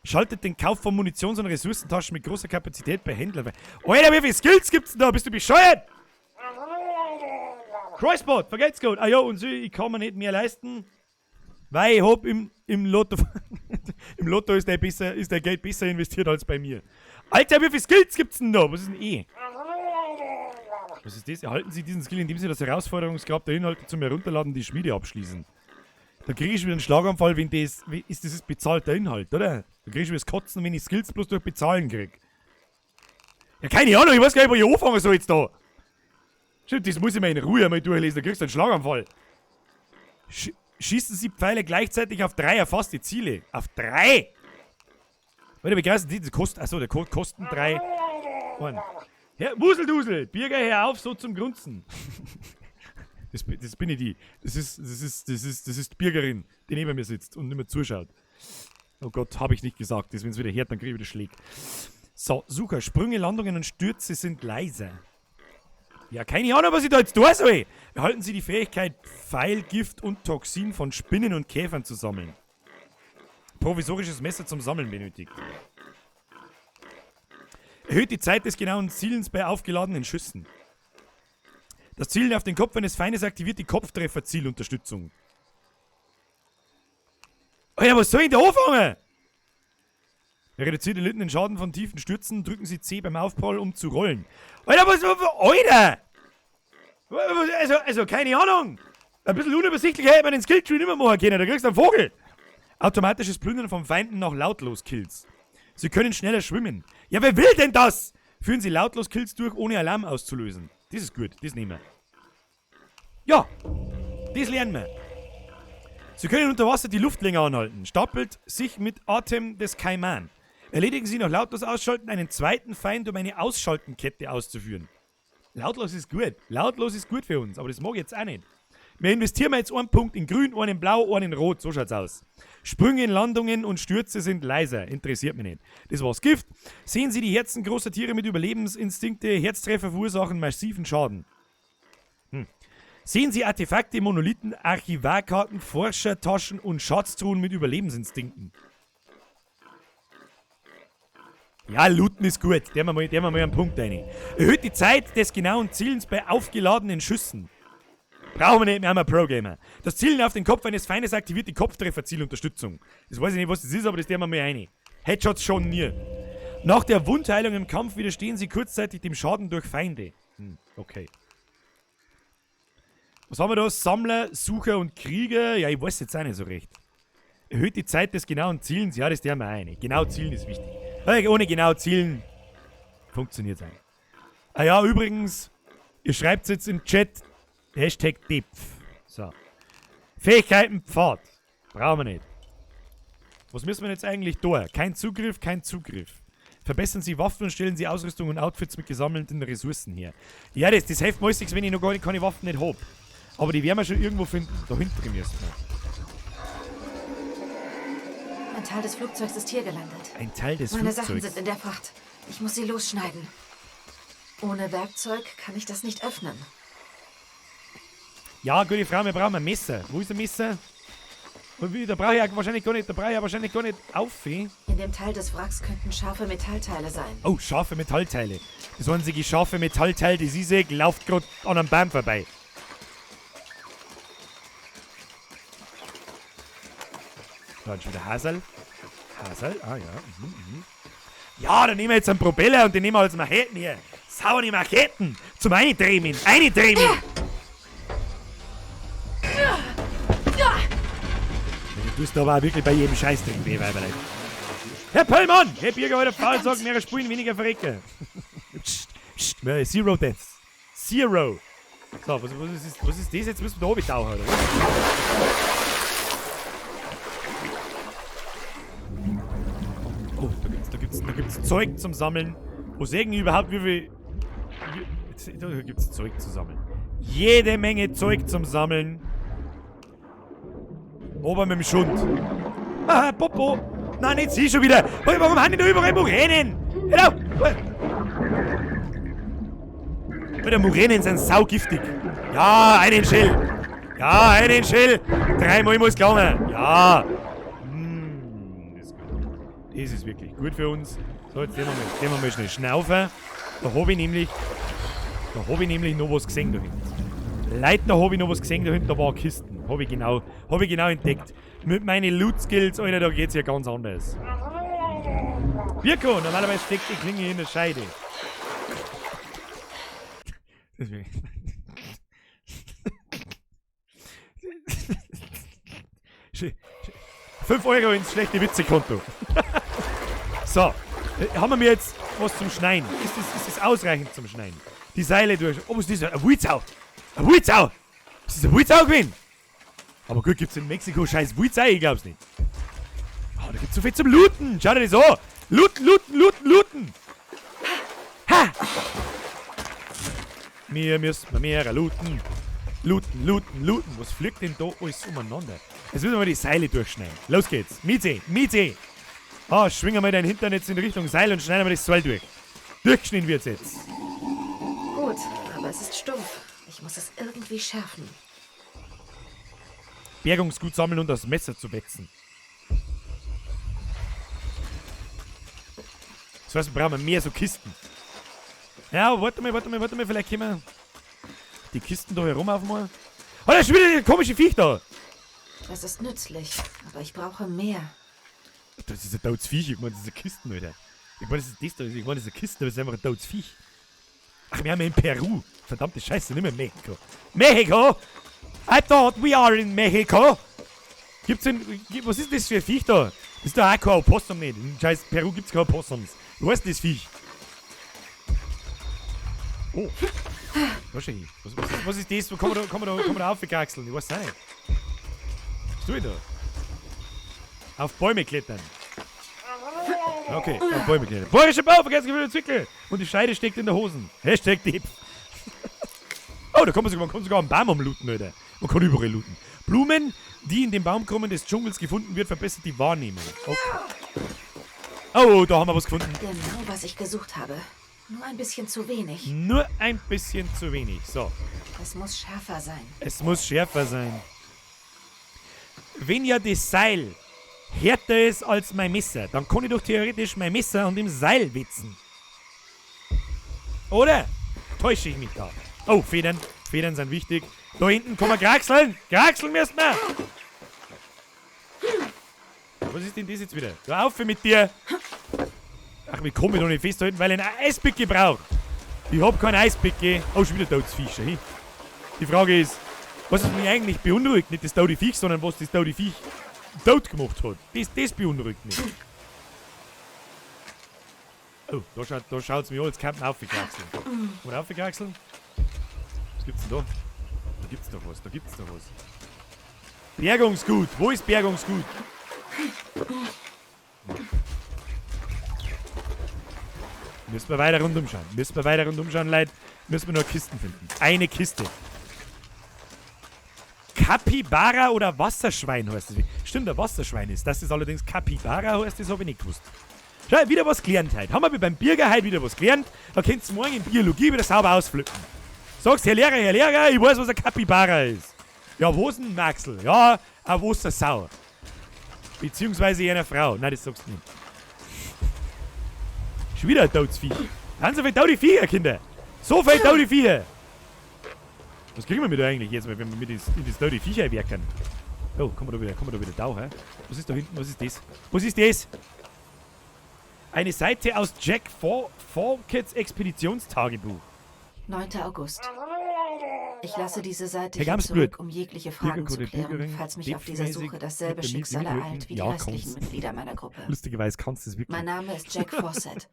Schaltet den Kauf von Munitions- und Ressourcentaschen mit großer Kapazität bei Händlern. Alter, wie viele Skills gibt's denn da? Bist du bescheuert? Crossbot, vergelt's gut. Ah ja, und so, ich kann mir nicht mehr leisten, weil ich hab im Lotto... im Lotto ist der, besser, ist der Geld besser investiert als bei mir. Alter, wie viele Skills gibt's denn da? Was ist denn E? Was ist das? Erhalten Sie diesen Skill, indem Sie das Herausforderungsgrab der Inhalte zum Herunterladen die Schmiede abschließen. Da kriege ich wieder einen Schlaganfall, wenn das... Ist das bezahlter Inhalt, oder? Da kriege ich wieder das Kotzen, wenn ich Skills bloß durch Bezahlen krieg. Ja, keine Ahnung, ich weiß gar nicht, wo ich anfangen soll jetzt da. Stimmt, das muss ich mir in Ruhe einmal durchlesen, da kriegst du einen Schlaganfall. Schießen Sie Pfeile gleichzeitig auf 3 erfasste Ziele. Auf 3? Warte, wie krass sind die? Das kostet, achso, der kosten 3. Mann. Herr Wuseldusel, Birger, hör auf, so zum Grunzen. Das bin ich die. Das ist die Birgerin, die neben mir sitzt und nicht mehr zuschaut. Oh Gott, hab ich nicht gesagt. Das, wenn's wieder hört, dann krieg ich wieder Schläge. So, Sucher. Sprünge, Landungen und Stürze sind leiser. Ja, keine Ahnung, was ich da jetzt tun soll. Erhalten Sie die Fähigkeit, Pfeil, Gift und Toxin von Spinnen und Käfern zu sammeln. Provisorisches Messer zum Sammeln benötigt. Erhöht die Zeit des genauen Zielens bei aufgeladenen Schüssen. Das Zielen auf den Kopf eines Feindes aktiviert die Kopftrefferzielunterstützung. Alter, was soll ich denn da anfangen? Reduziert den erlittenen Schaden von tiefen Stürzen. Drücken Sie C beim Aufprall, um zu rollen. Alter, was... Alter! Also, keine Ahnung. Ein bisschen unübersichtlich hätte man den Skilltree nicht mehr machen können. Da kriegst du einen Vogel. Automatisches Plündern von Feinden nach Lautlos-Kills. Sie können schneller schwimmen. Ja, wer will denn das? Führen Sie Lautlos-Kills durch, ohne Alarm auszulösen. Das ist gut, das nehmen wir. Ja, das lernen wir. Sie können unter Wasser die Luft länger anhalten. Stapelt sich mit Atem des Kaiman. Erledigen Sie nach lautlos ausschalten einen zweiten Feind, um eine Ausschaltenkette auszuführen. Lautlos ist gut. Lautlos ist gut für uns, aber das mag ich jetzt auch nicht. Wir investieren jetzt einen Punkt in grün, einen in blau, einen in rot. So schaut's aus. Sprünge, Landungen und Stürze sind leiser. Interessiert mich nicht. Das war's Gift. Sehen Sie die Herzen großer Tiere mit Überlebensinstinkte. Herztreffer verursachen massiven Schaden. Sehen Sie Artefakte, Monolithen, Archivarkarten, Forschertaschen und Schatztruhen mit Überlebensinstinkten. Ja, looten ist gut. Der wir mal einen Punkt rein. Erhöht die Zeit des genauen Zielens bei aufgeladenen Schüssen. Brauchen wir nicht, wir haben einen Pro-Gamer. Das Zielen auf den Kopf eines Feindes aktiviert die Kopftrefferzielunterstützung. Das weiß ich nicht, was das ist, aber das der wir mal rein. Headshots schon nie. Nach der Wundheilung im Kampf widerstehen sie kurzzeitig dem Schaden durch Feinde. Okay. Was haben wir da? Sammler, Sucher und Krieger. Ja, ich weiß jetzt auch nicht so recht. Erhöht die Zeit des genauen Zielens. Ja, das der wir auch nicht. Genau zielen ist wichtig. Ohne genau zielen funktioniert es eigentlich. Ah ja, übrigens, ihr schreibt jetzt im Chat Hashtag Depf. So. Fähigkeiten Pfad. Brauchen wir nicht. Was müssen wir jetzt eigentlich da? Kein Zugriff, kein Zugriff. Verbessern Sie Waffen und stellen Sie Ausrüstung und Outfits mit gesammelten Ressourcen her. Ja, das hilft meistens, wenn ich noch gar nicht, keine Waffen nicht hab. Aber die werden wir schon irgendwo finden. Da hinten müssen wir. Ein Teil des Flugzeugs ist hier gelandet. Ein Teil des Flugzeugs? Meine Sachen sind in der Fracht. Ich muss sie losschneiden. Ohne Werkzeug kann ich das nicht öffnen. Ja, gute Frau, wir brauchen ein Messer. Wo ist ein Messer? Da brauche ich ja wahrscheinlich gar nicht, auf. In dem Teil des Wracks könnten scharfe Metallteile sein. Oh, scharfe Metallteile. Das einzige scharfe Metallteil, das ich sehe, läuft gerade an einem Baum vorbei. Da ist schon wieder Hasel. Hasel, ah ja. Mhm. Ja, dann nehmen wir jetzt einen Propeller und den nehmen wir als Macheten hier. Saure Macheten! Zum Eindrehmen! Eindrehmen! Du tust aber auch wirklich bei jedem Scheiß drin, weh, Weiberlein. Herr Pöllmann! Herr Birger, heute Faul sagen, mehrere Spulen, weniger Verrecker. Psst, psst, Zero Deaths. Zero. So, was ist das? Jetzt müssen wir da oben tauchen, oder was? Oh, da gibt's Zeug zum Sammeln. Wo sägen überhaupt, wie viel... Da gibt's Zeug zu sammeln. Jede Menge Zeug zum Sammeln. Ober mit dem Schund. Ah, Popo. Nein, nicht sie schon wieder. Warum haben die da überall Muränen? Hör auf. Alter, Muränen sind saugiftig. Ja, einen Schill. Ja, einen Schill. Dreimal muss gelangen. Ja. Das ist gut. Das ist wirklich gut für uns. So, jetzt gehen wir mal schnell schnaufen. Da habe ich nämlich noch was gesehen da hinten. Leute, da habe ich noch was gesehen da hinten, da war Kisten. Habe ich genau entdeckt. Mit meinen Loot-Skills, Alter, da geht's ja ganz anders. Birko, normalerweise steckt die Klinge in der Scheide. Deswegen. 5 Euro ins schlechte Witze-Konto. So, haben wir jetzt was zum Schneiden? Ist das ausreichend zum Schneiden? Die Seile durch. Oh, was ist das? Ein Wulzau! Ein Wulzau! Ist das ein Wulzau gewesen? Aber gut, gibt's in Mexiko scheiß Wulzau? Ich glaub's nicht. Oh, da gibt's so viel zum Looten! Schau dir das an! Looten, looten, looten, looten! Ha! Wir müssen mehr looten. Looten, looten, looten. Was fliegt denn da alles umeinander? Jetzt müssen wir mal die Seile durchschneiden. Los geht's. Mieze, Mieze! Ah, schwingen wir dein Hintern jetzt in Richtung Seil und schneiden wir das Seil durch. Durchgeschnitten wird's jetzt. Gut, aber es ist stumpf. Ich muss es irgendwie schärfen. Bergungsgut sammeln und das Messer zu wetzen. Das heißt, wir brauchen mehr so Kisten. Ja, warte mal, vielleicht können wir die Kisten da herum aufmachen. Oh, da ist schon wieder der komische Viech da. Das ist nützlich, aber ich brauche mehr. Das ist ein totes Viech, ich meine, das ist eine Kisten, Alter. Ich meine, das ist das da, ich meine, das ist eine Kiste, aber das ist einfach ein totes Viech. Ach, wir haben ja in Peru. Verdammte Scheiße, nicht mehr in Mexiko. Mexiko! I thought we are in Mexico! Gibt's denn, was ist das für ein Viech da? Das ist doch auch kein Opossum nicht. In scheiß Peru gibt's kein Opossums. Wo ist denn das Viech? Oh. Wahrscheinlich. Was ist das? Wo kann man da aufkraxeln? Ich weiß es auch nicht. Was tue ich da? Auf Bäume klettern. Okay, auf Bäume klettern. Bayerischer Bau, vergesst Gefühl Zwickel. Und die Scheide steckt in der Hosen. Hashtag Depp. Oh, da kann man sogar einen Baum umlooten, Alter. Man kann überall looten. Blumen, die in den Baumkrummern des Dschungels gefunden wird, verbessert die Wahrnehmung. Okay. Oh, da haben wir was gefunden. Genau, was ich gesucht habe. Nur ein bisschen zu wenig. Nur ein bisschen zu wenig. So. Es muss schärfer sein. Es muss schärfer sein. Wenn ja das Seil härter ist als mein Messer, dann kann ich doch theoretisch mein Messer an dem Seil witzen. Oder? Täusche ich mich da? Oh, Federn. Federn sind wichtig. Da hinten kann man kraxeln. Kraxeln müssen wir. Was ist denn das jetzt wieder? Hör auf mit dir. Ach, wie komme ich da nicht festhalten, weil ich einen Eispickel brauche. Ich hab keinen Eispickel. Oh, schon wieder totes Viech. Hey. Die Frage ist, was ist mich eigentlich beunruhigt? Nicht das tote Viech, sondern was das tote Viech tot gemacht hat. Das beunruhigt mich. Oh, da schaut's mir an, jetzt kann man aufgekraxeln. Oder aufgekraxeln? Was gibt's denn da? Da gibt's doch was, da gibt's doch was. Bergungsgut! Wo ist Bergungsgut? Müssen wir weiter rundum schauen. Müssen wir weiter rundum schauen, Leute. Müssen wir nur Kisten finden. Eine Kiste. Kapibara oder Wasserschwein heißt das. Stimmt, ein Wasserschwein ist. Das ist allerdings Kapibara heißt, das habe ich nicht gewusst. Schau, wieder was gelernt heute. Haben wir beim Birger heute wieder was gelernt. Da könnt ihr morgen in Biologie wieder sauber ausflippen. Sagst, Herr Lehrer, ich weiß, was ein Kapibara ist. Ja, wo ist denn Maxl? Ja, ein Wassersau. Beziehungsweise einer Frau. Nein, das sagst du nicht. Schon wieder ein totes Viech. Haben so viele tote Viecher, Kinder. So viele tote Viecher. Was kriegen wir mit da eigentlich jetzt, wenn wir mit in das tote Viecher werken? Oh, kommen wir da wieder tauchen? Was ist da hinten? Was ist das? Was ist das? Eine Seite aus Jack Fawkes Expeditionstagebuch. 9. August. Ich lasse diese Seite hier zurück, um jegliche Fragen zu klären, falls mich auf dieser Suche dasselbe Schicksal ereilt wie die restlichen Mitglieder meiner Gruppe. Lustigerweise kannst du es wirklich. Mein Name ist Jack Fawcett.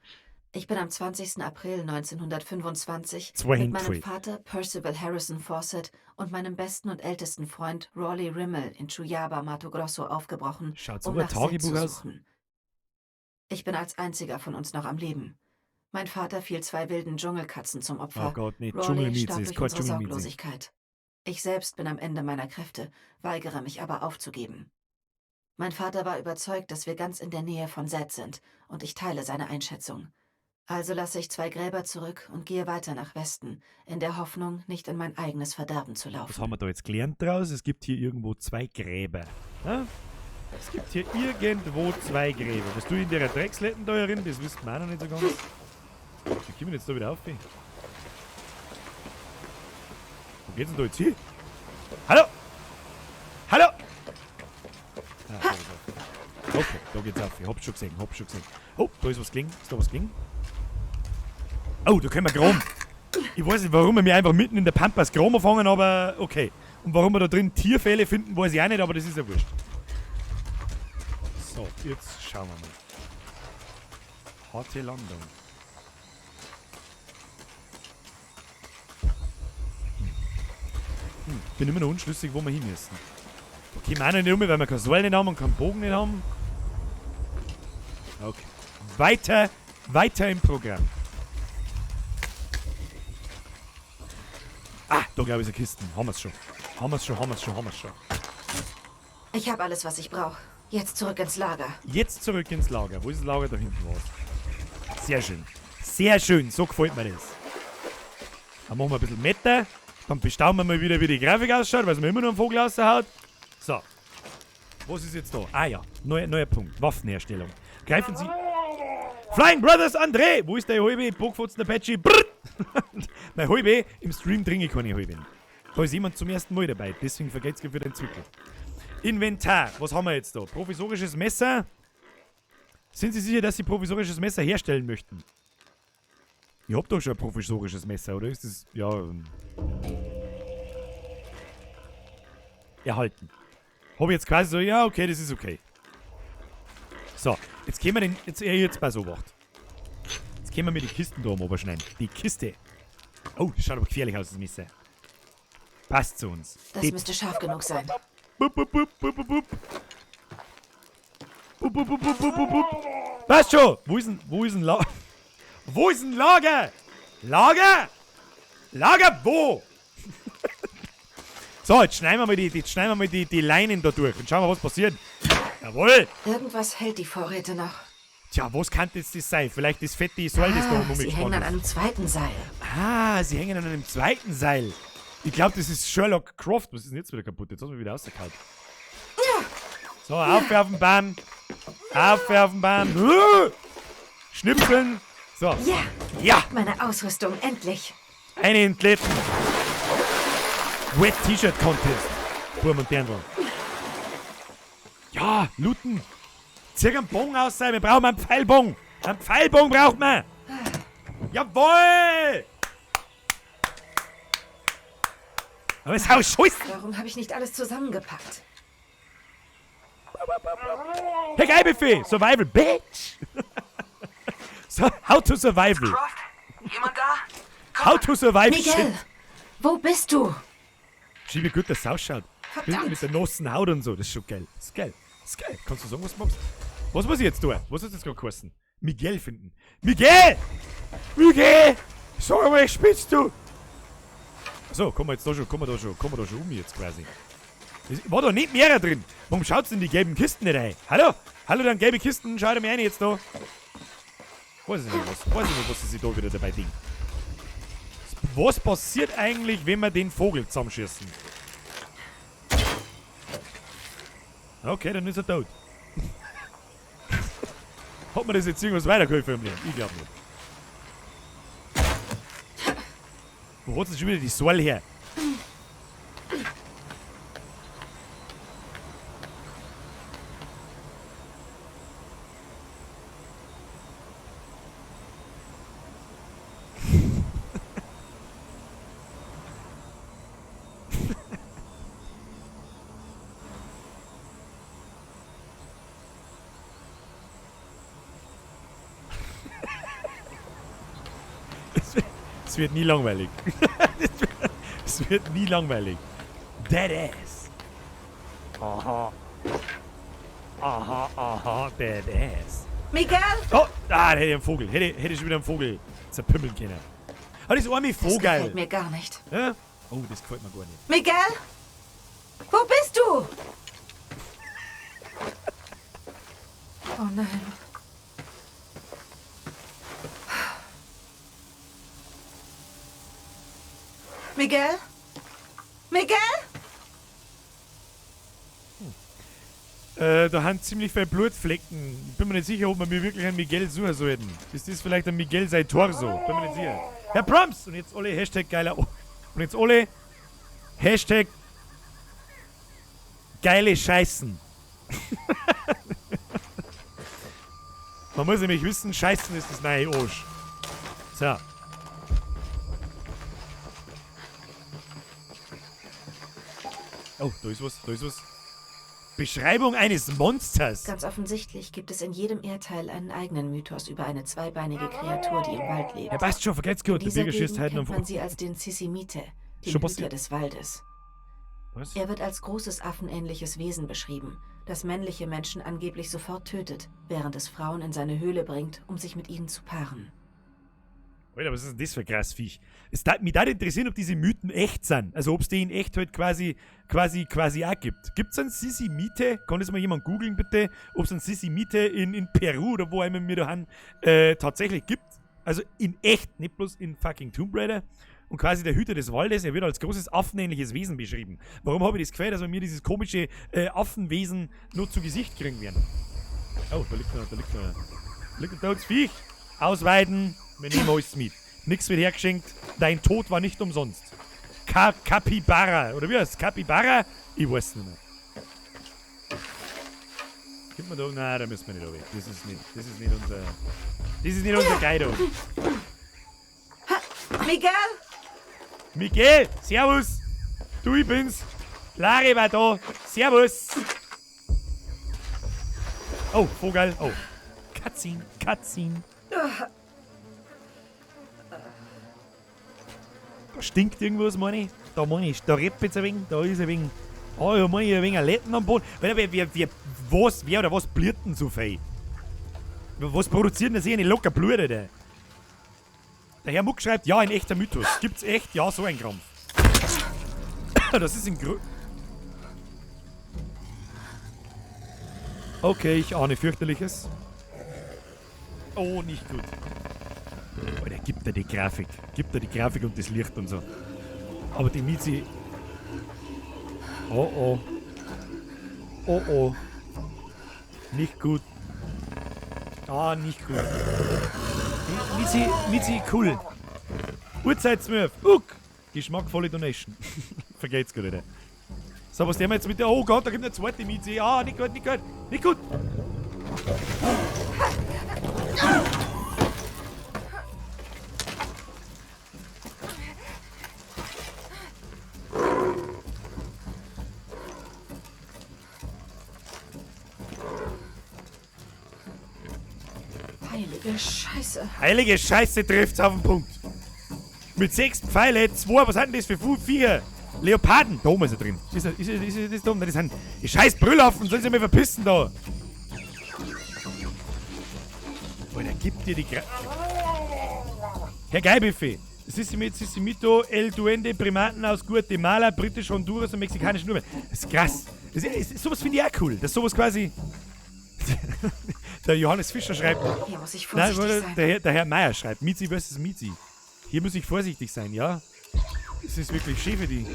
Ich bin am 20. April 1925 mit meinem Vater Percival Harrison Fawcett und meinem besten und ältesten Freund Raleigh Rimmel in Chuyaba, Mato Grosso aufgebrochen, um nach Seth zu suchen. Ich bin als einziger von uns noch am Leben. Mein Vater fiel zwei wilden Dschungelkatzen zum Opfer. Oh Gott, nee, Raleigh starb durch unsere Sorglosigkeit. Ich selbst bin am Ende meiner Kräfte, weigere mich aber aufzugeben. Mein Vater war überzeugt, dass wir ganz in der Nähe von Seth sind, und ich teile seine Einschätzung. Also lasse ich zwei Gräber zurück und gehe weiter nach Westen, in der Hoffnung, nicht in mein eigenes Verderben zu laufen. Was haben wir da jetzt gelernt draus? Es gibt hier irgendwo zwei Gräber. Ja? Es gibt hier irgendwo zwei Gräber. Was du in der Drecksletten da herin, das wissen wir auch noch nicht so ganz. Wie kommen wir jetzt da wieder auf? Wo geht's denn da jetzt hin? Hallo! Hallo! Ah, okay, da geht's auf. Ich hab's schon gesehen, hab's schon gesehen. Oh, da ist was gelingen. Ist da was gelingen? Oh, da können wir Grom. Ich weiß nicht, warum wir mir einfach mitten in der Pampas Grom fangen, aber okay. Und warum wir da drin Tierfälle finden, weiß ich auch nicht, aber das ist ja wurscht. So, jetzt schauen wir mal. Harte Landung. Bin immer noch unschlüssig, wo wir hin müssen. Okay, wir auch nicht um, weil wir kein Seil nicht haben und keinen Bogen nicht haben. Okay. Weiter, weiter im Programm. Ah, da glaube ich ist eine Kiste. Haben wir's schon. Haben wir's schon, haben wir's schon, haben wir's schon. Ich habe alles, was ich brauche. Jetzt zurück ins Lager. Jetzt zurück ins Lager. Wo ist das Lager da hinten? Was? Sehr schön. Sehr schön. So gefällt mir das. Dann machen wir ein bisschen Meter. Dann bestaunen wir mal wieder, wie die Grafik ausschaut, weil es mir immer noch einen Vogel raushaut. So. Was ist jetzt da? Ah ja, neuer Punkt. Waffenherstellung. Greifen Sie... Flying Brothers André! Wo ist der halbe Bockfotzen Apache? Brrr! Mein halbe, im Stream trinke ich keine halbe. Da ist jemand zum ersten Mal dabei, deswegen vergeht's für den Zwickel. Inventar, was haben wir jetzt da? Provisorisches Messer. Sind Sie sicher, dass Sie provisorisches Messer herstellen möchten? Ich hab doch schon ein provisorisches Messer, oder ist das... Ja... Erhalten. Hab ich jetzt quasi so, ja, okay, das ist okay. So, jetzt gehen wir den... Jetzt bei so wacht. Jetzt können wir mir die Kisten da oben schneiden. Die Kiste. Oh, das schaut aber gefährlich aus, das Messer. Passt zu uns. Das müsste scharf genug sein. Bup, bup, bup, bup, bup, bup. Bup, bup, bup, bup, bup, bup. Passt schon! Wo ist denn Lager? Wo ist denn Lager? Lager? Lager wo? So, jetzt schneiden wir mal die Leinen da durch und schauen wir, was passiert. Jawohl! Irgendwas hält die Vorräte noch. Tja, was kann jetzt das sein? Vielleicht das fette Seil, das da oben Sie hängen an einem zweiten Seil. Ah, sie hängen an einem zweiten Seil. Ich glaube, das ist Sherlock Croft. Was ist denn jetzt wieder kaputt? Jetzt hast du mich wieder rausgehauen. Ja. So, auf auf den Baum. Auf auf den Baum. Schnipseln. So. Ja. Ja. Meine Ausrüstung, endlich. Eine Entletten. Wet T-Shirt Contest. Burm und Dirndl. Ja, looten. Zieh einen Bogen aus, wir brauchen einen Pfeilbogen. Einen Pfeilbogen braucht man. Jawohl! Aber ist auch scheiße. Warum habe ich nicht alles zusammengepackt? Hey, geil, Buffet! Survival, Bitch! So, how to survival. Croft? Jemand da? How to survive Miguel! shit. Wo bist du? Schau, wie gut das ausschaut. Verdammt. Mit der nassen Haut und so. Das ist schon geil. Das ist geil. Das ist geil. Kannst du sagen, was du machst? Was muss ich jetzt tun? Was hat das gerade geheißen? Miguel finden. Miguel! Miguel! Sag mal, spinnst du? So, kommen wir jetzt da schon, kommen wir da schon, kommen wir da schon um jetzt quasi. Es war da nicht mehr drin. Warum schaut's denn die gelben Kisten nicht rein? Hallo? Hallo, dann gelbe Kisten, schaut mir rein jetzt da. Weiß ich nicht, was, weiß ich nicht, was sie sich da wieder dabei denken. Was passiert eigentlich, wenn wir den Vogel zusammenschießen? Okay, dann ist er tot. Hat mir das jetzt irgendwas weitergeholfen im Leben? Ich glaub nicht. Wo hat's denn schon wieder die Säule her? Es wird nie langweilig. Es wird nie langweilig. Dead ass. Aha. Aha, aha, dead ass. Miguel! Oh, ah, da hätte ich einen Vogel. Hätte ich schon wieder einen Vogel zerpümmeln können. Ah, das arme Das Vogel. gefällt mir gar nicht. Ja? Oh, das gefällt mir gar nicht. Miguel? Wo bist du? Oh nein. Miguel? Miguel? Da haben ziemlich viele Blutflecken. Ich bin mir nicht sicher, ob wir mir wirklich einen Miguel suchen sollten. Ist das vielleicht ein Miguel sein Torso? Bin mir nicht sicher. Herr Proms! Und jetzt alle Hashtag geiler. Und jetzt alle Hashtag geile Scheißen. Man muss nämlich wissen, Scheißen ist das neue Osch. So. Oh, da ist was, da ist was. Beschreibung eines Monsters. Ganz offensichtlich gibt es in jedem Erdteil einen eigenen Mythos über eine zweibeinige Kreatur, die im Wald lebt. Ja, passt schon, vergeht's gut. In Der dieser Birger schießt Gegend heute kennt noch man sie als den Sisimite, den Schon Hüter passiert. des Waldes. Was? Er wird als großes affenähnliches Wesen beschrieben, das männliche Menschen angeblich sofort tötet, während es Frauen in seine Höhle bringt, um sich mit ihnen zu paaren. Alter, was ist denn das für ein krasses Viech? Es darf, mich würde interessieren, ob diese Mythen echt sind. Also ob es die in echt halt quasi auch gibt. Gibt es einen Sisimite? Kann das mal jemand googeln, bitte? Ob es einen Sisimite in Peru oder wo immer wir da haben, tatsächlich gibt? Also in echt, nicht bloß in fucking Tomb Raider. Und quasi der Hüter des Waldes, er wird als großes affenähnliches Wesen beschrieben. Warum habe ich das Gefühl, dass wir mir dieses komische Affenwesen nur zu Gesicht kriegen werden? Oh, da liegt noch, da liegt noch. Da liegt ein totes Viech. Ausweiden. Wir nehmen alles mit. Nix wird hergeschenkt. Dein Tod war nicht umsonst. Capybara. Oder wie heißt es? Capybara? Ich weiß nicht mehr. Kommt man da? Nein, da müssen wir nicht runter. Das ist nicht, das ist nicht unser. Das ist nicht unser Guido. Miguel? Miguel! Servus! Du, ich bin's. Lari war da. Servus! Oh, Vogel. Oh. Katzin, Katzin. Da stinkt irgendwas, meine ich. Da meine ich, da rappelt's ein wenig, da ist ein wenig. Oh, da meine ich ein wenig ein Letten am Boden. Alter, wer oder was bliert denn so viel? Was produziert denn das hier eine locker Blut, Alter? Der Herr Muck schreibt, ja, ein echter Mythos. Gibt's echt? Ja, so ein Krampf. Das ist ein Grö... Okay, ich ahne fürchterliches. Oh, nicht gut. Alter, gibt er die Grafik. Gibt er die Grafik und das Licht und so. Aber die Mizi... Oh, oh. Oh, oh. Nicht gut. Ah, nicht gut. Mizi, Mizi, cool. Uhrzeitsmurf. Uck. Geschmackvolle Donation. Vergeht's gut, Alter. So, was tun wir jetzt mit der... Oh Gott, da gibt eine zweite Mizi. Ah, nicht gut, nicht gut. Nicht gut. Heilige Scheiße. Heilige Scheiße trifft's auf den Punkt. Mit 6 Pfeile, 2, was sind denn das für 4? Leoparden. Da oben ist er drin. Ist er da oben? Das sind die scheiß Brüllaffen, sollen sie mal verpissen da. Alter, gib dir die Herr Geilbuffet. Sissimito, El Duende, Primaten aus Guatemala, britisch Honduras und mexikanischen Urwald. Das ist krass. Sowas finde ich auch cool. Dass sowas quasi. Der Johannes Fischer schreibt. Hier muss ich vorsichtig Nein, sein. Der Herr Meier schreibt. Mizi versus Mizi. Hier muss ich vorsichtig sein, ja? Es ist wirklich schön für die.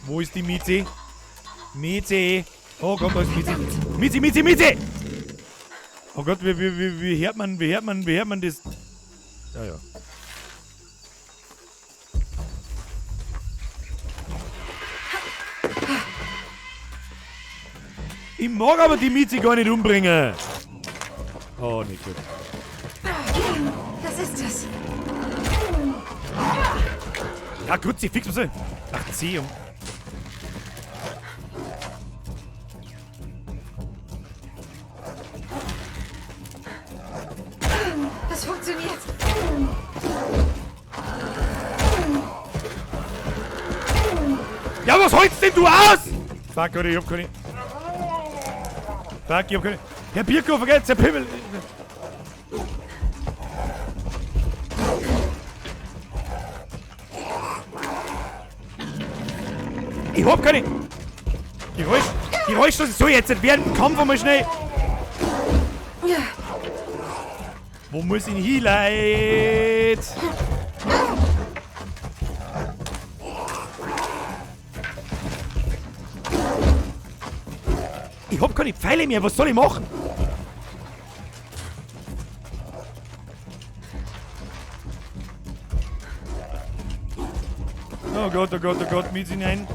Wo ist die Mizi? Mizi! Oh Gott, da ist Mizi! Mizi, Mizi, Mizi! Oh Gott, wie hört man, wie hört man das? Ja, ja. Ich mag aber die Mizi gar nicht umbringen. Oh, nicht gut. Das ist es. Ja, gut, sie fix was. Ach, C um. Das funktioniert. Ja, was holst denn du aus? Fuck, Alter, ich hab keine. Fuck, ich hab keine. Herr Birko, vergesst, Herr Pimmel. Ich hab keine. Geräusch, so jetzt während dem Kampf einmal schnell. Wo muss ich hin, Leute? Ich hab keine Pfeile mehr, was soll ich machen? Oh Gott, oh Gott, oh Gott, mit hinein.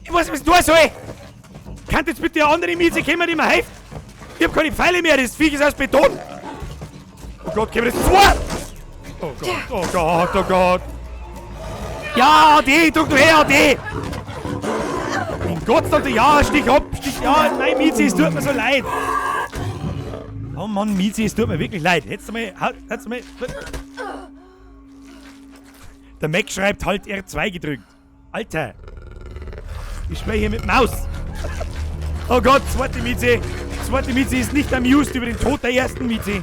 Ich weiß nicht, was ich tun soll. Kann jetzt bitte eine andere Mieze kommen, die mir hilft? Ich hab keine Pfeile mehr, das Viech ist aus Beton. Oh Gott, können wir das zwei? Oh Gott, oh Gott, oh Gott. Ja, AD, drück du her, AD. Oh Gott, ja, stich ab, stich, ja, nein, Mizi, es tut mir so leid. Oh Mann, Mizi, es tut mir wirklich leid. Hättest du mal, hättest du mal. Der Mac schreibt halt R2 gedrückt. Alter. Ich spreche hier mit Maus. Oh Gott, zweite Mizi. Zweite Mizi ist nicht amused über den Tod der ersten Mizi.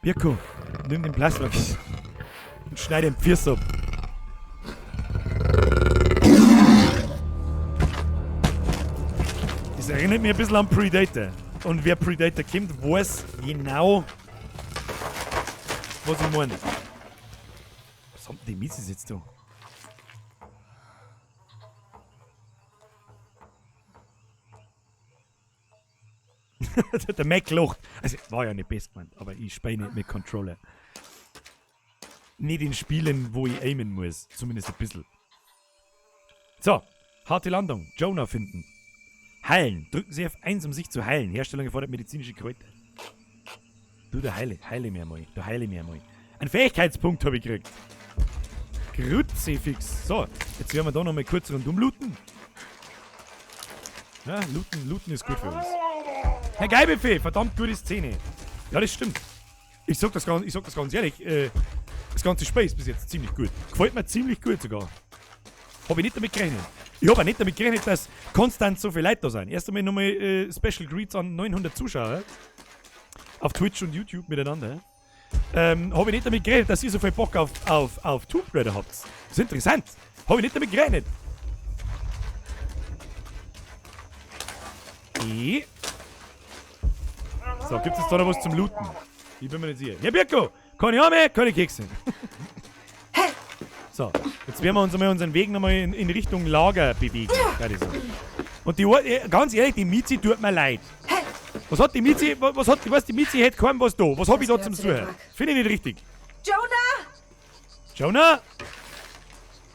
Birko, nimm den Plastik und schneide den Pfirs ab. Das erinnert mich ein bisschen an Predator. Und wer Predator kennt, weiß genau, was ich meine. Was haben denn die Miezis jetzt da? Der Mac lacht. Also, war ja nicht best gemeint, aber ich spiele nicht mit Controller. Nicht in Spielen, wo ich aimen muss. Zumindest ein bisschen. So, harte Landung. Jonah finden. Heilen. Drücken Sie F1, um sich zu heilen. Herstellung erfordert medizinische Kräuter. Du, da heile. Heile mir mal. Da heile mir mal. Ein Fähigkeitspunkt habe ich gekriegt. Kruzifix. So, jetzt werden wir da nochmal kurz rundum looten. Ja, looten ist gut für uns. Herr Geilbuffet, verdammt gute Szene. Ja, das stimmt. Ich sag das ganz ehrlich, das ganze Spiel ist bis jetzt ziemlich gut. Gefällt mir ziemlich gut sogar. Hab ich nicht damit gerechnet. Ich habe auch nicht damit gerechnet, dass konstant so viele Leute da sind. Erst einmal nochmal Special Greets an 900 Zuschauer auf Twitch und YouTube miteinander. Habe ich nicht damit gerechnet, dass ihr so viel Bock auf Tomb Raider habt. Das ist interessant. Habe ich nicht damit gerechnet. E. So, gibt es da noch was zum Looten? Ich bin mir nicht sicher. Herr Birko! Keine Arme, keine Kekse. So, jetzt werden wir uns einmal unseren Weg nochmal in Richtung Lager bewegen, würde ich sagen. Und die, ganz ehrlich, die Mizi tut mir leid. Was hat die Mizi, was hat, was die Mizi hätte kaum was da? Was hab ich da zum Suchen? Finde ich nicht richtig. Jonah! Jonah?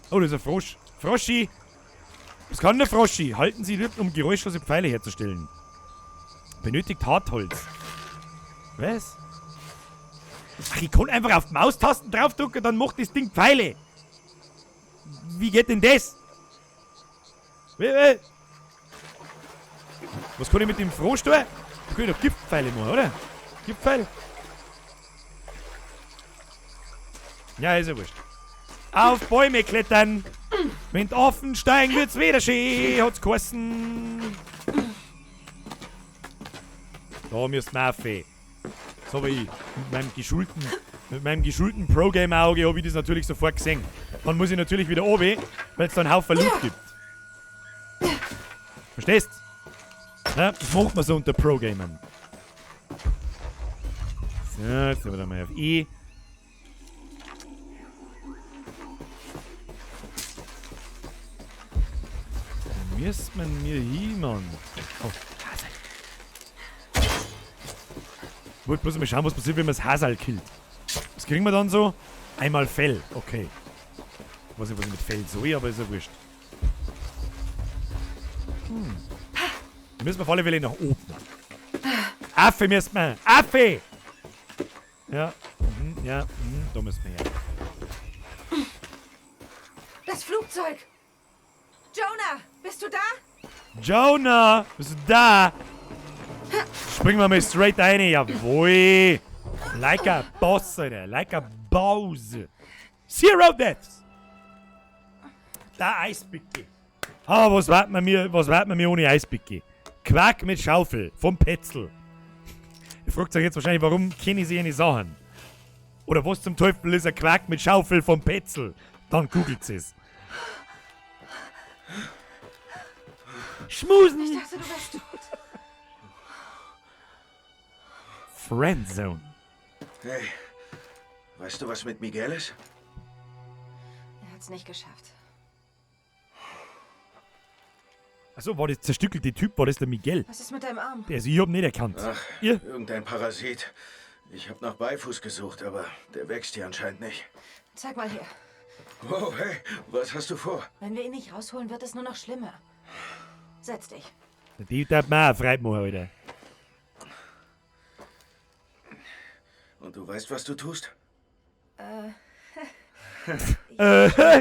Oh, das ist ein Frosch. Froschi! Was kann der Froschi? Halten Sie Lippen, um geräuschlose Pfeile herzustellen. Benötigt Hartholz. Was? Ach, ich kann einfach auf die Maustasten draufdrücken, dann macht das Ding Pfeile. Wie geht denn das? Was kann ich mit dem Frosch tun? Da kann ich doch Giftpfeile machen, oder? Giftpfeil? Ja, ist ja wurscht. Auf Bäume klettern! Wenn die Affen steigen, wird's wieder schön, hat's geheißen. Da müssen wir auf. Das hab ich mit meinem geschulten Pro-Game-Auge hab ich das natürlich sofort gesehen. Dann muss ich natürlich wieder runter, weil's da einen Haufen Loot gibt. Verstehst? Ja, das macht man so unter Pro-Gamern. So, jetzt sind wir da mal auf E. Wo müsste man mir hin, Mann? Oh, Hasel. Ich wollte bloß mal schauen, was passiert, wenn man das Hasel killt. Was kriegen wir dann so? Einmal Fell, okay. Ich weiß nicht, was ich mit Fell soll, aber ist ja wurscht. Dann müssen wir auf alle Fälle nach oben. Affe müssen wir! Affe! Ja, ja, da müssen wir her. Das Flugzeug! Jonah, bist du da? Jonah, bist du da? Springen wir mal straight rein, jawohl! Like a boss, Alter. Like a boss. Zero deaths! Der Eispickel. Ah, was wart man mir, was wart man mir ohne Eispickel? Quark mit Schaufel vom Petzl. Ihr fragt euch jetzt wahrscheinlich, warum kenne ich sie eine Sachen? Oder was zum Teufel ist ein Quark mit Schaufel vom Petzl? Dann googelt es. Schmusen! Ich dachte, du wärst tot. Friendzone. Hey, weißt du, was mit Miguel ist? Er hat's nicht geschafft. Achso, war das zerstückelte Typ, war das der Miguel? Was ist mit deinem Arm? Der, also ich hab nicht erkannt. Ach, ihr? Irgendein Parasit. Ich hab nach Beifuß gesucht, aber der wächst hier anscheinend nicht. Zeig mal her. Oh, hey, was hast du vor? Wenn wir ihn nicht rausholen, wird es nur noch schlimmer. Setz dich. Die darf man auch frei machen, Alter. Und du weißt, was du tust?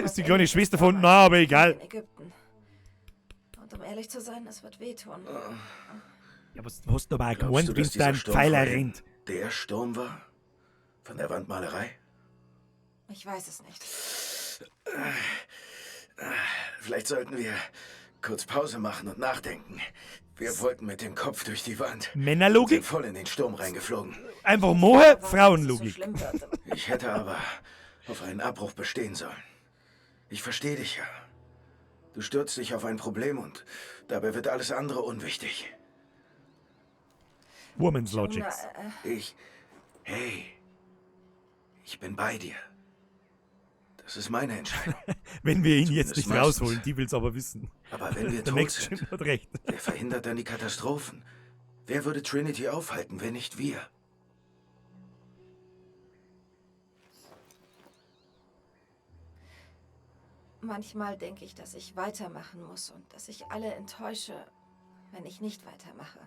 Ist die kleine Schwester von... Na, aber egal. In Ägypten. Und um ehrlich zu sein, es wird wehtun. Ja, was hast du aber auch Glaubst gemeint, du, wenn dass da ein dieser Sturm Pfeiler vorhin rennt? Der Sturm war? Von der Wandmalerei? Ich weiß es nicht. Vielleicht sollten wir kurz Pause machen und nachdenken. Wir wollten mit dem Kopf durch die Wand. Männerlogik? Sind voll in den Sturm reingeflogen. Einfach Mohe, Frauenlogik. Ich hätte aber auf einen Abbruch bestehen sollen. Ich verstehe dich ja. Du stürzt dich auf ein Problem und dabei wird alles andere unwichtig. Woman's Logics. Ich... Hey. Ich bin bei dir. Das ist meine Entscheidung. Wenn wir ihn jetzt Zumindest nicht meistens. rausholen, die will's aber wissen. Aber wenn wir Der tot Max sind, Jim hat recht. wer verhindert dann die Katastrophen? Wer würde Trinity aufhalten, wenn nicht wir? Manchmal denke ich, dass ich weitermachen muss und dass ich alle enttäusche, wenn ich nicht weitermache.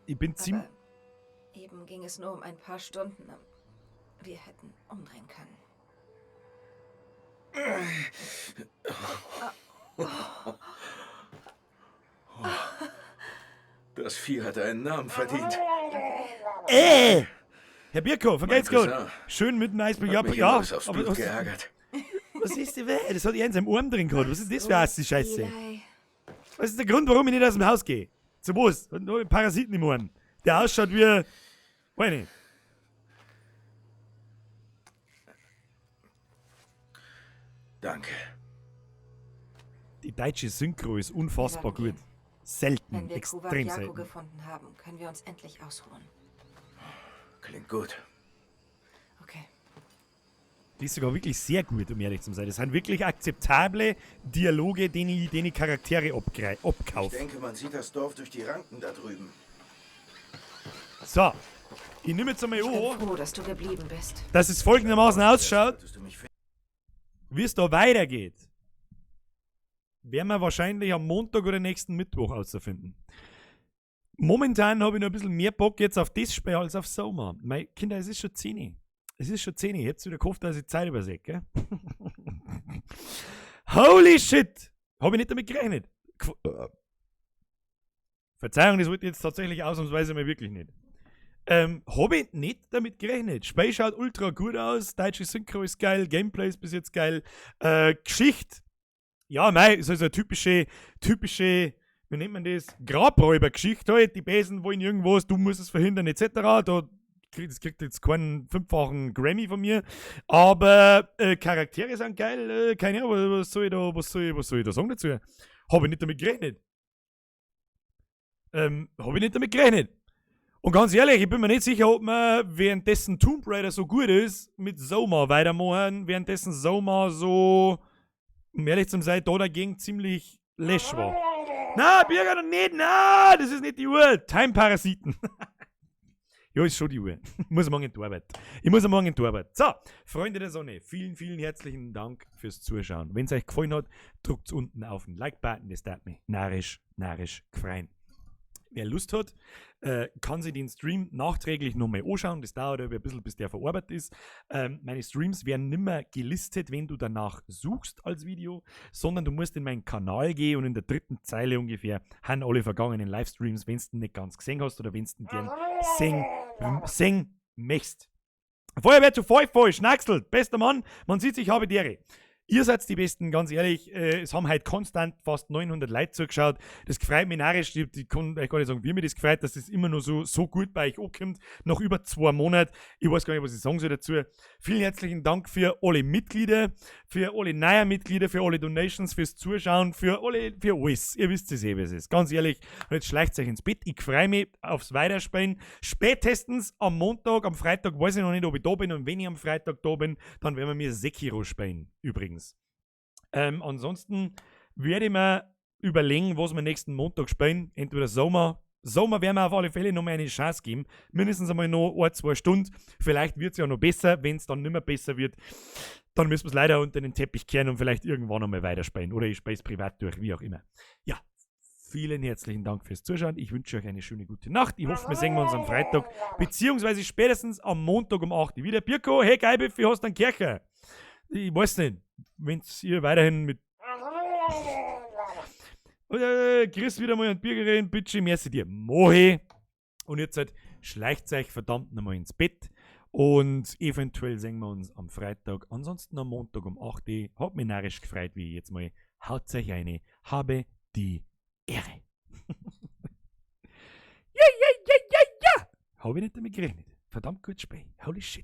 Ich bin ziemlich... Aber eben ging es nur um ein paar Stunden. Wir hätten umdrehen können. Das Vieh hat einen Namen verdient. Herr Birko, vergelt's Mein gut. Cousin Schön mit dem Eisberg. Hat Ja, mich ja, immer bis aufs aber Blut hast, geärgert. Was ist denn? Das hat er in seinem Arm drin gehabt. Was ist das für eine Scheiße? Eli. Was ist der Grund, warum ich nicht aus dem Haus gehe? Zu was? Und nur einen Parasiten im Arm. Der ausschaut wie. Weiß nicht. Danke. Die deutsche Synchro ist unfassbar Wir werden gut. Selten, Wenn wir extrem Kuwak Jako selten. gefunden haben, können wir uns endlich ausruhen. Klingt gut. Okay. Die ist sogar wirklich sehr gut, um ehrlich zu sein. Das sind wirklich akzeptable Dialoge, den ich Charaktere Ich abkaufe. denke, man sieht das Dorf durch die Ranken da drüben. So, ich nehme jetzt einmal Ich bin an, froh, dass du geblieben bist. dass es folgendermaßen ausschaut, Solltest du mich finden? wie es da weitergeht, werden wir wahrscheinlich am Montag oder nächsten Mittwoch herausfinden. Momentan habe ich noch ein bisschen mehr Bock jetzt auf das Spiel als auf Soma. Meine Kinder, es ist schon 10 Uhr. Es ist schon 10 Uhr. Ich hab's wieder gehofft, dass ich Zeit übersehe, gell? Holy shit! Habe ich nicht damit gerechnet. Verzeihung, das wollte ich jetzt tatsächlich ausnahmsweise mal wirklich nicht. Habe ich nicht damit gerechnet. Spiel schaut ultra gut aus, deutsche Synchro ist geil, Gameplay ist bis jetzt geil, Geschichte, ja, mei, ist also eine typische, wie nennt man das, Grabräubergeschichte halt, die Besen wollen irgendwas, du musst es verhindern, et cetera. Da kriegt, das kriegt jetzt keinen 5-fachen Grammy von mir, aber Charaktere sind geil, keine Ahnung, was soll ich da sagen dazu? Hab ich nicht damit gerechnet. Hab ich nicht damit gerechnet. Und ganz ehrlich, ich bin mir nicht sicher, ob man währenddessen Tomb Raider so gut ist, mit Soma weitermachen, währenddessen Soma so, um ehrlich zu sein, da dagegen ziemlich läsch war. Na, Birger, noch nicht, na, das ist nicht die Uhr. Time-Parasiten. Ja, ist schon die Uhr. Ich muss morgen in die Arbeit. Ich muss morgen in die Arbeit. So, Freunde der Sonne, vielen, vielen herzlichen Dank fürs Zuschauen. Wenn's euch gefallen hat, drückt's unten auf den Like-Button, das darf mich narrisch, narrisch gefreien. Wer Lust hat, kann sich den Stream nachträglich nochmal anschauen. Das dauert aber ein bisschen, bis der verarbeitet ist. Meine Streams werden nimmer gelistet, wenn du danach suchst als Video, sondern du musst in meinen Kanal gehen und in der dritten Zeile ungefähr haben alle vergangenen Livestreams, wenn du ihn nicht ganz gesehen hast oder wenn du ihn gern sehen möchtest. Feuerwehr zu voll, voll, Schnacksel, bester Mann, man sieht sich, habe die Ehre. Ihr seid die Besten, ganz ehrlich. Es haben halt konstant fast 900 Leute zugeschaut. Das freut mich narrisch. Ich kann euch gar nicht sagen, wie mir das gefreut, dass das immer noch so gut bei euch ankommt. Nach über 2 Monaten. Ich weiß gar nicht, was ich sagen soll dazu. Vielen herzlichen Dank für alle Mitglieder, für alle neuen Mitglieder, für alle Donations, fürs Zuschauen, für alles. Ihr wisst es eh, wie es ist. Ganz ehrlich. Und jetzt schleicht euch ins Bett. Ich freue mich aufs Weiterspielen. Spätestens am Montag, am Freitag weiß ich noch nicht, ob ich da bin. Und wenn ich am Freitag da bin, dann werden wir mir Sekiro spielen. Übrigens. Ansonsten werde ich mir überlegen, was wir nächsten Montag spielen. Entweder Soma. Soma werden wir auf alle Fälle noch mal eine Chance geben. Mindestens einmal noch 1, 2 Stunden. Vielleicht wird's ja noch besser. Wenn's dann nimmer besser wird, dann müssen wir's leider unter den Teppich kehren und vielleicht irgendwann noch mal weiterspielen. Oder ich spiele es privat durch, wie auch immer. Ja, vielen herzlichen Dank fürs Zuschauen. Ich wünsche euch eine schöne gute Nacht. Ich hoffe, wir sehen uns am Freitag, beziehungsweise spätestens am Montag um 8 Uhr wieder. Birko, hey geil, wie hast du einen Kercher? Ich weiß nicht, wenn's ihr weiterhin mit Chris wieder mal und Birgerin, bitte, merci dir. Mohi. Und jetzt halt, schleicht euch verdammt nochmal ins Bett. Und eventuell sehen wir uns am Freitag. Ansonsten am Montag um 8 Uhr. Hat mich narrisch gefreut, wie jetzt mal. Haut euch eine. Habe die Ehre. Ja, ja, ja, ja, ja. Hab ich nicht damit gerechnet. Verdammt gut Spiel. Holy shit.